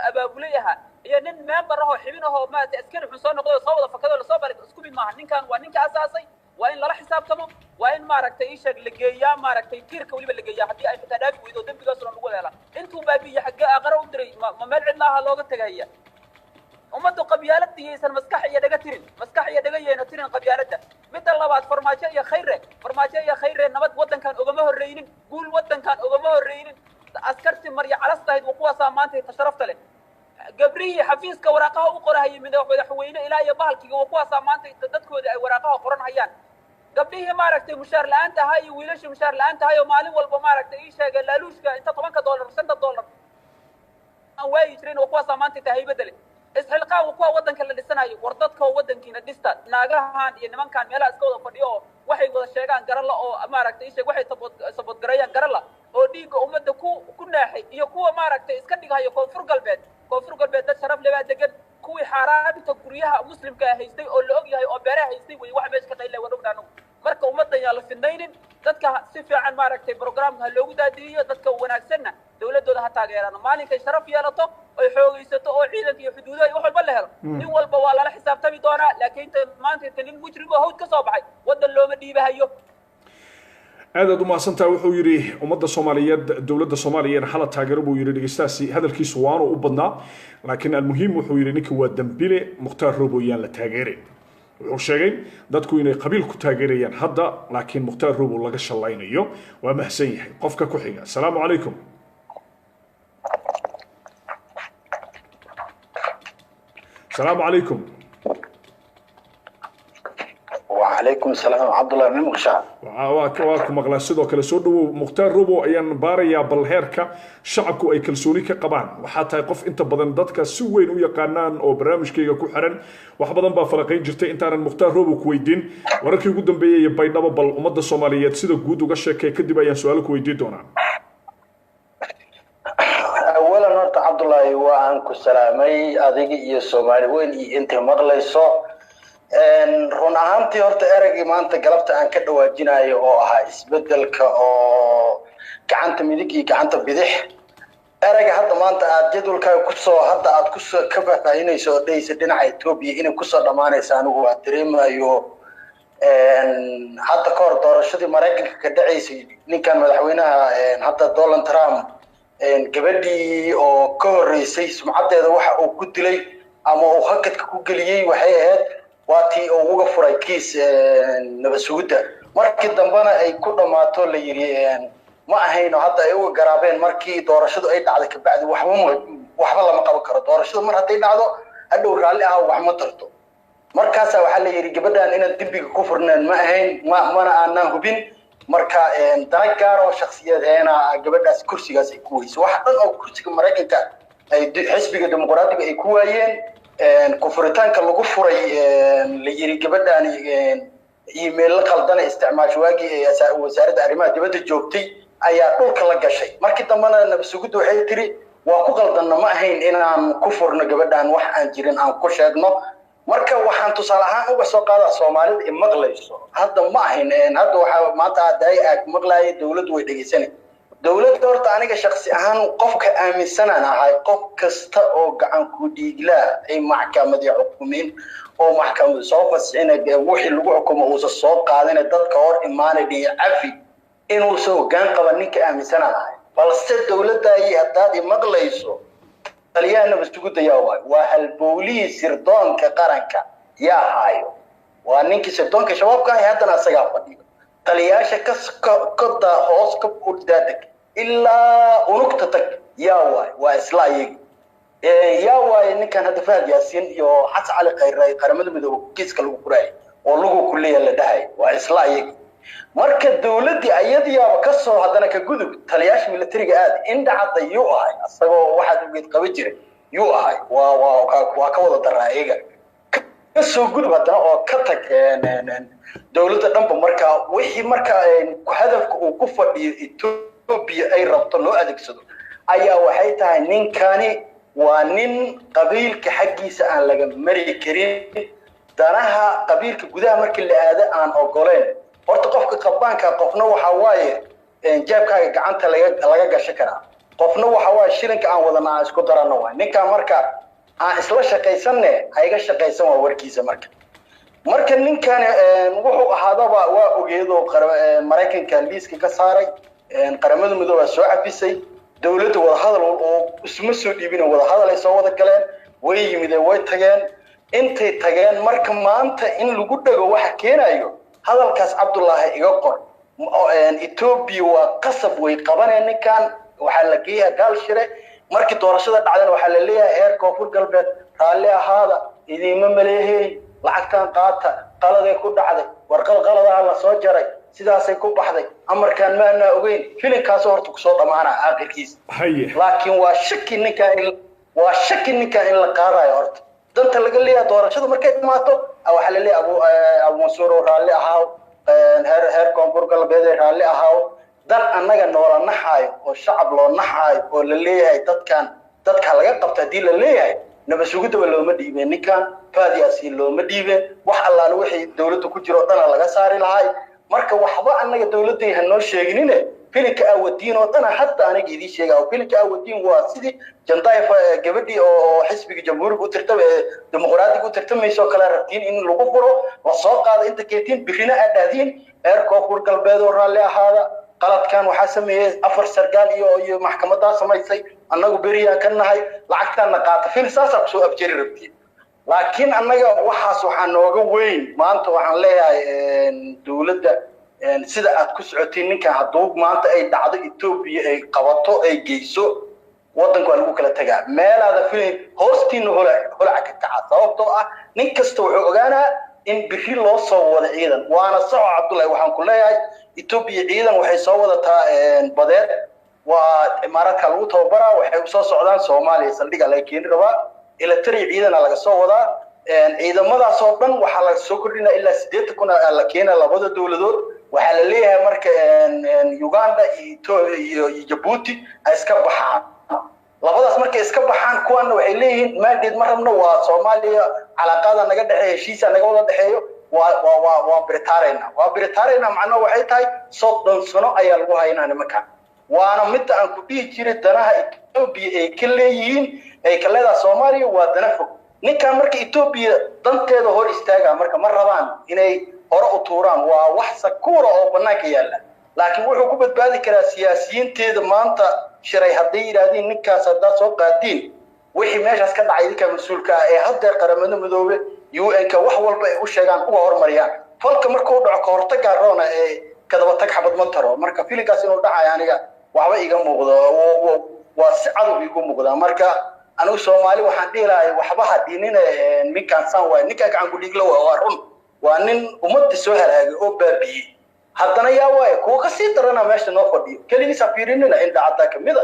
abaabulay ahaa iyo nin member ahoo xibin ahoo maaragtay askari xun soo noqday oo soo wada fakado lasoo baray isku mid maaha. Ninkan waa ninka asaasay, waa in lala xisaabtamo, waa in maaragtay ii sheeg la geeyaa maaragtay tiirka weliba la geeyaa haddii ay xitaa dhaafi weydo dembigaas oo lagu wada helaa. Intuu baabi'iye xaggee aqara u diray? Ma meel cidla aha looga tegaya? Ummaddu qabyaaladda yaysan maskax iyo dhaga tirin, maskax iyo dhaga yayna tirin qabyaaladda. Midda labaad, Farmaajo iyo Khayre, Farmaajo iyo Khayre nabad waddankan ogama horreynin, guul waddankan ogama horreynin. Askartii marya calas tahayd waa kuwaasaa maanta ta sharafta leh. Gabrihii xafiiska waraaqaha u qorahayay madaxweyne ilaa iyo bahalkiga waa kuwaasaa maanta dadkooda ay waraaqaha qoran hayaan. Gabdhihii maaragtay mushaar la-aanta ahaa iyo wiilashii mushaar la-aanta ahay oo maalin walba maaragtay ii sheegay laaluushka inta $10, $5 aan waayi jirin waa kuwaasaa maanta ta haybadda leh. Isxilqaan waa kuwa waddanka la dhisanayo. War dadka waddankiina dhista. Naagahan iyo nimankan meelaha iska wada fadhiyo oo waxay wada sheegaan garala oo maaragtay ii sheeg waxay saboodgareeyaan garala oo dhiigga ummadda ku naaxay iyo kuwa maaragtay iska dhigayo Koonfur Galbeed. Koonfur Galbeed dad sharaf leh baa degan. Kuwii xaaraanta guryaha muslimka haystay oo la og yahay oo beeraha haystay wey waxa meesha ka qayla waan ognahay anagu. Marka ummaddan yaa la fidnaynin. Dadka si fiican maaragtay programka ha loogu daadiyiyo, dadka wanaagsanna dowladooda ha taageeraan. Maalinkay sharaf yeelato oy xoogaysato oo ciidanka iyo xuduudaha iyo wax walba la helo, nin walba waa lala xisaabtami doonaa. Laakiin inta maanta inta nin mujrim oo hawd ka soo baxay waddan looma dhiibahayo. Aad aad u mahadsantahay. Wuxuu yidhi ummadda Soomaaliyeed dowladda Soomaaliya hala taageero buu yidhi dhegeystaasi. Hadalkiisu waanu u badnaa, laakiin almuhiim wuxuu yidhi ninka waa dambile Mukhtaar Robow, yaan la taageerin. Wuxuu sheegay dadku inay qabiil ku taageerayaan hadda, laakiin Mukhtaar Robow laga shallaynayo. Waa mahadsan yahay. Qofka ku xiga, asalaamu calaykum. Asalaamu calaykum. وعليكم السلام عبد الله من مقشع. Waa ku maqlaa sidoo kale, soo dhawow. Mukhtaar Robow ayaan baarayaa bal heerka shacabku ay kalsooni ka qabaan. Waxaa tahay qof inta badan dadka si weyn u yaqaanaan oo barnaamijkayga ku xiran, wax badan baa falaqayn jirtay. Intaanan Mukhtaar Robow ku weydiin wararkii ugu dambeeyey ee Baydhabo, bal ummadda Soomaaliyeed sida guud uga sheekay, kadib ayaan su-aalo ku weydiin doonaa. اولا horta Cabdullaahi, waa aan ku salaamay adiga iyo Soomaali weyn iyo intay maqlayso. Run ahaantii horta ereygii maanta galabta aan ka dhawaajinayo oo ahaa isbedelka oo gacanta midig iyo gacanta bidix, ereyga hadda maanta aad jadwalkaaga kusoo hadda aad kusoo ka faahfaahinayso oo dhehaysa dhinaca Etoobiya inay kusoo dhammaanaysa, anigu waa dareemayo. Hadda ka hor doorashadii Maraykanka ka dhacaysay, ninkan madaxweynaha hadda Donald Trump, gabadhii oo ka horreysay sumcaddeeda waxa uu ku dilay ama uu hakadka ku geliyey waxay ahayd waa tii uu uga furay kiis nabad sugidda. Markii dambena ay ku dhammaato la yidhi ma ahayno, hadda ay uga garaabeen markii doorashadu ay dhacday kabacdi waxba lama qaban karo. Doorashadu mar hadday dhacdo, hadhow raalli ah wax ma tarto. Markaasaa waxaa la yidhi gabadhan inaan dembiga ku furneen ma ahayn, ma mana aanaan hubin. Marka dana gaar oo shakhsiyadeena gabadhaas kursigaas ay ku weyso. Waxa dhan oo kursiga Maraykanka ay xisbiga Dimuqraadiga ay ku waayeen, ku furitaanka lagu furay la yidhi gabadhaani email qaldana isticmaasho waagii ee wasaaradda arrimaha dibadda joogtay ayaa dhulka la gashay. Markii dambena nabad sugiddu waxay tiri waa ku qaldanna, ma ahayn inaan ku furno gabadhan wax aan jirin aan ku sheegno. Marka waxaan tusaale ahaan uga soo qaadaa Soomaalida i maqlayso, hadda ma ahayn, hadda waxaa maanta daay aad maqlaaya dawladdu way dhegeysanay. Dawladda horta aniga shaksi ahaan qofka aaminsanaan ahay, qof kasta oo gacan ku dhiiglaa ay maxkamadii xukumin oo maxkamadu soo fasixina, wixii lagu xukumo uusan soo qaadina, dadka hor imaanay dhihi cafi, inuusan hoggaan qaban ninka aaminsanaan ahay. Balse dawladdayi haddaad i maqlayso, taliyaha nabad sugidda yaa waayo? Waa halbowlihii sirdoonka qaranka yaa haayo? Waa ninkii sirdoonka Shabaabka ahay, haddana asagaa fadhiyo. Taliyaasha ka hoos ka daadeg ilaa unugta tag yaa waayo? Waa isla ayagi. Yaa waayo ninkan hadda Fahad Yaasiin iyo Xasan Cali Khayre Qaramada Midoobe kiiska lagu furaayay oo lagu kuleeya la dhahay? Waa isla ayagi. Marka dawladdii ayadiyaaba ka soo haddana ka gudub, taliyaasha militariga aad indhacadda yuu ahay, asagoo waxaad ugeed qaba jiray yuu ahay? Waa ka wada daraa iyaga. Ka soo gudub haddana oo ka tag dawladda dhanba. Marka wixii marka hadafka uu ku fadhiyo Etoobiya ay rabto loo adeegsado ayaa waxay tahay ninkani waa nin qabiilka xaggiisa aan laga mari karin, danaha qabiilka gudaha markii la aado aan ogoleen. Horta qofka qabaanka qofna waxa waaye jeebkaaga gacanta laga gasho karaa, qofna waxa waaye shilinka aan wadana aan isku darano waay. Ninkan marka aan isla shaqaysanne ha iga shaqaysan waa warkiisa. Marka ninkan wuxuu ahaadaba waa ogeedoo Maraykanka liiska ka saaray, Qaramada Midoobaa soo cafisay, dawladda wadahadal oo isma soo dhiibin, wadahadal ay soo wada galeen, way yimideen, way tageen intay tageen. Marka maanta in lagu dhego waxa keenayo hadalkaas, Cabdullaahi, iga qor: Etoobiya waa qasab way qabaneen ninkan, waxaa la geeyaa gaal shire. Markii doorashada dhacdana waxaa la leeyahay heer Koonfur Galbeed raalli ahaada, idiinma maleehey, lacagtan qaata, qaladay ku dhacday, warqad qaladaha la soo jaray, sidaasay ku baxday, amarkaan maanaa ogeyn. Filinkaasoo horta kusoo dhammaana aakhirkiisa. Laakiin waa shaki ninkaa in waa shaki ninkaa in la qaadayo. Horta danta laga leeyahay doorashadu markay dhamaato waxaa la leeyahay Abu Mansuur oo raalli ahaaw, heer Koonfur Galbeed ee raalli ahaaw. Dan annaga noola naxaayo oo shacab loo naxaayo oo la leeyahay dadkan dadka laga qabto haddii la leeyahay, nabad sugidaba looma dhiibeen ninkan, Fahad Yaasiin looma dhiibeen, wax allaale wixii dawladda ku jiro o dhana laga saari lahay. Marka waxba annaga dawladday ha noo sheeginine, filinka aawadiin oo dhana hadda aniga idiin sheega. Filinka aawadiin waa sidii Jandayfa gabadhii oo xisbiga Jamhuuriga u tirtama ee Dimuqraadiga u tartamaysa oo kale rabtiin in lagu furo, la soo qaado inta keetiin, birina aad dhahdiin reer Koonfur Galbeed oo raalli ahaada, qaladkan waxaa sameeyey 4 sargaal iyo maxkamadaa samaysay, annagu beriyaan ka nahay, lacagtaanna qaata. Fil saasaa kusoo afjari rabtiin. Laakiin annaga waxaas waxaa nooga weyn maanta waxaan leeyahay dawladda sida aad ku socotiin ninkan hadduu maanta ay dhacdo Etoobiya ay qabato ay geyso, waddanka waa lagu kala tegaa. Meelaada filin hoostiina holaca ka kaca, sababtoo ah nin kasta wuxuu ogaanaa in biri loo soo wado ciidan. Waana saxo, Cabdullahi, waxaan ku leeyahay Etoobiya ciidan waxay soo wadataa badeed, waa Imaaraadka lagu tababaraa, waxay usoo socdaan Soomaaliya, saldhiga laga keeni rabaa, military ciidana laga soo wadaa. Ciidamadaas oo dhan waxaa laga soo kordhinaa ilaa 80,000 la keenaa labada dowladood. Waxaa la leeyahay marka Uganda iyo Jabuuti ha iska baxaan. Labadaas markay iska baxaan, kuwaanna waxay leeyihiin mandate ma rabno, waa Soomaaliya calaaqada naga dhexeeya, heshiisa naga wada dhexeeyo, waa britaarayna, waa britaarayna. Macnaha waxay tahay 30 sano ayaa lagu haynaa nimankan. Waana midda aan ku dhihi jiray danaha Etoobiya ay ka leeyihiin, ay ka leedahay Soomaaliya, waa dana fog. Ninkan marka Etoobiya danteeda hor istaaga, marka ma rabaan inay hore u tuuraan. Waa wax sakuura oo banaanka yaalla, laakiin wuxuu ku badbaadi karaa siyaasiyiinteeda maanta shiray hadday yidhaahdeen ninkaas haddaad soo qaadiin, wixii meeshaas ka dhacay idinkaa mas-uulka ah, ee haddeer Qaramada Midoobe, UN-ka, wax walba ay u sheegaan, uga hormariyaan falka markuu dhaco. Ka hortagaa roona ee kadaba tag xabad ma taro. Marka filinkaas inuu dhacayo aniga waxba iiga muuqdo, waa si cadow iigu muuqdaa. Marka anigu Soomaali waxaan dhihi lahay, waxba ha dhiinina ninkaan saan waay, ninkaan gacan ku dhiigla waa run, waa nin ummadda soo halaagay oo baabi'iyey. Haddana yaa waaye kuwa ka sii darana meesha noo fadhiyo? Keligiis ha fiirinina, indhacaddaa kamida,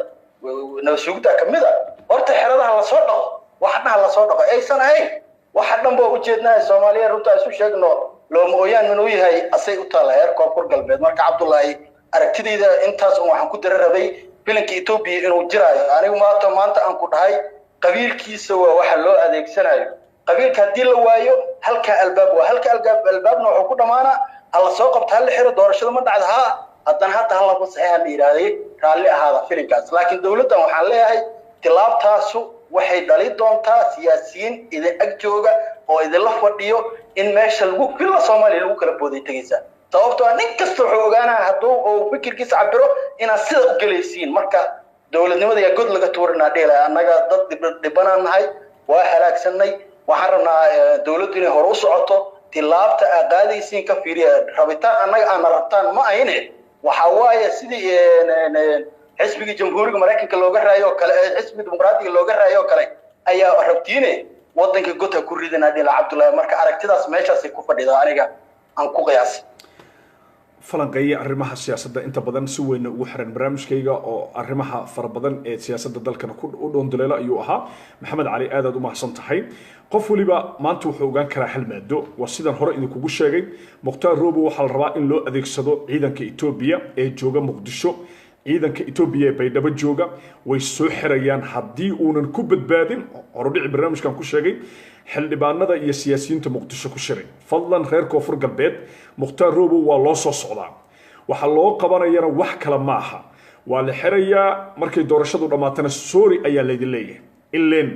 nabad sugiddaa kamida. Horta xeradaha lasoo dhaqo, waxa dhaha lasoo dhaqo aysan ahayn waxa dhan baa ujeednahay. Soomaaliya runta isu sheegno, looma ooyaan minuu yahay, asay u taalla heer Koonfur Galbeed. Marka Cabdullaahi, aragtidayda intaas un waxaan ku dara rabay filanka Etoobiya inuu jiraayo. Anigu maanta aan ku dhahay qabiilkiisa waa waxa loo adeegsanayo. Qabiilka haddii la waayo, halka albaab waa halka albaab, albaabna wuxuu ku dhammaanaa hala soo qabto, hala xiro, doorashada ma dhacda. Haa, haddana hadda hala fasaxay, hala yidhaahday raalli ahaada filinkaas. Laakiin dowladdan waxaan leeyahay tilaabtaasu waxay dhali doontaa siyaasiyiin idin ag jooga oo idinla fadhiyo in meesha lagu filla Soomaaliya lagu kala booday tegaysaa, sababtoo ah nin kasta wuxuu ogaanaya hadduu uu fikirkiisa cabiro inaad sida u gelaysiin. Marka dowladnimada yaa god laga tuurinaa dhihi. Annaga dad dhibanaan nahay, waa halaagsanay. Waxaan rabnaa dowladdu inay hore u socoto. Tilaabta aad qaadaysiin ka fiiriya, rabitaan annaga aana rabtaan ma ahine. Waxa waaye sidii xisbigii Jamhuuriga Maraykanka looga raayo oo kale, xisbiga Dimuqraadiga looga raayo oo kale ayaa rabtiine, waddanka god ha ku ridinaa dhila Cabdullaahi. Marka aragtidaas meeshaasay ku fadhidaa aniga aan ku qiyaasay. Falanqeeya arrimaha siyaasadda inta badan, si weyn ugu xiran barnaamijkayga oo arrimaha fara badan ee siyaasadda dalkana ku u dhoonduleelo ayuu ahaa Maxamed Cali. Aad aad u mahadsan tahay. Qof waliba maanta wuxuu ogaan karaa hal maado, waa sidaan hore idinkugu sheegay. Mukhtaar Robo waxaa la rabaa in loo adeegsado ciidanka Etoobiya ee jooga Muqdisho. Ciidanka Etoobiya ee Baydhabo jooga way soo xirayaan haddii uunan ku badbaadin. Horodhici barnaamijkan ku sheegay xildhibaanada iyo siyaasiyiinta Muqdisho ku shiray, fadlan reer Koonfur Galbeed, Mukhtaar Robow waa loo soo socdaa. Waxaa loo qabanayana wax kale ma aha, waa la xirayaa. Markay doorashadu dhammaatana sorry ayaa laydin leeyahay, ileen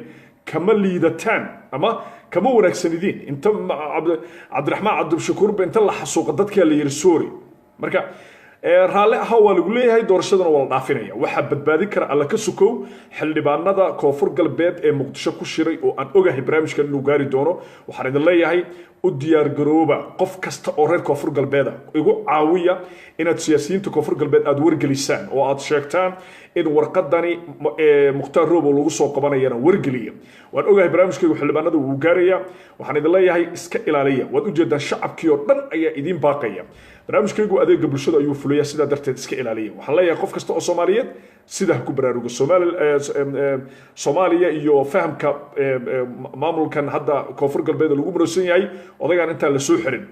kama liidataan ama kama wanaagsanidiin. Inta Cabdiraxmaan Cabdishakuurba inta la xasuuqa dadkaa la yidhi sorry. Marka raalli ahaa waa lagu leeyahay, doorashadana waa la dhaafinaya. Waxaa badbaadin kara Alla ka sukow xildhibaanada Koonfur Galbeed ee Muqdisho ku shiray, oo aan ogahay barnaamijkan inuu gaari doono. Waxaan idin leeyahay u diyaargarooba. Qof kasta oo reer Koonfur Galbeeda, igu caawiya inaad siyaasiyiinta Koonfur Galbeed aad wargelisaan oo aad sheegtaan in warqadani Mukhtaar Robow lagu soo qabanayana wargeliya. Waan ogahay barnaamijkaygu xildhibaanada wuu gaaraya. Waxaan idin leeyahay iska ilaaliya. Waad ujeedaan, shacabkii oo dhan ayaa idiin baaqaya. Barnaamijkaygu adeega bulshada ayuu fulaya, sidaa darteed iska ilaaliya. Waxaan leeyahay qof kasta oo Soomaaliyeed sida ha ku baraarugo. Soomaaliya iyo fahamka maamulkan hadda Koonfur Galbeed lagu muransan yahay, odagaan intaan la soo xirin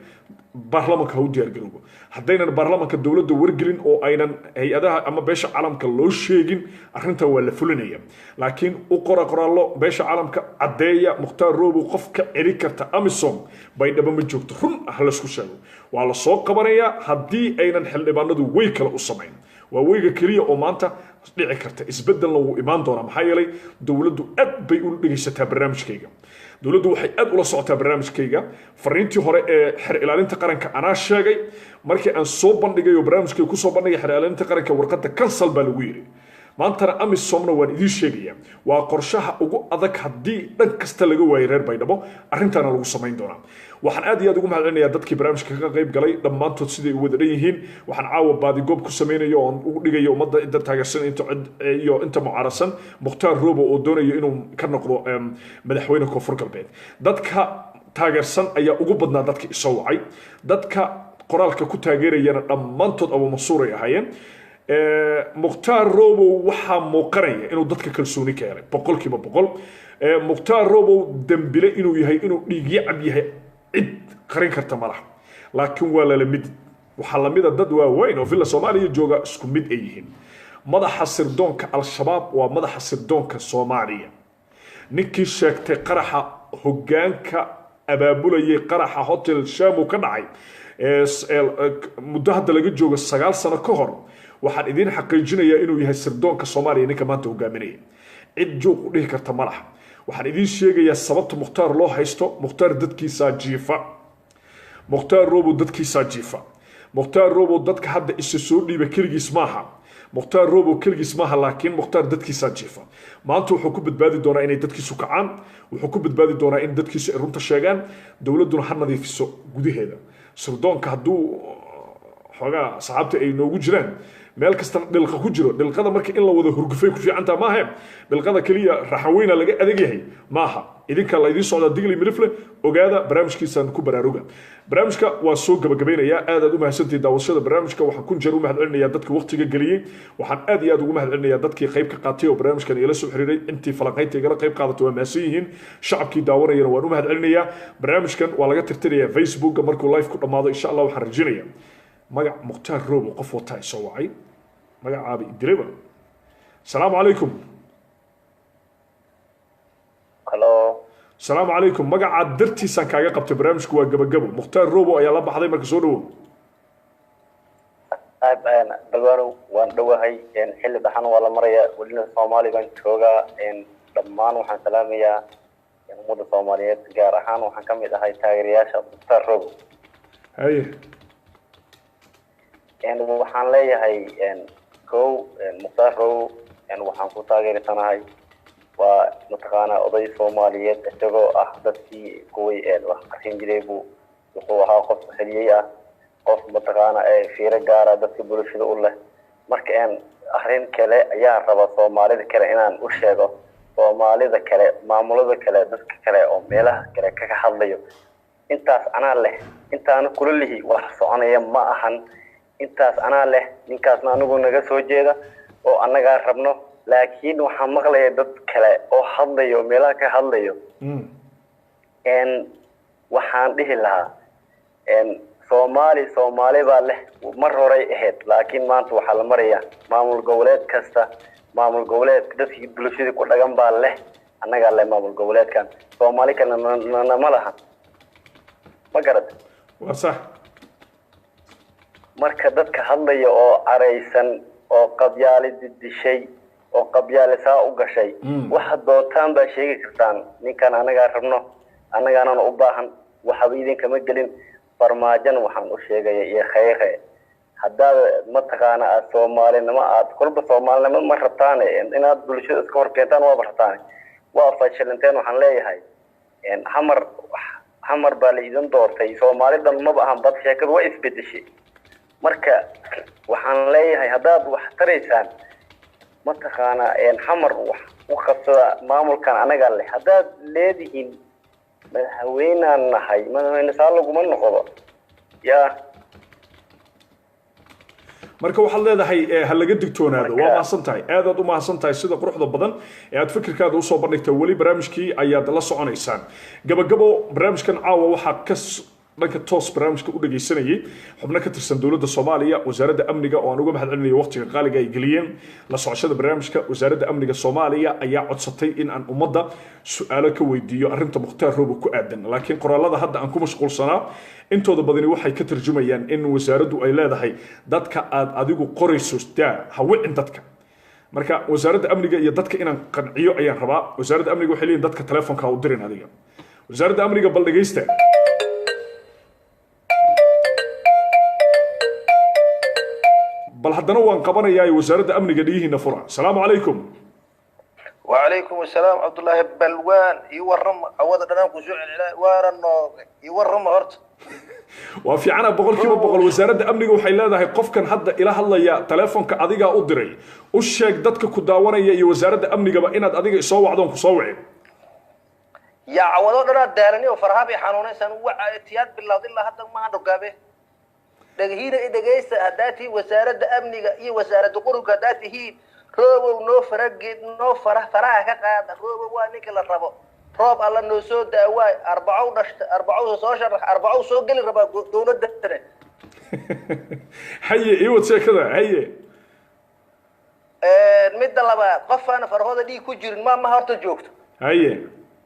baarlamanka ha u diyaargaroobo. Haddaynan baarlamanka dowladda wargelin oo aynan hay-adaha ama beesha caalamka loo sheegin, arrintan waa la fulinaya. Laakiin u qora qoraallo beesha caalamka, caddeeya Mukhtaar Robow qof ka celi karta AMISOM Baydhabo ma joogto. Run ah laysku sheego, waa la soo qabanayaa haddii aynan xildhibaanadu way kale u samayn. Waa weyga keliya oo maanta dhici karta. Isbedelna wuu imaan doonaa, maxaa yeelay dowladdu aad bay u dhegaysataa barnaamijkayga, dowladdu waxay aad ula socotaa barnaamijkayga. Fariintii hore ee xer ilaalinta qaranka anaa sheegay markii aan soo bandhigay oo barnaamijkayga kusoo bandhigay xer ilaalinta qaranka, warqadda cancel baa lagu yidhi. Maantana AMISOMna waan idiin sheegaya, waa qorshaha ugu adag. Haddii dhan kasta laga waayay reer Baydhabo, arrintaana lagu samayn doonaa. Waxaan aad iyo aad ugu mahadcelinayaa dadkii barnaamijka kaga qayb galay dhammaantood siday u wada dhan yihiin. Waxaan caawa baadigoob ku samaynayo oon ugu dhigayo ummadda inta taageersan inta cid iyo inta mucaarasan Mukhtaar Robo oo doonayo inuu ka noqdo madaxweyne Koonfur Galbeed. Dadka taageersan ayaa ugu badnaa dadka isoo wacay. Dadka qoraalka ku taageerayana dhammaantood Abu Mansuur ay ahaayeen. Mukhtaar Robow waxaa muuqanaya inuu dadka kalsooni ka helay 100%. Mukhtaar Robow dembile inuu yahay, inuu dhiigyacab yahay, cid qarin karta ma laha, laakiin waa lala mid. Waxaa lamida dad waaweyn oo Villa Soomaaliya jooga, isku mid ay yihiin. Madaxa sirdoonka Al-Shabaab waa madaxa sirdoonka Soomaaliya. Ninkii sheegtay qaraxa, hoggaanka abaabulayay qaraxa Hotel Shamu ka dhacay muddo hadda laga joogo 9 sano ka hor, waxaan idiin xaqiijinayaa inuu yahay sirdoonka Soomaaliya ninka maanta hogaaminaya. Cid joog u dhihi karta ma laha. Waxaan idiin sheegayaa sababta Mukhtaar loo haysto. Mukhtaar dadkiisaa jiifa, Mukhtaar Robow dadkiisaa jiifa. Mukhtaar Robow dadka hadda isa soo dhiiba keligiis maaha, Mukhtaar Robow keligiis maaha, laakiin Mukhtaar dadkiisaa jiifa. Maanta wuxuu ku badbaadi doonaa inay dadkiisu kacaan, wuxuu ku badbaadi doonaa in dadkiisu ay runta sheegaan, dowladduna ha nadiifiso gudaheeda. Sirdoonka hadduu xoogaa asxaabta ay noogu jiraan meel kastana dhilqa ku jiro, dhilqada marka in la wada hurgufay ku fiicantaa maahe, dhilqada keliya raxaweyna laga adag yahay maaha. Idinka la idiin socdaa, Digli Mirifle, ogaada barnaamijkiisaan ku baraaruga. Barnaamijka waa soo gabagabeynayaa. Aad aad u mahadsantihiin daawashada barnaamijka. Waxaan kun jeer u mahadcelinayaa dadkii waqtiga geliyey. Waxaan aad iyo aad ugu mahadcelinayaa dadkii qayb ka qaatay oo barnaamijkan igala soo xiriiray. Intii falanqaynta igala qayb qaadatay waa mahadsan yihiin. Shacabkii daawanayana waan u mahadcelinayaa. Barnaamijkan waa laga tirtirayaa Facebooka markuu live ku dhammaado, insha Allah. Waxaan rajinayaa magac Mukhtaar Robo qof wataa isoo wacay, magacaaba idileba. Asalaamu calaykum. Halo. Asalaamu calaykum. Magacaa dartiisaan kaaga qabtay, barnaamijku waa gabagabo. Mukhtaar Robo ayaa la baxday, marka soo dhawow. Aad Balwaanow, waan dhowahay. Xilli dhaxan waa la marayaa, welina Soomaali baan joogaa. Dhammaan waxaan salaamayaa ummadda Soomaaliyeed, gaar ahaan waxaan ka mid ahay taageerayaasha Mukhtaar Robo. Haye. Waxaan leeyahay kow, Mukhtaar Robo waxaan ku taageersanahay waa mataqaanaa oday Soomaaliyeed, isagoo ah dadkii kuwii wax qarxin jiray buu wuxuu ahaa qof xiliyey ah, qof mataqaana fiiro gaara dadka bulshada u leh. Marka arrin kale ayaa raba Soomaalida kale inaan u sheego, Soomaalida kale, maamulada kale, dadka kale oo meelaha kale kaga hadlayo, intaas anaa leh, intaana kula lihi wax soconaya ma ahan. Intaas anaa leh, ninkaasna anigu naga soo jeeda oo annagaa rabno. Laakiin waxaan maqlaya dad kale oo hadlayo, meelaha ka hadlayo. Waxaan dhihi lahaa Soomaali Soomaali baa leh mar horay ahayd, laakiin maanta waxaa la marayaa maamul goboleed kasta, maamul goboleedka dadkii bulshadii ku dhagan baa leh, annagaa leh maamul goboleedkan, Soomaali kalena nama laha, ma garad? Waa sax. Marka dadka hadlaya oo caraysan oo qabyaali didishay oo qabyaali saa u gashay, waxa doontaan baa sheegi kartaan. Ninkan annagaa rabno, annagaanana u baahan, waxaba idinkama gelin. Farmaajona waxaan u sheegaya iyo khayre, haddaad mataqaana aad Soomaalinimo aad kolba Soomaalinimo ma rabtaane, inaad bulshada iska hor keentaan waaba rabtaane, waa fashilinteen. Waxaan leeyahay Xamar, Xamar baa la idin doortay, Soomaalidan maba ahan bad, sheekadu waa isbedeshay. Marka waxaan leeyahay haddaad wax taraysaan mataqaana Xamar wax u qabsada, maamulkan anagaa leh. Haddaad leedihiin madaxweynaan nahay, madaxweyne saa laguma noqdo yaa. Marka waxaad leedahay ha laga digtoonaado. Waa mahadsan tahay, aad aad u mahadsan tahay sida quruxda badan ee aad fikirkaada usoo bandhigtay. Weli barnaamijkii ayaad la soconaysaan. Gabagabo barnaamijkan caawa waxaa ka dhanka toos barnaamijka u dhagaysanayay xubno ka tirsan dowladda Soomaaliya, wasaaradda amniga oo aan uga mahadcelinayo waqtiga qaaliga ay geliyeen la socoshada barnaamijka. Wasaaradda amniga Soomaaliya ayaa codsatay in aan ummadda su-aalo ka weydiiyo arrinta Mukhtaar Robo ku aadan, laakiin qoraalada hadda aan ku mashquulsanaa intooda badani waxay ka tarjumayaan in wasaaraddu ay leedahay dadka aad adigu qorayso daa, ha wicin dadka. Marka wasaaradda amniga iyo dadka inaan qanciyo ayaan rabaa. Wasaaradda amniga waxay leeyihin dadka telefoonka ha u dirin adiga. Wasaaradda amniga bal dhegaysta. Bal haddana waan qabanayaa wasaaradda amniga, dhigihiina fura. Asalaamu calaykum. وعليكم السلام عبد الله بلوان، يورم عوض دنان كسوع وانا نوغ يورم هرت. Waa fiicana, 100%. Wasaaradda amniga waxay leedahay qofkan hadda ila hadlaya telefoonka adigaa u diray. U sheeg dadka ku daawanaya iyo wasaaradda amnigaba inaad adiga isoo wacdoon kusoo wicin. يا عوض دنان دارني وفرها حنونيسان وعتياد بالله ilaa hadda ma dhogaabe dhaghiina i dhagaysta. Haddaa tihiin wasaaradda amniga iyo wasaaradda qurunka, haddaa tihiin Roobow noo farageed, noo fara faraha ka qaada. Roobow waa ninka la rabo, roob alla noo soo daawaay. Arbacow dhashta, arbacow soo sharax, arbacow soo geli rabaa dowladana. Haye, ii wad sheekada, haye. Midda labaad, qof aan farahooda dhiig ku jirin ma horta joogto. Haye.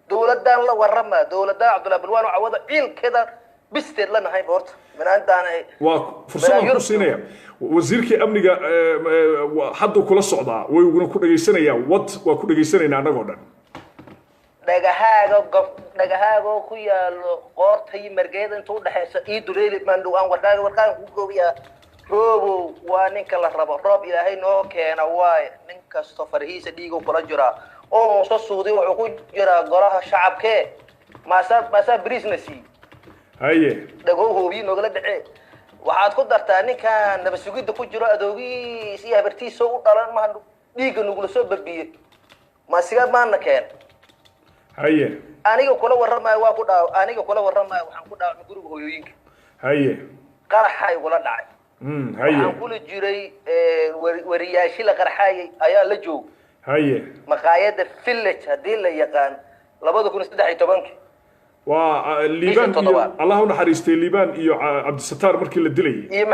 Dowladdan la warrama, dowladda Cabdullahi Balwaan cawada ciilkeeda bisteed la nahay horta minaantaan. Waa fursadaan ku siinaya wasiirkii amniga, hadduu kula socdaa, wayguna ku dhegaysanayaa, wad waa ku dhegaysanaynaa annagoo dhan. Dhagahaaga gob, dhagahaaga oo ku yaalo qoorta iyo margeeda inta udhexaysa ii duleeli maandhow aan warkaaga ku goobiyaa. Roobow waa ninka la rabo, roob Ilaahay noo keena waaye. Nin kasto farhiisa dhiigu kula jiraa oo Muuse Suudi wuxuu ku jiraa golaha shacabkee, maasaa bariisna sii. Haye. Dhagow hoobiyi noogala dhacee. Waxaad ku dartaa ninkan nabad sugidda ku jiro, adoogiis iyo habartiisa u dhalan maha dhiigga nagula soo babiyey, maasiga maana keen. Haye. Aniga kula warramaayo waa ku dhaaw, aniga kula warramaayo waxaan ku dhaawacmay guriga hooyooyinka. Haye. Qaraxa igula dhacay. Haye. Waxaan kula jiray wariyaashi la qarxayay ayaa la joog. Haye. Maqaayadda Village haddii la yaqaan, 2013-kii. Waa Liibaan iyo, Allah u naxariistay, Liibaan iyo Cabdisataar markii la dilayay. Iyo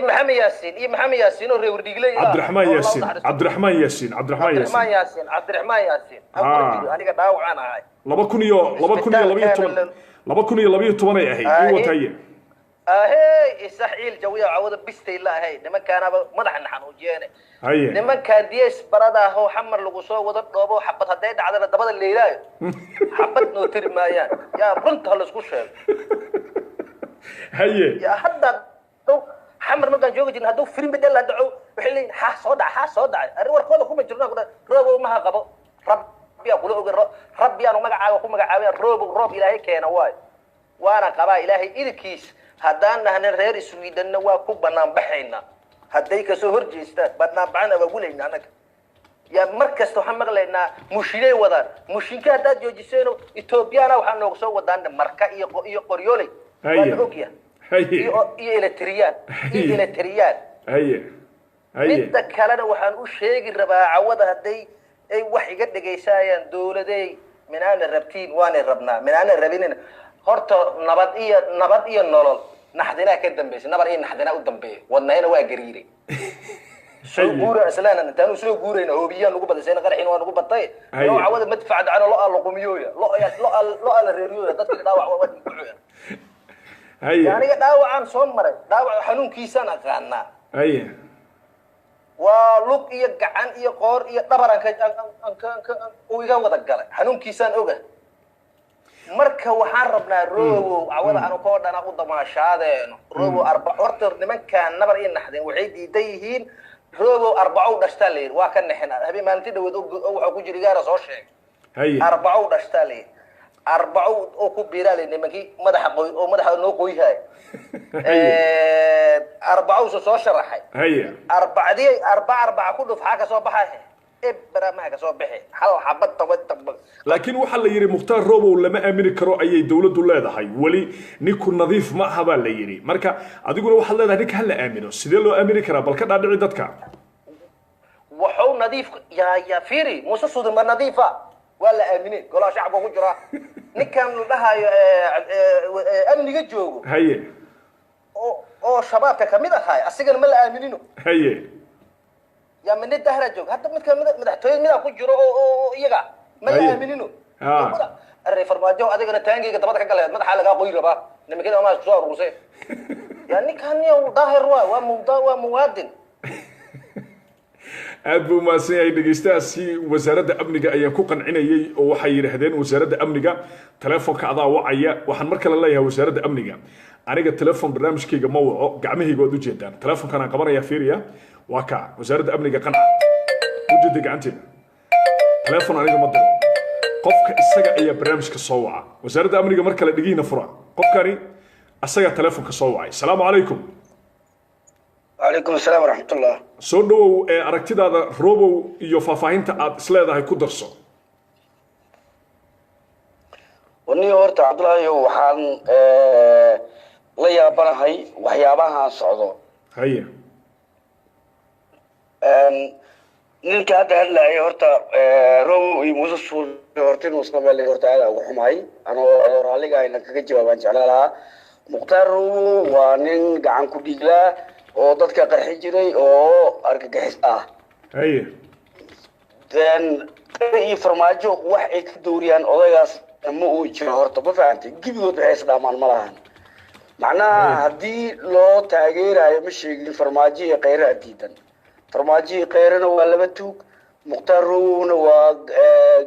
Maxamed Yaasiin, iyo Maxamed Yaasiin oo reer Wardhiigley. Cabdiraxmaan Yaasiin, Cabdiraxmaan Yaasiin, Cabdiraxmaan Yaasiin, Yaasiin, Cabdiraxmaan Yaasiin aniga dhaawacaan ahay. 2012, 2012 ay ahayd ii wataye. Ahey, isax ciil jawiya cawada bistay la ahay, nimankaanaba madaxa xanuujiyeene. Haye. Nimankaan diyees barada ah oo xamar lagu soo wada dhoobo, xabad hadday dhacdana dabada leylaayo, xabad noo tiri maayaan, yaa runta la isku sheego. Haye. Yaa hadda xamar markaan joogi jirna, hadduu firin bedel la dhaco, waxay leeyihin xaa soo dhacay, xaa soo dhacay. Arrin warkooda kuma jirno. Roobow maha qabo, rabbiyaa kula oga, rabbiyaanu magacaaga ku magacaabaya. Roobow roob Ilaahay keena waayo, waana qabaa Ilaahay idinkiis. Haddaan nahnin reer Iswiidanna waa ku banaan baxaynaa, hadday kasoo hor jeestaan banaanbaxana waa gulayna annaga. Yaa mar kasta waxaan maqlaynaa mushinay wadaan, mushinka haddaad joojiseeno Etoobiyana waxaa nooga soo wadaan marka iyo Qoryooley, waa la ogyahay, iyo Eletriyaan, iyo Eletriyaan. Haye haye. Midda kalena waxaan u sheegi rabaa cawada, hadday ay wax iga dhegaysaayaan, dowladey minaana rabtiin waanay rabnaa, minaana rabinin horta nabad iyo nolol naxdinaa ka dambaysa, nabar iyo naxdinaa u dambeeya, wadnahina waa gariiray. Soo guura islaana intaanu soo guurayna hoobiyaan nugu badasayna, qaraxina waa nugu batay. Loo cawada madfac dhacno, lo luqumiyooya, lo lo la reeriyooya, dadka dhaawac waa kucuya. Haye. Aniga dhaawacaan soo maray, dhaawac xanuunkiisaan aqaanaa. Haye. Waa lug iyo gacan iyo qoor iyo dhabar aan uu iga wada galay, xanuunkiisaan oga. Marka waxaan rabnaa Roobow cawada anu koo dhana u damaashaadeeno Roobow arba horta nimankaan nabar iyo naxdeen waxay diidan yihiin Roobow arbacow dhashtaa la yidhi, waa ka nexin habeen maalintii dhaweed wuxuu ku jiri gaara soo sheegay. Haye. Arbacow dhashtaa la yidhi, arbacow oo ku biiraa la yidhi nimankii madaxa qoy oo madaxa noo qoyhaay, arbacowse soo sharaxay. Haye. Arbacdii arbac arbaca ku dhuf xaa kasoo baxay, ebra maha kasoo bixi hal xabad toban toban. Laakiin waxaa la yidhi Mukhtaar Robow lama aamini karo ayay dowladdu leedahay, weli ninku nadiif ma aha baa la yidhi. Marka adiguna waxaad leedahay ninka ha la aamino, sidee loo aamini karaa? Bal ka dhaadhici dadka. Wuxuu nadiif yaa fiiri, Muuse Suudi ma nadiifa? Waa la aaminay, golaha shacabka ku jira. Ninkan la dhahayo amniga joogo Haye. oo shabaabka kamid ahaay, asigana ma la aaminino. Haye. Yaa mini dahra joog hadda midka madaxtooyada midaa ku jiro oo iyaga ma la aaminino. Arre Farmaajo, adigana taangeyga dabada ka galeed, madaxa lagaa qoyi rabaa, nimankada maa soo aruursay. Yaa ninkan yow daahir waa muda, waa muwaadin. Aad buu umahadsan yahay dhegeystahaasi. Wasaaradda amniga ayaan ku qancinayey oo waxay yidhaahdeen wasaaradda amniga telefoonka adaa wacaya. Waxaan mar kale leeyahay wasaaradda amniga, aniga telefoon barnaamijkayga ma waco, gacmahayga waad ujeedaan, telefoonkan aan qabanaya fiiriya, waa kaa wasaaradda amniga qanca ujeeda gacanteeda. Telefoon aniga ma diro, qofka isaga ayaa barnaamijka soo waca. Wasaaradda amniga mar kale dhegihiina fura, qofkani asagaa telefoonka soo wacay. Asalaamu calaykum. وعليكم السلام ورحمة الله. Soo dhawow, ee aragtidaada Robow iyo faahfaahinta aad isleedahay ku darso. Waniga horta Cabdullaahi, waxaan la yaabanahay waxyaabahan socdo. Haye. Ninka hadda hadlaaya horta Robow iyo Muuse Suuri horta inuu isla meel horta aad uga xumahay, anoo adoo raalliga ayna kaga jawaabaan jeclaan lahaa. Mukhtaar Robow waa nin gacan ku dhiiglaa oo dadka qarxi jiray oo argagixis ah. Haye. Iyo Farmaajo wax ay ka dooriyaan odaygaas ma uu jiro horta, ma fahantay? Gebigood waxay isdhaamaan ma lahan. Macnaha haddii loo taageerayo, ma sheegin Farmaajo iyo Kheyre diidan. Farmaajo iyo Kheyrena waa laba tuug. Mukhtaar Rowowna waa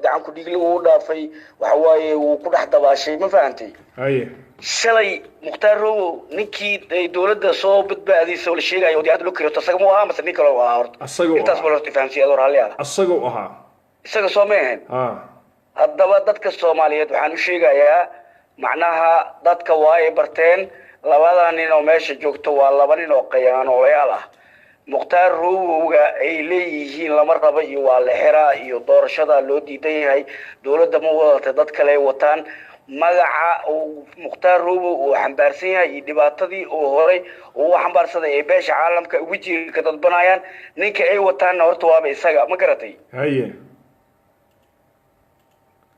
gacan ku dhiigli, wuu dhaafay, waxa waaye wuu ku dhex dabaashay, ma fahantay? Haye. Shalay Mukhtaar Rowow ninkii ay dowladda soo badbaadisay oo la sheegayo oo diyaaradda loo kiriyo, isaga mu ahaa mase nin kale u ahaa horta? Asagoo. Intaas bal horta fahamsiiya adoo raalli ah. Asagoo ahaa. Isaga soo ma ahayn? Ha. Haddaba dadka Soomaaliyeed waxaan u sheegayaa, macnaha dadka waa ay barteen labada nin oo meesha joogto waa laba nin oo khiyaanoolayaal ah. Mukhtaar Rowowga ay leeyihiin lama rabo iyo waa la xiraa iyo doorashada loo diidan yahay, dowladda ma wadata, dad kale ay wataan. Magaca uu Mukhtaar Rowow uu xambaarsan yahay iyo dhibaatadii uu horay uu u xambaarsaday ee beesha caalamka ugu jiiri ka dadbanayaan, ninka ay wataanna horta waaba isaga, ma garatay? Haye.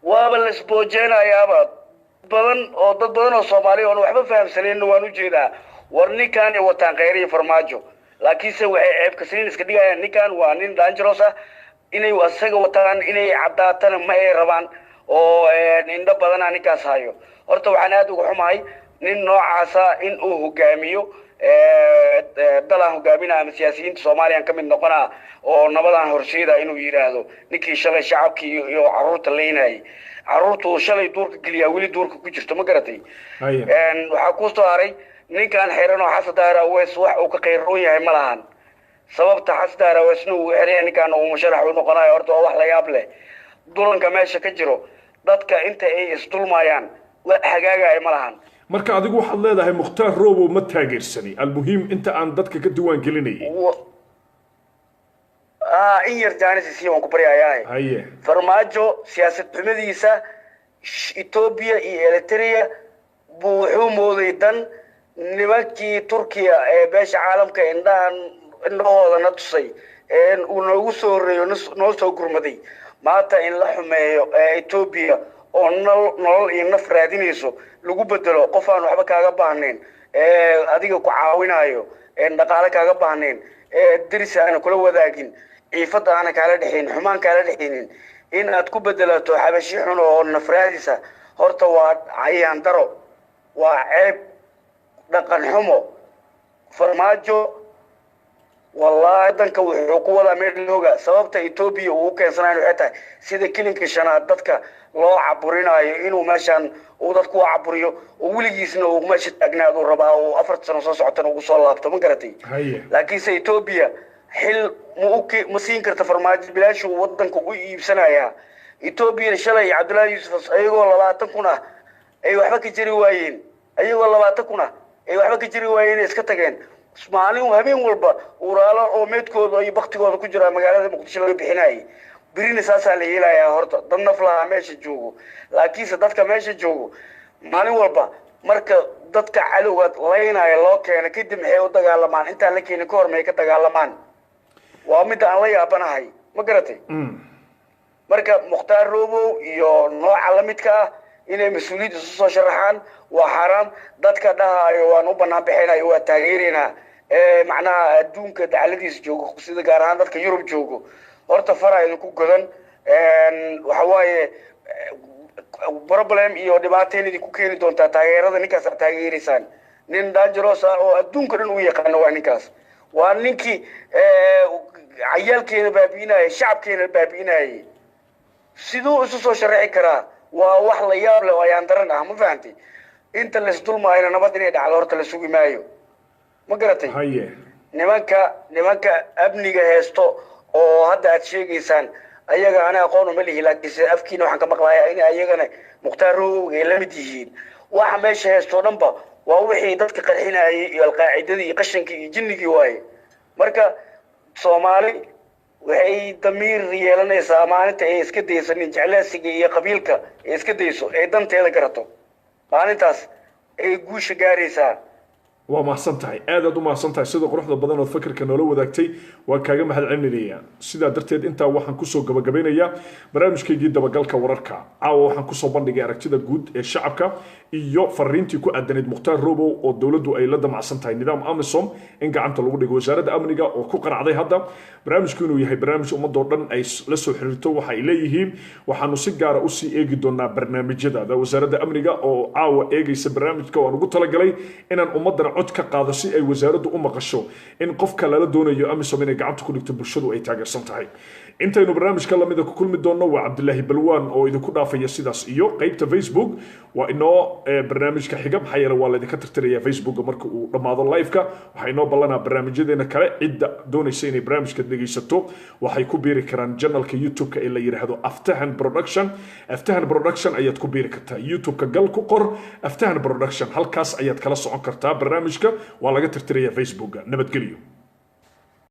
Waaba la isboojeynayaaba badan oo dad badan oo Soomaali oon waxba fahamsanayn waan u jeedaa. War ninkan ay wataan Kheyr iyo Farmaajo, laakiinse waxay ceebkasniin iska dhigayaan. Ninkan waa nin dangerous ah, inay asaga wataan inay caddaatana ma ay rabaan oo indho badana ninkaas hayo. Horta waxaan aad uga xumahay nin noocaasa in uu hogaamiyo dalaan hogaaminaa ama siyaasiyiinta Soomaaliyan ka mid noqonaa oo nabadaan horseeda inuu yidhaahdo. Ninkii shalay shacabkii iyo carruurta leynayay, carruurtu shalay duurka geliyaa, weli duurka ku jirto, ma garatay? Haye. Waxaa ku soo haray ninkan xiran oo Xasan Daahir Aweys, wax uu ka qayroon yahay ma lahan. Sababta Xasan Daahir Aweysna uu xiran, ninkan uu musharax u noqonayo, horta waa wax la yaab leh. Dulanka meesha ka jiro, dadka inta ay isdulmayaan wax hagaagaya ma lahan. Marka adigu waxaad leedahay Mukhtaar Robow ma taageersani, almuhiim inta aan dadka ka diwaan gelinayay. In yar jaanis isii, waan ku baryayaa. Haye. Farmaajo siyaasad xumadiisa Etoobiya iyo Eritrea buu wuxuu mooday dan. Nimankii Turkiya ee beesha caalamka indhahan indhahooda na tusay ee uu noogu soo horreeyo, noo soo gurmaday, maanta in la xumeeyo ee Etoobiya oo nolol iyo naf raadinayso lagu bedelo qof aan waxba kaaga baahnayn ee adiga ku caawinayo, ee dhaqaale kaaga baahnayn, ee deris aana kula wadaagin, ciifad aana kaala dhexaynin, xumaan kaala dhexaynin, in aad ku bedelato xabashi xun oo nafraadisa, horta waa cayaan daro, waa ceeb, dhaqan xumo. Farmaajo wallaahi danka wuxuu ku wadaa meel looga. Sababta Etoobiya uu u keensanayo waxay tahay sida kilinka shanaad dadka loo caburinayo inuu meeshan uu dadku u caburiyo oo weligiisna uu meesha taagnaado rabaa oo 4 sano soo socotana ugu soo laabto, ma garatay? Haye. Laakiinse Etoobiya xil ma u ma siin karta Farmaajo, bilaashuu wadanka u iibsanayaa. Etoobiyana shalay Cabdullaahi Yuusuf ayagoo 20,000 ah ay waxba ka jari waayeen, ayagoo 20,000 ah ay waxba ka jari waayeen iska tageen. Maalin habeen walba uraalo oo meedkooda iyo baktigooda ku jira magaalada Muqdisho laga bixinayay. Birina saasaa la yeelayaa. Horta dad naf lahaa meesha joogo, laakiinse dadka meesha joogo maalin walba marka dadka cadowga laynaya loo keeno kadib maxay u dagaalamaan? Intaan la keenin ka hor may ka dagaalamaan? Waa midda aan la yaabanahay, ma garatay? Marka Mukhtaar Robow iyo nooca la midka ah inay mas-uuliyadda isu soo sharaxaan waa xaaraam. Dadka dhahaayo waan u banaan bixinayo, waa taageeraynaa, ee macnaha adduunka dacaladiisa joogo, sida gaar ahaan dadka Yurub joogo, horta fara idinku godan. Waxa waaye problem iyo dhibaato in idinku keeni doontaa taageerada ninkaas aad taageeraysaan. Nin dangerous ah oo adduunka dhan u yaqaano waa ninkaas. Waa ninkii cayaalkeena baabi'inayay, shacabkeena baabi'inayay. Siduu isu soo sharaxi karaa? Waa wax la yaab leh oo ayaan daran ah, ma fahantay? Inta la isdulmaayona nabad inay dhacdo horta la sugi maayo, ma garatay? Haye. Nimanka amniga heesto oo hadda aad sheegaysaan, ayaga ana aqoon uma lihi, laakiinse afkiina waxaan ka maqlayaa in ayagana Mukhtaar Rowowga ay la mid yihiin. Waxa meesha heesto dhanba waa wixii dadka qarxinayay iyo alqaacidadii iyo qashankii iyo jinnigii waaye. Marka Soomaali waxay damiir yeelanaysaa maalinta ay iska dayso nin jeclaasiga iyo qabiilka, ay iska dayso, ay danteeda garato, maalintaas ay guusha gaaraysaa. Waa mahadsan tahay, aad aad u mahadsan tahay sida quruxda badan ood fikirka noola wadaagtay, waan kaaga mahad celinayaa. Sidaa darteed intaa waxaan kusoo gabagabeynayaa barnaamijkaygii dabagalka wararka. Caawa waxaan kusoo bandhigay aragtida guud ee shacabka iyo fariintii ku aadanayd Mukhtaar Robow oo dowladdu ay la damacsan tahay nidaam AMISOM in gacanta lagu dhigo, wasaaradda amniga oo ku qanacday hadda barnaamijku inuu yahay barnaamij ummadoo dhan ay la soo xiriirto. Waxa ay leeyihiin waxaanu si gaara usii eegi doonaa barnaamijyada wasaaradda amniga oo caawa eegaysa barnaamijka waan ugu talagalay inaan ummadana cod ka qaado si ay wasaaraddu u maqasho in qofka lala doonayo AMISOM inay gacanta ku dhigto bulshadu ay taageersan tahay. Intaynu barnaamijka lamida ku kulmi doonno, waa Cabdilaahi Balwaan oo idinku dhaafaya sidaas iyo qeybta Facebook. Waa inoo barnaamijka xiga, maxaa yeele waa laydinka tirtiraya Facebooka marka uu dhammaado live-ka. Waxaa inoo ballanaa barnaamijyadeena kale. Cidda doonaysa inay barnaamijka dhegaysato waxay ku biiri karaan channelka YouTube-ka ee la yidhaahdo Aftahan Production. Aftahan Production ayaad ku biiri kartaa. YouTube-ka gal, ku qor Aftahan Production, halkaas ayaad kala socon kartaa barnaamijka. Waa laga tirtiraya Facebooka. Nabadgelyo.